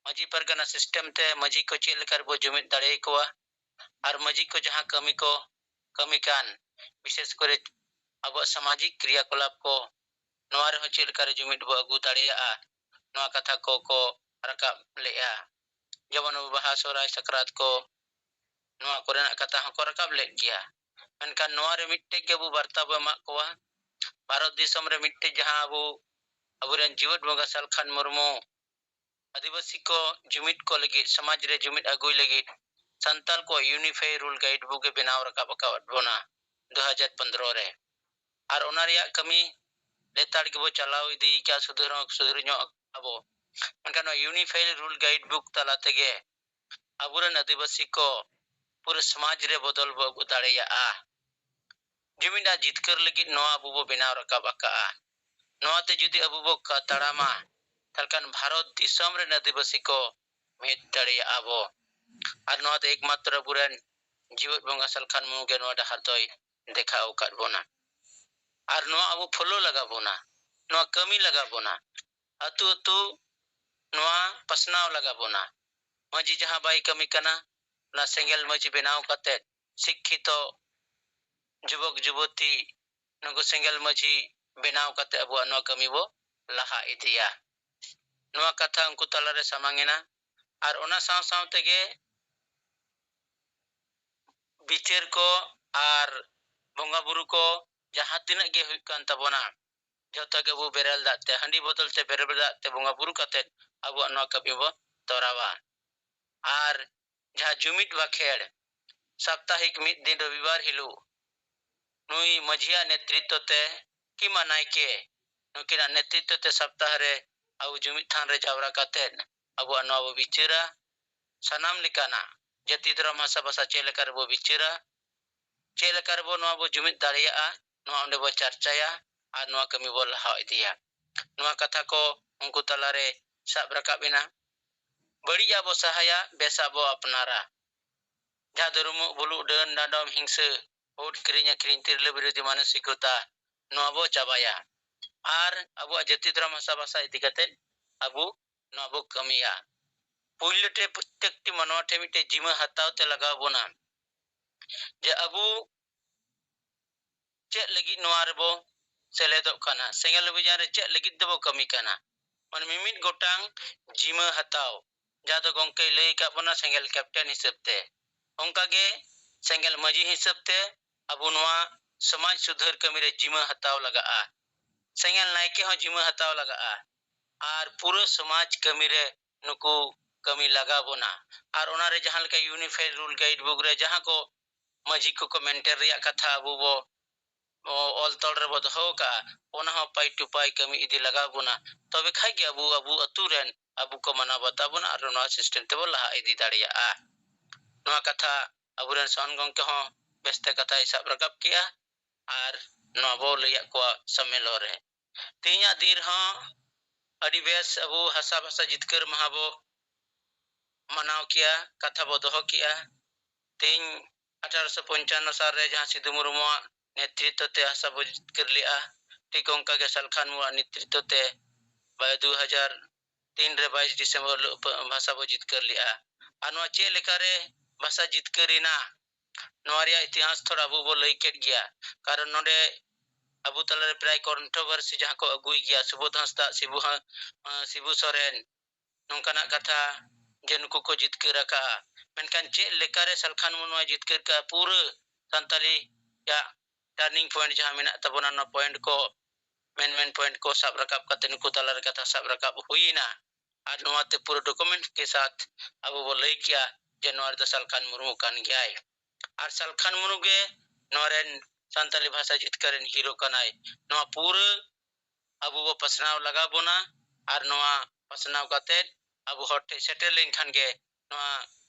ᱢᱟᱹᱡᱷᱤ ᱯᱟᱨᱜᱟᱱᱟ system ᱛᱮ ᱢᱟᱹᱡᱷᱤ ᱠᱚ ᱪᱮᱫ ᱞᱮᱠᱟ ᱨᱮᱵᱚ ᱡᱩᱢᱤᱫ ᱫᱟᱲᱮᱭᱟᱠᱚᱣᱟ, ᱟᱨ ᱢᱟᱹᱡᱷᱤ ᱠᱚ ᱡᱟᱦᱟᱸ ᱠᱟᱹᱢᱤ ᱠᱚ ᱠᱟᱹᱢᱤ ᱠᱟᱱ, ᱵᱤᱥᱮᱥ ᱠᱚᱨᱮ ᱟᱵᱚᱣᱟᱜ ᱥᱟᱢᱟᱡᱤᱠ ᱠᱨᱤᱭᱟᱠᱚᱞᱟᱯ ᱠᱚ, ᱱᱚᱣᱟ ᱨᱮᱦᱚᱸ ᱪᱮᱫ ᱞᱮᱠᱟᱨᱮ ᱡᱩᱢᱤᱫ ᱵᱚ ᱟᱹᱜᱩ ᱫᱟᱲᱮᱭᱟᱜᱼᱟ, ᱱᱚᱣᱟ ᱠᱟᱛᱷᱟ ᱠᱚ ᱠᱚ ᱨᱟᱠᱟᱵ ᱞᱮᱜᱼᱟ᱾ ᱡᱮᱢᱚᱱ ᱟᱵᱚ ᱵᱟᱦᱟ, ᱥᱚᱦᱨᱟᱭ, ᱥᱟᱠᱨᱟᱛ ᱠᱚ, ᱱᱚᱣᱟ ᱠᱚᱨᱮᱱᱟᱜ ᱠᱟᱛᱷᱟ ᱦᱚᱸᱠᱚ ᱨᱟᱠᱟᱵ ᱞᱮᱫ ᱜᱮᱭᱟ᱾ ᱢᱮᱱᱠᱷᱟᱱ ᱱᱚᱣᱟ ᱨᱮ ᱢᱤᱫᱴᱮᱡ ᱜᱮ ᱟᱵᱚ ᱵᱟᱨᱛᱟ ᱵᱚ ᱮᱢᱟᱜ ᱠᱚᱣᱟ᱾ ᱵᱷᱟᱨᱚᱛ ᱫᱤᱥᱚᱢ ᱨᱮ ᱢᱤᱫᱴᱮᱡ ᱡᱟᱦᱟᱸ ᱟᱵᱚ, ᱟᱵᱚᱨᱮᱱ ᱡᱤᱣᱮᱫ ᱵᱚᱸᱜᱟ ᱥᱟᱞᱠᱷᱟᱱ ᱢᱩᱨᱢᱩ ᱟᱹᱫᱤᱵᱟᱹᱥᱤ ᱠᱚ ᱡᱩᱢᱤᱫ ᱠᱚ ᱞᱟᱹᱜᱤᱫ, ᱥᱚᱢᱟᱡᱽ ᱨᱮ ᱡᱩᱢᱤᱫ ᱟᱹᱜᱩᱭ ᱞᱟᱹᱜᱤᱫ ᱥᱟᱱᱛᱟᱞ ᱠᱚ Unified Rule Guide Book ᱮ ᱵᱮᱱᱟᱣ ᱨᱟᱠᱟᱵ ᱟᱠᱟᱫ ᱵᱚᱱᱟ ᱫᱩ ᱦᱟᱡᱟᱨ ᱯᱚᱱᱫᱽᱨᱚ ᱨᱮ᱾ ᱟᱨ ᱚᱱᱟ ᱨᱮᱭᱟᱜ ᱠᱟᱹᱢᱤ ᱞᱮᱛᱟᱲ ᱜᱮᱵᱚ ᱪᱟᱞᱟᱣ ᱤᱫᱤᱭᱮᱫᱼᱟ, ᱥᱩᱫᱷᱟᱹᱨ ᱦᱚᱸ ᱥᱩᱫᱷᱟᱹᱨ ᱧᱚᱜ ᱟᱵᱚ᱾ ᱢᱮᱱᱠᱷᱟᱱ ᱱᱚᱣᱟ Unified Rule Guide Book ᱛᱟᱞᱟ ᱛᱮᱜᱮ ᱟᱵᱚᱨᱮᱱ ᱟᱹᱫᱤᱵᱟᱹᱥᱤ ᱠᱚ ᱯᱩᱨᱟᱹ ᱥᱚᱢᱟᱡᱽ ᱨᱮ ᱵᱚᱫᱚᱞ ᱵᱚ ᱟᱹᱜᱩ ᱫᱟᱲᱮᱭᱟᱜᱼᱟ᱾ ᱡᱩᱢᱤᱫᱟᱜ ᱡᱤᱛᱠᱟᱹᱨ ᱞᱟᱹᱜᱤᱫ ᱱᱚᱣᱟ ᱟᱵᱚ ᱵᱚ ᱵᱮᱱᱟᱣ ᱨᱟᱠᱟᱵ ᱟᱠᱟᱜᱼᱟ᱾ ᱱᱚᱣᱟ ᱛᱮ ᱡᱩᱫᱤ ᱟᱵᱚ ᱵᱚ ᱠᱟ-, ᱛᱟᱲᱟᱢᱟ, ᱛᱟᱦᱞᱮ ᱠᱷᱟᱱ ᱵᱷᱟᱨᱚᱛ ᱫᱤᱥᱚᱢ ᱨᱮᱱ ᱟᱹᱫᱤᱵᱟᱹᱥᱤ ᱠᱚ ᱢᱤᱫ ᱫᱟᱲᱮᱭᱟᱜᱼᱟ ᱵᱚ᱾ ᱟᱨ ᱱᱚᱣᱟ ᱫᱚ ᱮᱠᱢᱟᱛᱨᱚ ᱟᱵᱚᱨᱮᱱ ᱡᱤᱣᱮᱫ ᱵᱚᱸᱜᱟ ᱥᱟᱞᱠᱷᱟᱱ ᱢᱩᱨᱢᱩ ᱜᱮ ᱱᱚᱣᱟ ᱰᱟᱦᱟᱨ ᱫᱚᱭ ᱫᱮᱠᱷᱟᱣ ᱟᱠᱟᱫ ᱵᱚᱱᱟ᱾ ᱟᱨ ᱱᱚᱣᱟ ᱟᱵᱚ follow ᱞᱟᱜᱟᱣ ᱵᱚᱱᱟ, ᱱᱚᱣᱟ ᱠᱟᱹᱢᱤ ᱞᱟᱜᱟᱣ ᱵᱚᱱᱟ᱾ ᱟᱹᱛᱩ ᱟᱹᱛᱩ ᱱᱚᱣᱟ ᱯᱟᱥᱱᱟᱣ ᱞᱟᱜᱟᱣ ᱵᱚᱱᱟ᱾ ᱢᱟᱹᱡᱷᱤ ᱡᱟᱦᱟᱸ ᱵᱟᱭ ᱠᱟᱹᱢᱤ ᱠᱟᱱᱟ, ᱚᱱᱟ ᱥᱮᱸᱜᱮᱞ ᱢᱟᱹᱡᱷᱤ ᱵᱮᱱᱟᱣ ᱠᱟᱛᱮ ᱥᱤᱠᱠᱷᱤᱛᱚ ᱡᱩᱵᱚᱠ ᱡᱩᱵᱚᱛᱤ ᱱᱩᱠᱩ ᱥᱮᱸᱜᱮᱞ ᱢᱟᱹᱡᱷᱤ ᱵᱮᱱᱟᱣ ᱠᱟᱛᱮ ᱟᱵᱚᱣᱟᱜ ᱱᱚᱣᱟ ᱠᱟᱹᱢᱤ ᱵᱚ ᱞᱟᱦᱟ ᱤᱫᱤᱭᱟ᱾ ᱱᱚᱣᱟ ᱠᱟᱛᱷᱟ ᱩᱱᱠᱩ ᱛᱟᱞᱟᱨᱮ ᱥᱟᱢᱟᱝ ᱮᱱᱟ᱾ ᱟᱨ ᱚᱱᱟ ᱥᱟᱶ ᱥᱟᱶ ᱛᱮᱜᱮ ᱵᱤᱪᱟᱹᱨ ᱠᱚ ᱟᱨ ᱵᱚᱸᱜᱟ ᱵᱩᱨᱩ ᱠᱚ ᱡᱟᱦᱟᱸ ᱛᱤᱱᱟᱹᱜ ᱜᱮ ᱦᱩᱭᱩᱜ ᱠᱟᱱ ᱛᱟᱵᱚᱱᱟ, ᱡᱷᱚᱛᱚ ᱜᱮ ᱟᱵᱚ ᱵᱮᱨᱮᱞ ᱫᱟᱜ ᱛᱮ, ᱦᱟᱺᱰᱤ ᱵᱚᱫᱚᱞ ᱛᱮ ᱵᱮᱨᱮᱞ ᱫᱟᱜ ᱛᱮ ᱵᱚᱸᱜᱟ ᱵᱩᱨᱩ ᱠᱟᱛᱮᱫ ᱟᱵᱚᱣᱟᱜ ᱱᱚᱣᱟ ᱠᱟᱹᱢᱤ ᱵᱚ ᱛᱚᱨᱟᱣᱟ᱾ ᱟᱨ ᱡᱟᱦᱟᱸ ᱡᱩᱢᱤᱫ ᱵᱟᱠᱷᱮᱲ ᱥᱟᱯᱛᱟᱦᱤᱠ ᱢᱤᱫ ᱫᱤᱱ ᱨᱚᱵᱤᱵᱟᱨ ᱦᱤᱞᱳᱜ ᱱᱩᱭ ᱢᱟᱹᱡᱷᱤᱭᱟᱜ ᱱᱮᱛᱨᱤᱛᱛᱚ ᱛᱮ ᱠᱤᱢᱵᱟ ᱱᱟᱭᱠᱮ ᱱᱩᱠᱤᱱᱟᱜ ᱱᱮᱛᱨᱤᱛᱛᱚ ᱛᱮ ᱥᱟᱯᱛᱟᱦ ᱨᱮ ᱟᱵᱚ ᱡᱩᱢᱤᱫ ᱛᱷᱟᱱ ᱨᱮ ᱡᱟᱣᱨᱟ ᱠᱟᱛᱮᱫ ᱟᱵᱚᱣᱟᱜ ᱱᱚᱣᱟ ᱵᱚ ᱵᱤᱪᱟᱹᱨᱟ᱾ ᱥᱟᱱᱟᱢ ᱞᱮᱠᱟᱱᱟᱜ ᱡᱟᱹᱛᱤ ᱫᱷᱚᱨᱚᱢ ᱦᱟᱥᱟ ᱵᱷᱟᱥᱟ ᱪᱮᱫ ᱞᱮᱠᱟ ᱨᱮᱵᱚ ᱵᱤᱪᱟᱹᱨᱟ, ᱪᱮᱫ ᱞᱮᱠᱟ ᱨᱮᱵᱚ ᱱᱚᱣᱟ ᱵᱚ ᱡᱩᱢᱤᱫ ᱫᱟᱲᱮᱭᱟᱜᱼᱟ, ᱱᱚᱣᱟ ᱚᱸᱰᱮ ᱵᱚ ᱪᱟᱨᱪᱟᱭᱟ ᱟᱨ ᱱᱚᱣᱟ ᱠᱟᱹᱢᱤ ᱵᱚ ᱞᱟᱦᱟ ᱤᱫᱤᱭᱟ᱾ ᱱᱚᱣᱟ ᱠᱟᱛᱷᱟ ᱠᱚ ᱩᱱᱠᱩ ᱛᱟᱞᱟᱨᱮ ᱥᱟᱵ ᱨᱟᱠᱟᱵ ᱮᱱᱟ᱾ ᱵᱟᱹᱲᱤᱡᱟᱜ ᱵᱚ ᱥᱟᱦᱟᱭᱟ, ᱵᱮᱥᱟᱜ ᱵᱚ ᱟᱯᱱᱟᱨᱟ᱾ ᱡᱟᱦᱟᱸ ᱫᱚ ᱨᱩᱢᱩᱜ ᱵᱩᱞᱩᱜ, ᱰᱟᱹᱱ ᱰᱟᱸᱰᱚᱢ, ᱦᱤᱝᱥᱟᱹ, ᱵᱷᱳᱴ ᱠᱤᱨᱤᱧ ᱟᱹᱠᱷᱨᱤᱧ, ᱛᱤᱨᱞᱟᱹ ᱵᱤᱨᱳᱫᱷᱤ ᱢᱟᱱᱚᱥᱤᱠᱚᱛᱟ, ᱱᱚᱣᱟ ᱵᱚ ᱪᱟᱵᱟᱭᱟ᱾ ᱟᱨ ᱟᱵᱚᱣᱟᱜ ᱡᱟᱹᱛᱤ ᱫᱷᱚᱨᱚᱢ ᱦᱟᱥᱟ ᱵᱷᱟᱥᱟ ᱤᱫᱤ ᱠᱟᱛᱮ ᱟᱵᱚ ᱱᱚᱣᱟ ᱵᱚ ᱠᱟᱹᱢᱤᱭᱟ᱾ ᱯᱩᱭᱞᱩ ᱛᱮ ᱯᱨᱚᱛᱛᱮᱠᱴᱤ ᱢᱟᱱᱣᱟ ᱴᱷᱮᱱ ᱢᱤᱫᱴᱮᱡ ᱡᱤᱢᱟᱹ ᱦᱟᱛᱟᱣ ᱛᱮ ᱞᱟᱜᱟᱣ ᱵᱚᱱᱟ ᱡᱮ ᱟᱵᱚ ᱪᱮᱫ ᱞᱟᱹᱜᱤᱫ ᱱᱚᱣᱟ ᱨᱮᱵᱚ ᱥᱮᱞᱮᱫᱚᱜ ᱠᱟᱱᱟ, ᱥᱮᱸᱜᱮᱞ ᱚᱵᱷᱤᱡᱟᱱ ᱨᱮ ᱪᱮᱫ ᱞᱟᱹᱜᱤᱫ ᱛᱮᱵᱚ ᱠᱟᱹᱢᱤ ᱠᱟᱱᱟ᱾ ᱢᱟᱱᱮ ᱢᱤᱢᱤᱫ ᱜᱚᱴᱟᱝ ᱡᱤᱢᱟᱹ ᱦᱟᱛᱟᱣ, ᱡᱟᱦᱟᱸ ᱫᱚ ᱜᱚᱢᱠᱮᱭ ᱞᱟᱹᱭ ᱟᱠᱟᱫ ᱵᱚᱱᱟ ᱥᱮᱸᱜᱮᱞ ᱠᱮᱯᱴᱮᱱ ᱦᱤᱥᱟᱹᱵ ᱛᱮ, ᱚᱱᱠᱟᱜᱮ ᱥᱮᱸᱜᱮᱞ ᱢᱟᱹᱡᱷᱤ ᱦᱤᱥᱟᱹᱵ ᱛᱮ ᱟᱵᱚ ᱱᱚᱣᱟ ᱥᱚᱢᱟᱡᱽ ᱥᱩᱫᱷᱟᱹᱨ ᱠᱟᱹᱢᱤ ᱨᱮ ᱡᱤᱢᱟᱹ ᱦᱟᱛᱟᱣ ᱞᱟᱜᱟᱜᱼᱟ᱾ ᱥᱮᱸᱜᱮᱞ ᱱᱟᱭᱠᱮ ᱦᱚᱸ ᱡᱤᱢᱟᱹ ᱦᱟᱛᱟᱣ ᱞᱟᱜᱟᱜᱼᱟ᱾ ᱟᱨ ᱯᱩᱨᱟᱹ ᱥᱚᱢᱟᱡᱽ ᱠᱟᱹᱢᱤ ᱨᱮ ᱱᱩᱠᱩ ᱠᱟᱹᱢᱤ ᱞᱟᱜᱟᱣ ᱵᱚᱱᱟ᱾ ᱟᱨ ᱚᱱᱟᱨᱮ ᱡᱟᱦᱟᱸ ᱞᱮᱠᱟ Unified Rule Guide Book ᱨᱮ ᱡᱟᱦᱟᱸ ᱠᱚ ᱢᱟᱹᱡᱷᱤ ᱠᱚᱠᱚ ᱢᱮᱱᱴᱮᱱ ᱨᱮᱭᱟᱜ ᱠᱟᱛᱷᱟ ᱟᱵᱚ ᱵᱚ ᱚ-, ᱚᱞ ᱛᱚᱞ ᱨᱮᱵᱚ ᱫᱚᱦᱚ ᱠᱟᱜᱼᱟ, ᱚᱱᱟ ᱦᱚᱸ ᱯᱟᱭ ᱴᱩ ᱯᱟᱭ ᱠᱟᱹᱢᱤ ᱤᱫᱤ ᱞᱟᱜᱟᱣ ᱵᱚᱱᱟ᱾ ᱛᱚᱵᱮ ᱠᱷᱟᱡ ᱜᱮ ᱟᱵᱚ, ᱟᱵᱚ ᱟᱹᱛᱩ ᱨᱮᱱ ᱟᱵᱚ ᱠᱚ ᱢᱟᱱᱟᱣ ᱵᱟᱛᱟᱣ ᱵᱚᱱᱟ ᱟᱨ ᱱᱚᱣᱟ system ᱛᱮᱵᱚ ᱞᱟᱦᱟ ᱤᱫᱤ ᱫᱟᱲᱮᱭᱟᱜᱼᱟ᱾ ᱱᱚᱣᱟ ᱠᱟᱛᱷᱟ ᱟᱵᱚᱨᱮᱱ ᱥᱚᱦᱚᱱ ᱜᱚᱢᱠᱮ ᱦᱚᱸ ᱵᱮᱥᱛᱮ ᱠᱟᱛᱷᱟᱭ ᱥᱟᱵ ᱨᱟᱠᱟᱵ ᱠᱮᱜᱼᱟ ᱟᱨ ᱱᱚᱣᱟ ᱵᱚ ᱞᱟᱹᱭᱟᱫ ᱠᱚᱣᱟ ᱥᱚᱢᱢᱮᱞᱚᱱ ᱨᱮ᱾ ᱛᱮᱦᱮᱧᱟᱜ ᱫᱤᱱ ᱨᱮᱦᱚᱸ ᱟᱹᱰᱤ ᱵᱮᱥ ᱟᱵᱚ ᱦᱟᱥᱟ ᱵᱷᱟᱥᱟ ᱡᱤᱛᱠᱟᱹᱨ ᱢᱟᱦᱟ ᱵᱚ ᱢᱟᱱᱟᱣ ᱠᱮᱜᱼᱟ, ᱠᱟᱛᱷᱟ ᱵᱚ ᱫᱚᱦᱚ ᱠᱮᱜᱼᱟ᱾ ᱛᱮᱦᱮᱧ ᱟᱴᱷᱟᱨᱚᱥᱚ ᱯᱚᱧᱪᱟᱱᱱᱚ ᱥᱟᱞ ᱨᱮ ᱡᱟᱦᱟᱸ ᱥᱤᱫᱩ ᱢᱩᱨᱢᱩᱣᱟᱜ ᱱᱮᱛᱨᱤᱛᱛᱚ ᱛᱮ ᱦᱟᱥᱟ ᱵᱚ ᱡᱤᱛᱠᱟᱹᱨ ᱞᱮᱜᱼᱟ, ᱴᱷᱤᱠ ᱚᱱᱠᱟ ᱜᱮ ᱥᱟᱞᱠᱷᱟᱱ ᱢᱩᱨᱢᱩᱣᱟᱜ ᱱᱮᱛᱨᱤᱛᱛᱚ ᱛᱮ ᱵᱟᱭ ᱫᱩ ᱦᱟᱡᱟᱨ ᱛᱤᱱ ᱨᱮ ᱵᱟᱭᱤᱥ ᱰᱤᱥᱮᱢᱵᱚᱨ ᱦᱤᱞᱳᱜ ᱵᱷᱟᱥᱟ ᱵᱚ ᱡᱤᱛᱠᱟᱹᱨ ᱞᱮᱜᱼᱟ᱾ ᱟᱨ ᱱᱚᱣᱟ ᱪᱮᱫ ᱞᱮᱠᱟᱨᱮ ᱵᱷᱟᱥᱟ ᱡᱤᱛᱠᱟᱹᱨ ᱮᱱᱟ, ᱱᱚᱣᱟ ᱨᱮᱭᱟᱜ ᱤᱛᱤᱦᱟᱥ ᱛᱷᱚᱲᱟ ᱟᱵᱚ ᱵᱚ ᱞᱟᱹᱭ ᱠᱮᱫ ᱜᱮᱭᱟ᱾ ᱠᱟᱨᱚᱱ ᱱᱚᱰᱮ ᱟᱵᱚ ᱛᱟᱞᱟᱨᱮ ᱯᱨᱟᱭ controversy ᱡᱟᱦᱟᱸ ᱠᱚ ᱟᱹᱜᱩᱭ ᱜᱮᱭᱟ, ᱥᱩᱵᱳᱫᱷ ᱦᱟᱸᱥᱫᱟ, ᱥᱤᱵᱩ ᱦᱟ-, ᱥᱤᱵᱩ ᱥᱚᱨᱮᱱ, ᱱᱚᱝᱠᱟᱱᱟᱜ ᱠᱟᱛᱷᱟ ᱡᱮ ᱱᱩᱠᱩ ᱠᱚ ᱡᱤᱛᱠᱟᱹᱨ ᱟᱠᱟᱫᱼᱟ᱾ ᱢᱮᱱᱠᱷᱟᱱ ᱪᱮᱫ ᱞᱮᱠᱟᱨᱮ ᱥᱟᱞᱠᱷᱟᱱ ᱢᱩᱨᱢᱩᱭ ᱡᱤᱛᱠᱟᱹᱨ ᱠᱟᱜᱼᱟ, ᱯᱩᱨᱟᱹ ᱥᱟᱱᱛᱟᱞᱤ ᱭᱟᱜ turning point ᱡᱟᱦᱟᱸ ᱢᱮᱱᱟᱜ ᱛᱟᱵᱚᱱᱟ, ᱚᱱᱟ point ᱠᱚ, main main point ᱠᱚ ᱥᱟᱵ ᱨᱟᱠᱟᱵ ᱠᱟᱛᱮ ᱱᱩᱠᱩ ᱛᱟᱞᱟᱨᱮ ᱠᱟᱛᱷᱟ ᱥᱟᱵ ᱨᱟᱠᱟᱵ ᱦᱩᱭᱮᱱᱟ᱾ ᱟᱨ ᱱᱚᱣᱟ ᱛᱮ ᱯᱩᱨᱟᱹ document ᱠᱮ ᱥᱟᱛᱷ ᱟᱵᱚ ᱵᱚ ᱞᱟᱹᱭ ᱠᱮᱜᱼᱟ ᱡᱮ ᱱᱚᱣᱟ ᱨᱮᱫᱚ ᱥᱟᱞᱠᱷᱟᱱ ᱢᱩᱨᱢᱩ ᱠᱟᱱ ᱜᱮᱭᱟᱭ᱾ ᱟᱨ ᱥᱟᱞᱠᱷᱟᱱ ᱢᱩᱨᱢᱩ ᱜᱮ ᱱᱚᱣᱟ ᱨᱮᱱ ᱥᱟᱱᱛᱟᱞᱤ ᱵᱷᱟᱥᱟ ᱡᱤᱛᱠᱟᱹᱨ ᱨᱮᱱ hero ᱠᱟᱱᱟᱭ᱾ ᱱᱚᱣᱟ ᱯᱩᱨᱟᱹ ᱟᱵᱚ ᱵᱚ ᱯᱟᱥᱱᱟᱣ ᱞᱟᱜᱟᱣ ᱵᱚᱱᱟ᱾ ᱟᱨ ᱱᱚᱣᱟ ᱯᱟᱥᱱᱟᱣ ᱠᱟᱛᱮ ᱟᱵᱚ ᱦᱚᱲ ᱴᱷᱮᱱ ᱥᱮᱴᱮᱨ ᱞᱮᱱᱠᱷᱟᱱ ᱜᱮ ᱱᱚᱣᱟ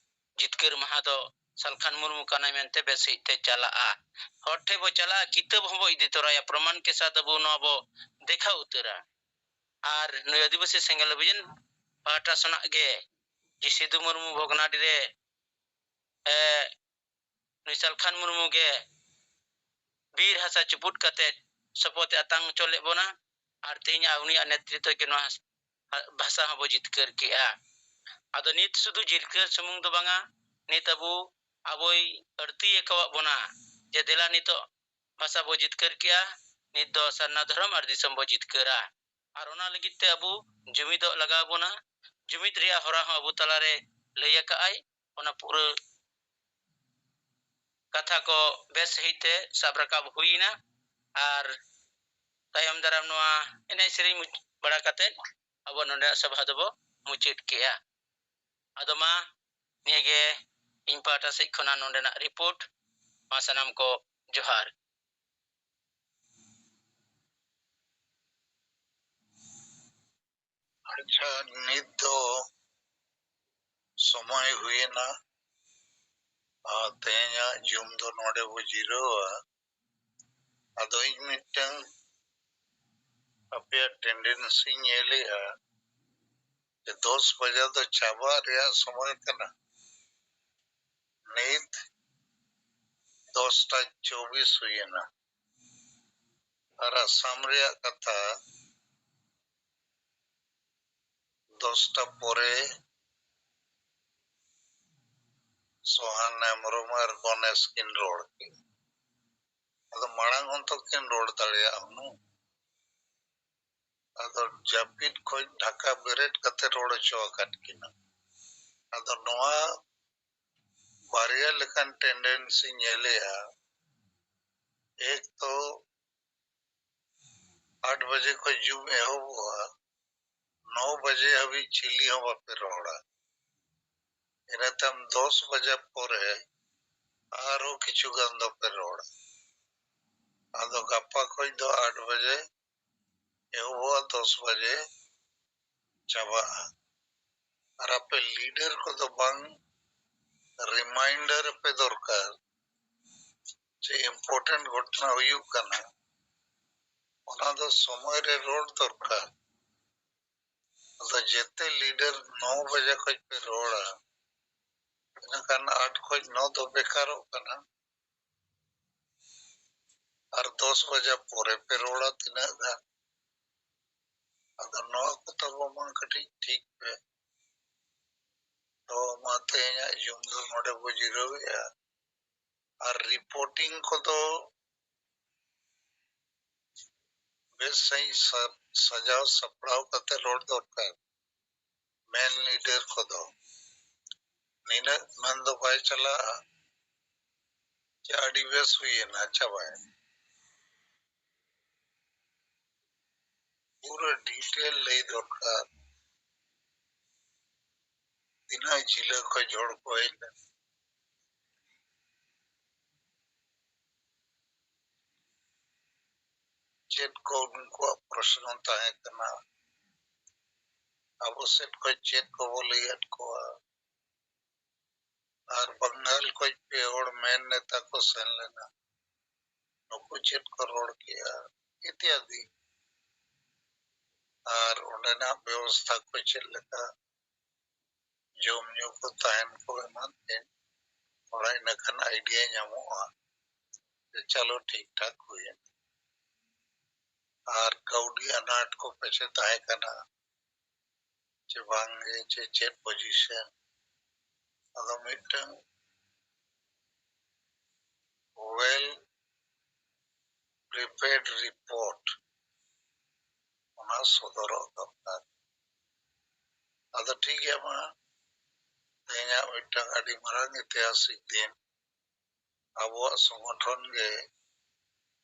ᱡᱤᱛᱠᱟᱹᱨ ᱢᱟᱦᱟ ᱫᱚ ᱥᱟᱞᱠᱷᱟᱱ ᱢᱩᱨᱢᱩ ᱠᱟᱱᱟᱭ ᱢᱮᱱᱛᱮ ᱵᱮᱥ ᱥᱟᱺᱦᱤᱡ ᱛᱮ ᱪᱟᱞᱟᱜᱼᱟ᱾ ᱦᱚᱲ ᱴᱷᱮᱱ ᱵᱚ ᱪᱟᱞᱟᱜᱼᱟ, ᱠᱤᱛᱟᱹᱵ ᱦᱚᱸᱵᱚ ᱤᱫᱤ ᱛᱚᱨᱟᱭᱟ, ᱯᱨᱚᱢᱟᱱ ᱠᱮ ᱥᱟᱛᱷ ᱟᱵᱚ ᱱᱚᱣᱟ ᱵᱚ ᱫᱮᱠᱷᱟᱣ ᱩᱛᱟᱹᱨᱟ᱾ ᱟᱨ ᱱᱩᱭ ᱟᱹᱫᱤᱵᱟᱹᱥᱤ ᱥᱮᱸᱜᱮᱞ ᱚᱵᱷᱤᱡᱟᱱ ᱯᱟᱦᱴᱟ ᱥᱮᱱᱟᱜ ᱜᱮ ᱡᱮ ᱥᱤᱫᱩ ᱢᱩᱨᱢᱩ ᱵᱷᱚᱜᱽᱱᱟᱰᱤ ᱨᱮ, ᱮ, ᱱᱩᱭ ᱥᱟᱞᱠᱷᱟᱱ ᱢᱩᱨᱢᱩ ᱜᱮ ᱵᱤᱨ ᱦᱟᱥᱟ ᱪᱩᱯᱩᱫ ᱠᱟᱛᱮ ᱥᱚᱯᱚᱫ ᱮ ᱟᱛᱟᱝ ᱦᱚᱪᱚ ᱞᱮᱫ ᱵᱚᱱᱟ᱾ ᱟᱨ ᱛᱮᱦᱮᱧ ᱩᱱᱤᱭᱟᱜ ᱱᱮᱛᱨᱤᱛᱵ ᱜᱮ ᱱᱚᱣᱟ ᱵᱷᱟᱥᱟ ᱦᱚᱸᱵᱚ ᱡᱤᱛᱠᱟᱹᱨ ᱠᱮᱜᱼᱟ᱾ ᱟᱫᱚ ᱱᱤᱛ ᱥᱩᱫᱷᱩ ᱡᱤᱛᱠᱟᱹᱨ ᱥᱩᱢᱩᱝ ᱫᱚ ᱵᱟᱝᱟ, ᱱᱤᱛ ᱟᱵᱚ, ᱟᱵᱚᱭ ᱟᱹᱲᱛᱤ ᱟᱠᱟᱣᱟᱫ ᱵᱚᱱᱟ ᱡᱮ ᱫᱮᱞᱟ ᱱᱤᱛᱚᱜ ᱵᱷᱟᱥᱟ ᱵᱚ ᱡᱤᱛᱠᱟᱹᱨ ᱠᱮᱜᱼᱟ, ᱱᱤᱛ ᱫᱚ ᱥᱟᱨᱱᱟ ᱫᱷᱚᱨᱚᱢ ᱟᱨ ᱫᱤᱥᱚᱢ ᱵᱚ ᱡᱤᱛᱠᱟᱹᱨᱟ᱾ ᱟᱨ ᱚᱱᱟ ᱞᱟᱹᱜᱤᱫ ᱛᱮ ᱟᱵᱚ ᱡᱩᱢᱤᱫᱚᱜ ᱞᱟᱜᱟᱣ ᱵᱚᱱᱟ᱾ ᱡᱩᱢᱤᱫ ᱨᱮᱭᱟᱜ ᱦᱚᱨᱟ ᱦᱚᱸ ᱟᱵᱚ ᱛᱟᱞᱟᱨᱮ ᱞᱟᱹᱭ ᱟᱠᱟᱫ ᱟᱭ᱾ ᱚᱱᱟ ᱯᱩᱨᱟᱹ ᱠᱟᱛᱷᱟ ᱠᱚ ᱵᱮᱥ ᱥᱟᱺᱦᱤᱡ ᱛᱮ ᱥᱟᱵ ᱨᱟᱠᱟᱵ ᱦᱩᱭ ᱮᱱᱟ᱾ ᱟᱨ ᱛᱟᱭᱚᱢ ᱫᱟᱨᱟᱢ ᱱᱚᱣᱟ ᱮᱱᱮᱡ ᱥᱮᱨᱮᱧ ᱢᱩᱪ-, ᱵᱟᱲᱟ ᱠᱟᱛᱮ ᱟᱵᱚ ᱱᱚᱰᱮᱱᱟᱜ ᱥᱚᱵᱷᱟ ᱫᱚᱵᱚ ᱢᱩᱪᱟᱹᱫ ᱠᱮᱜᱼᱟ᱾ ᱟᱫᱚ ᱢᱟ, ᱱᱤᱭᱟᱹᱜᱮ ᱤᱧ ᱯᱟᱦᱴᱟ ᱥᱮᱫ ᱠᱷᱚᱱᱟᱜ ᱱᱚᱰᱮᱱᱟᱜ report᱾ ᱢᱟ ᱥᱟᱱᱟᱢ ᱠᱚ ᱡᱚᱦᱟᱨ᱾ ᱟᱪᱪᱷᱟ, ᱱᱤᱛ ᱫᱚ ᱥᱚᱢᱚᱭ ᱦᱩᱭᱮᱱᱟ, ᱟᱨ ᱛᱮᱦᱮᱧᱟᱜ ᱡᱩᱢ ᱫᱚ ᱱᱚᱰᱮ ᱵᱚ ᱡᱤᱨᱟᱹᱣᱟ᱾ ᱟᱫᱚ ᱤᱧ ᱢᱤᱫᱴᱟᱝ ᱟᱯᱮᱭᱟᱜ tendency ᱧᱮᱞᱮᱜᱼᱟ ᱡᱮ ᱫᱚᱥ ᱵᱟᱡᱟ ᱫᱚ ᱪᱟᱵᱟᱜ ᱨᱮᱭᱟᱜ ᱥᱚᱢᱚᱭ ᱠᱟᱱᱟ᱾ ᱱᱤᱛ ᱫᱚᱥᱴᱟ ᱪᱚᱵᱵᱤᱥ ᱦᱩᱭᱮᱱᱟ᱾ ᱟᱨ ᱟᱥᱟᱢ ᱨᱮᱭᱟᱜ ᱠᱟᱛᱷᱟ, ᱫᱚᱥᱴᱟ ᱯᱚᱨᱮ ᱥᱚᱦᱟᱱ ᱦᱮᱢᱵᱨᱚᱢ ᱟᱨ ᱜᱚᱱᱮᱥ ᱠᱤᱱ ᱨᱚᱲ ᱠᱤᱱ᱾ ᱟᱫᱚ ᱢᱟᱲᱟᱝ ᱦᱚᱸᱛᱚ ᱠᱤᱱ ᱨᱚᱲ ᱫᱟᱲᱮᱭᱟᱜ ᱦᱩᱱᱟᱹᱝ᱾ ᱟᱫᱚ ᱡᱟᱹᱯᱤᱫ ᱠᱷᱚᱱ ᱰᱷᱟᱠᱟ ᱵᱮᱨᱮᱫ ᱠᱟᱛᱮ ᱨᱚᱲ ᱦᱚᱪᱚ ᱟᱠᱟᱫ ᱠᱤᱱᱟ᱾ ᱟᱫᱚ ᱱᱚᱣᱟ ᱵᱟᱨᱭᱟ ᱞᱮᱠᱟᱱ tendency ᱧᱮᱞᱮᱜᱼᱟ᱾ ᱮᱠ ᱛᱚ ᱟᱴ ᱵᱟᱡᱮ ᱠᱷᱚᱱ ᱡᱩᱢ ᱮᱦᱚᱵᱚᱜᱼᱟ, ᱱᱚ ᱵᱟᱡᱮ ᱦᱟᱹᱵᱤᱡ ᱪᱤᱞᱤ ᱦᱚᱸ ᱵᱟᱯᱮ ᱨᱚᱲᱟ᱾ ᱤᱱᱟᱹ ᱛᱟᱭᱚᱢ ᱫᱚᱥ ᱵᱟᱡᱟ ᱯᱚᱨᱮ ᱟᱨᱦᱚᱸ ᱠᱤᱪᱷᱩ ᱜᱟᱱ ᱫᱚᱯᱮ ᱨᱚᱲᱟ᱾ ᱟᱫᱚ ᱜᱟᱯᱟ ᱠᱷᱚᱱ ᱫᱚ ᱟᱴ ᱵᱟᱡᱮ ᱮᱦᱚᱵᱚᱜᱼᱟ, ᱫᱚᱥ ᱵᱟᱡᱮ ᱪᱟᱵᱟᱜᱼᱟ᱾ ᱟᱨ ᱟᱯᱮ leader ᱠᱚᱫᱚ ᱵᱟᱝ, reminder ᱯᱮ ᱫᱚᱨᱠᱟᱨ ᱡᱮ important ᱜᱷᱚᱴᱚᱱᱟ ᱦᱩᱭᱩᱜ ᱠᱟᱱᱟ, ᱚᱱᱟ ᱫᱚ ᱥᱚᱢᱚᱭ ᱨᱮ ᱨᱚᱲ ᱫᱚᱨᱠᱟᱨ᱾ ᱟᱫᱚ ᱡᱮᱛᱮ leader ᱱᱚ ᱵᱟᱡᱮ ᱠᱷᱚᱱ ᱯᱮ ᱨᱚᱲᱟ, ᱤᱱᱟᱹᱠᱷᱟᱱ ᱟᱴ ᱠᱷᱚᱱ ᱱᱚ ᱫᱚ ᱵᱮᱠᱟᱨᱚᱜ ᱠᱟᱱᱟ᱾ ᱟᱨ ᱫᱚᱥ ᱵᱟᱡᱟ ᱯᱚᱨᱮ ᱯᱮ ᱨᱚᱲᱟ ᱛᱤᱱᱟᱹᱜ ᱜᱟᱱ? ᱟᱫᱚ ᱱᱚᱣᱟ ᱠᱚ ᱛᱟᱵᱚ ᱢᱟ ᱠᱟᱹᱴᱤᱡ ᱴᱷᱤᱠ ᱯᱮ᱾ ᱛᱚ ᱢᱟ ᱛᱮᱦᱮᱧᱟᱜ ᱡᱩᱢ ᱫᱚ ᱱᱚᱰᱮ ᱵᱚ ᱡᱤᱨᱟᱹᱣᱮᱜᱼᱟ᱾ ᱟᱨ reporting ᱠᱚᱫᱚ ᱵᱮᱥ ᱥᱟᱺᱦᱤᱡ ᱥᱟ-, ᱥᱟᱡᱟᱣ ᱥᱟᱯᱲᱟᱣ ᱠᱟᱛᱮ ᱨᱚᱲ ᱫᱚᱨᱠᱟᱨ᱾ ᱢᱮᱱ leader ᱠᱚᱫᱚ ᱱᱤᱱᱟᱹᱜ ᱢᱮᱱ ᱫᱚ ᱵᱟᱭ ᱪᱟᱞᱟᱜᱼᱟ ᱡᱮ ᱟᱹᱰᱤ ᱵᱮᱥ ᱦᱩᱭᱮᱱᱟ, ᱪᱟᱵᱟᱭᱮᱱᱟ᱾ ᱯᱩᱨᱟᱹ detail ᱞᱟᱹᱭ ᱫᱚᱨᱠᱟᱨ, ᱛᱤᱱᱟᱹᱜ ᱡᱤᱞᱟᱹ ᱠᱷᱚᱱ ᱦᱚᱲ ᱠᱚ ᱦᱮᱡ ᱞᱮᱱᱟ, ᱪᱮᱫ ᱠᱚ ᱩᱱᱠᱩᱣᱟᱜ ᱯᱨᱚᱥᱱᱚ ᱛᱟᱦᱮᱸ ᱠᱟᱱᱟ, ᱟᱵᱚ ᱥᱮᱫ ᱠᱷᱚᱱ ᱪᱮᱫ ᱠᱚᱵᱚ ᱞᱟᱹᱭᱟᱫ ᱠᱚᱣᱟ, ᱟᱨ ᱵᱟᱝᱜᱟᱞ ᱠᱷᱚᱱ ᱯᱮ ᱦᱚᱲ ᱢᱮᱱ ᱱᱮᱛᱟ ᱠᱚ ᱥᱮᱱ ᱞᱮᱱᱟ, ᱱᱩᱠᱩ ᱪᱮᱫ ᱠᱚ ᱨᱚᱲ ᱠᱮᱜᱼᱟ ᱤᱛᱭᱟᱫᱤ᱾ ᱟᱨ ᱚᱸᱰᱮᱱᱟᱜ ᱵᱮᱵᱚᱥᱛᱷᱟ ᱠᱚ ᱪᱮᱫ ᱞᱮᱠᱟ, ᱡᱚᱢ ᱧᱩ ᱠᱚ, ᱛᱟᱦᱮᱱ ᱠᱚ, ᱮᱢᱟᱱ ᱛᱮ, ᱛᱷᱚᱲᱟ ᱤᱱᱟᱹ ᱠᱷᱟᱱ idea ᱧᱟᱢᱚᱜᱼᱟ ᱡᱮ ᱪᱟᱞᱚ ᱴᱷᱤᱠ ᱴᱷᱟᱠ ᱦᱩᱭᱮᱱᱟ᱾ ᱟᱨ ᱠᱟᱹᱣᱰᱤ ᱟᱱᱟᱴ ᱠᱚ ᱯᱟᱪᱮ ᱛᱟᱦᱮᱸ ᱠᱟᱱᱟ ᱪᱮ ᱵᱟᱝ ᱜᱮ, ᱪᱮ ᱪᱮᱫ position, ᱟᱫᱚ ᱢᱤᱫᱴᱟᱝ well prepared report ᱚᱱᱟ ᱥᱚᱫᱚᱨᱚᱜ ᱫᱚᱨᱠᱟᱨ᱾ ᱟᱫᱚ ᱴᱷᱤᱠ ᱜᱮᱭᱟ, ᱢᱟ ᱛᱮᱦᱮᱧᱟᱜ ᱢᱤᱫᱴᱟᱝ ᱟᱹᱰᱤ ᱢᱟᱨᱟᱝ ᱤᱛᱤᱦᱟᱥᱤᱠ ᱫᱤᱱ᱾ ᱟᱵᱚᱣᱟᱜ ᱥᱚᱝᱜᱚᱴᱷᱚᱱ ᱜᱮ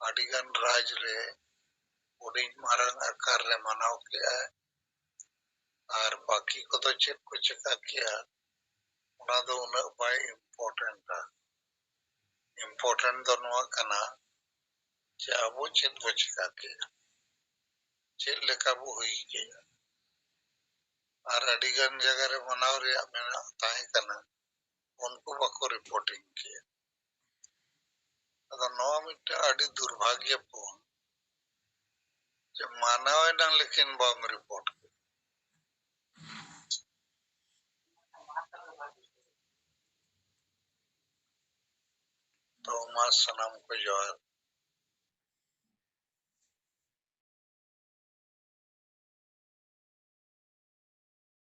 ᱟᱹᱰᱤᱜᱟᱱ ᱨᱟᱡᱽ ᱨᱮ ᱦᱩᱰᱤᱧ ᱢᱟᱨᱟᱝ ᱟᱠᱟᱨ ᱨᱮ ᱢᱟᱱᱟᱣ ᱠᱮᱜᱼᱟ᱾ ᱟᱨ ᱵᱟᱹᱠᱤ ᱠᱚᱫᱚ ᱪᱮᱫ ᱠᱚ ᱪᱮᱠᱟ ᱠᱮᱜᱼᱟ, ᱚᱱᱟ ᱫᱚ ᱩᱱᱟᱹᱜ ᱵᱟᱭ ᱤᱢᱯᱚᱨᱴᱮᱱᱴᱟ᱾ ᱤᱢᱯᱚᱨᱴᱮᱱᱴ ᱫᱚ ᱱᱚᱣᱟ ᱠᱟᱱᱟ ᱡᱮ ᱟᱵᱚ ᱪᱮᱫ ᱵᱚ ᱪᱮᱠᱟ ᱠᱮᱜᱼᱟ, ᱪᱮᱫ ᱞᱮᱠᱟ ᱵᱚ ᱦᱩᱭ ᱠᱮᱜᱼᱟ᱾ ᱟᱨ ᱟᱹᱰᱤ ᱜᱟᱱ ᱡᱟᱭᱜᱟ ᱨᱮ ᱢᱟᱱᱟᱣ ᱨᱮᱭᱟᱜ ᱢᱮᱱᱟᱜ ᱛᱟᱦᱮᱸ ᱠᱟᱱᱟ, ᱩᱱᱠᱩ ᱵᱟᱠᱚ ᱨᱤᱯᱳᱨᱴᱤᱝ ᱠᱮᱜᱼᱟ᱾ ᱟᱫᱚ ᱱᱚᱣᱟ ᱢᱤᱫᱴᱟᱝ ᱟᱹᱰᱤ ᱫᱩᱨᱵᱷᱟᱜᱽᱭᱚᱯᱩᱨᱱ ᱡᱮ ᱢᱟᱱᱟᱣ ᱮᱱᱟᱝ ᱞᱮᱠᱤᱱ ᱵᱟᱢ ᱨᱤᱯᱳᱨᱴ ᱠᱮᱜᱼᱟ᱾ ᱛᱚ ᱢᱟ ᱥᱟᱱᱟᱢ ᱠᱚ ᱡᱚᱦᱟᱨ᱾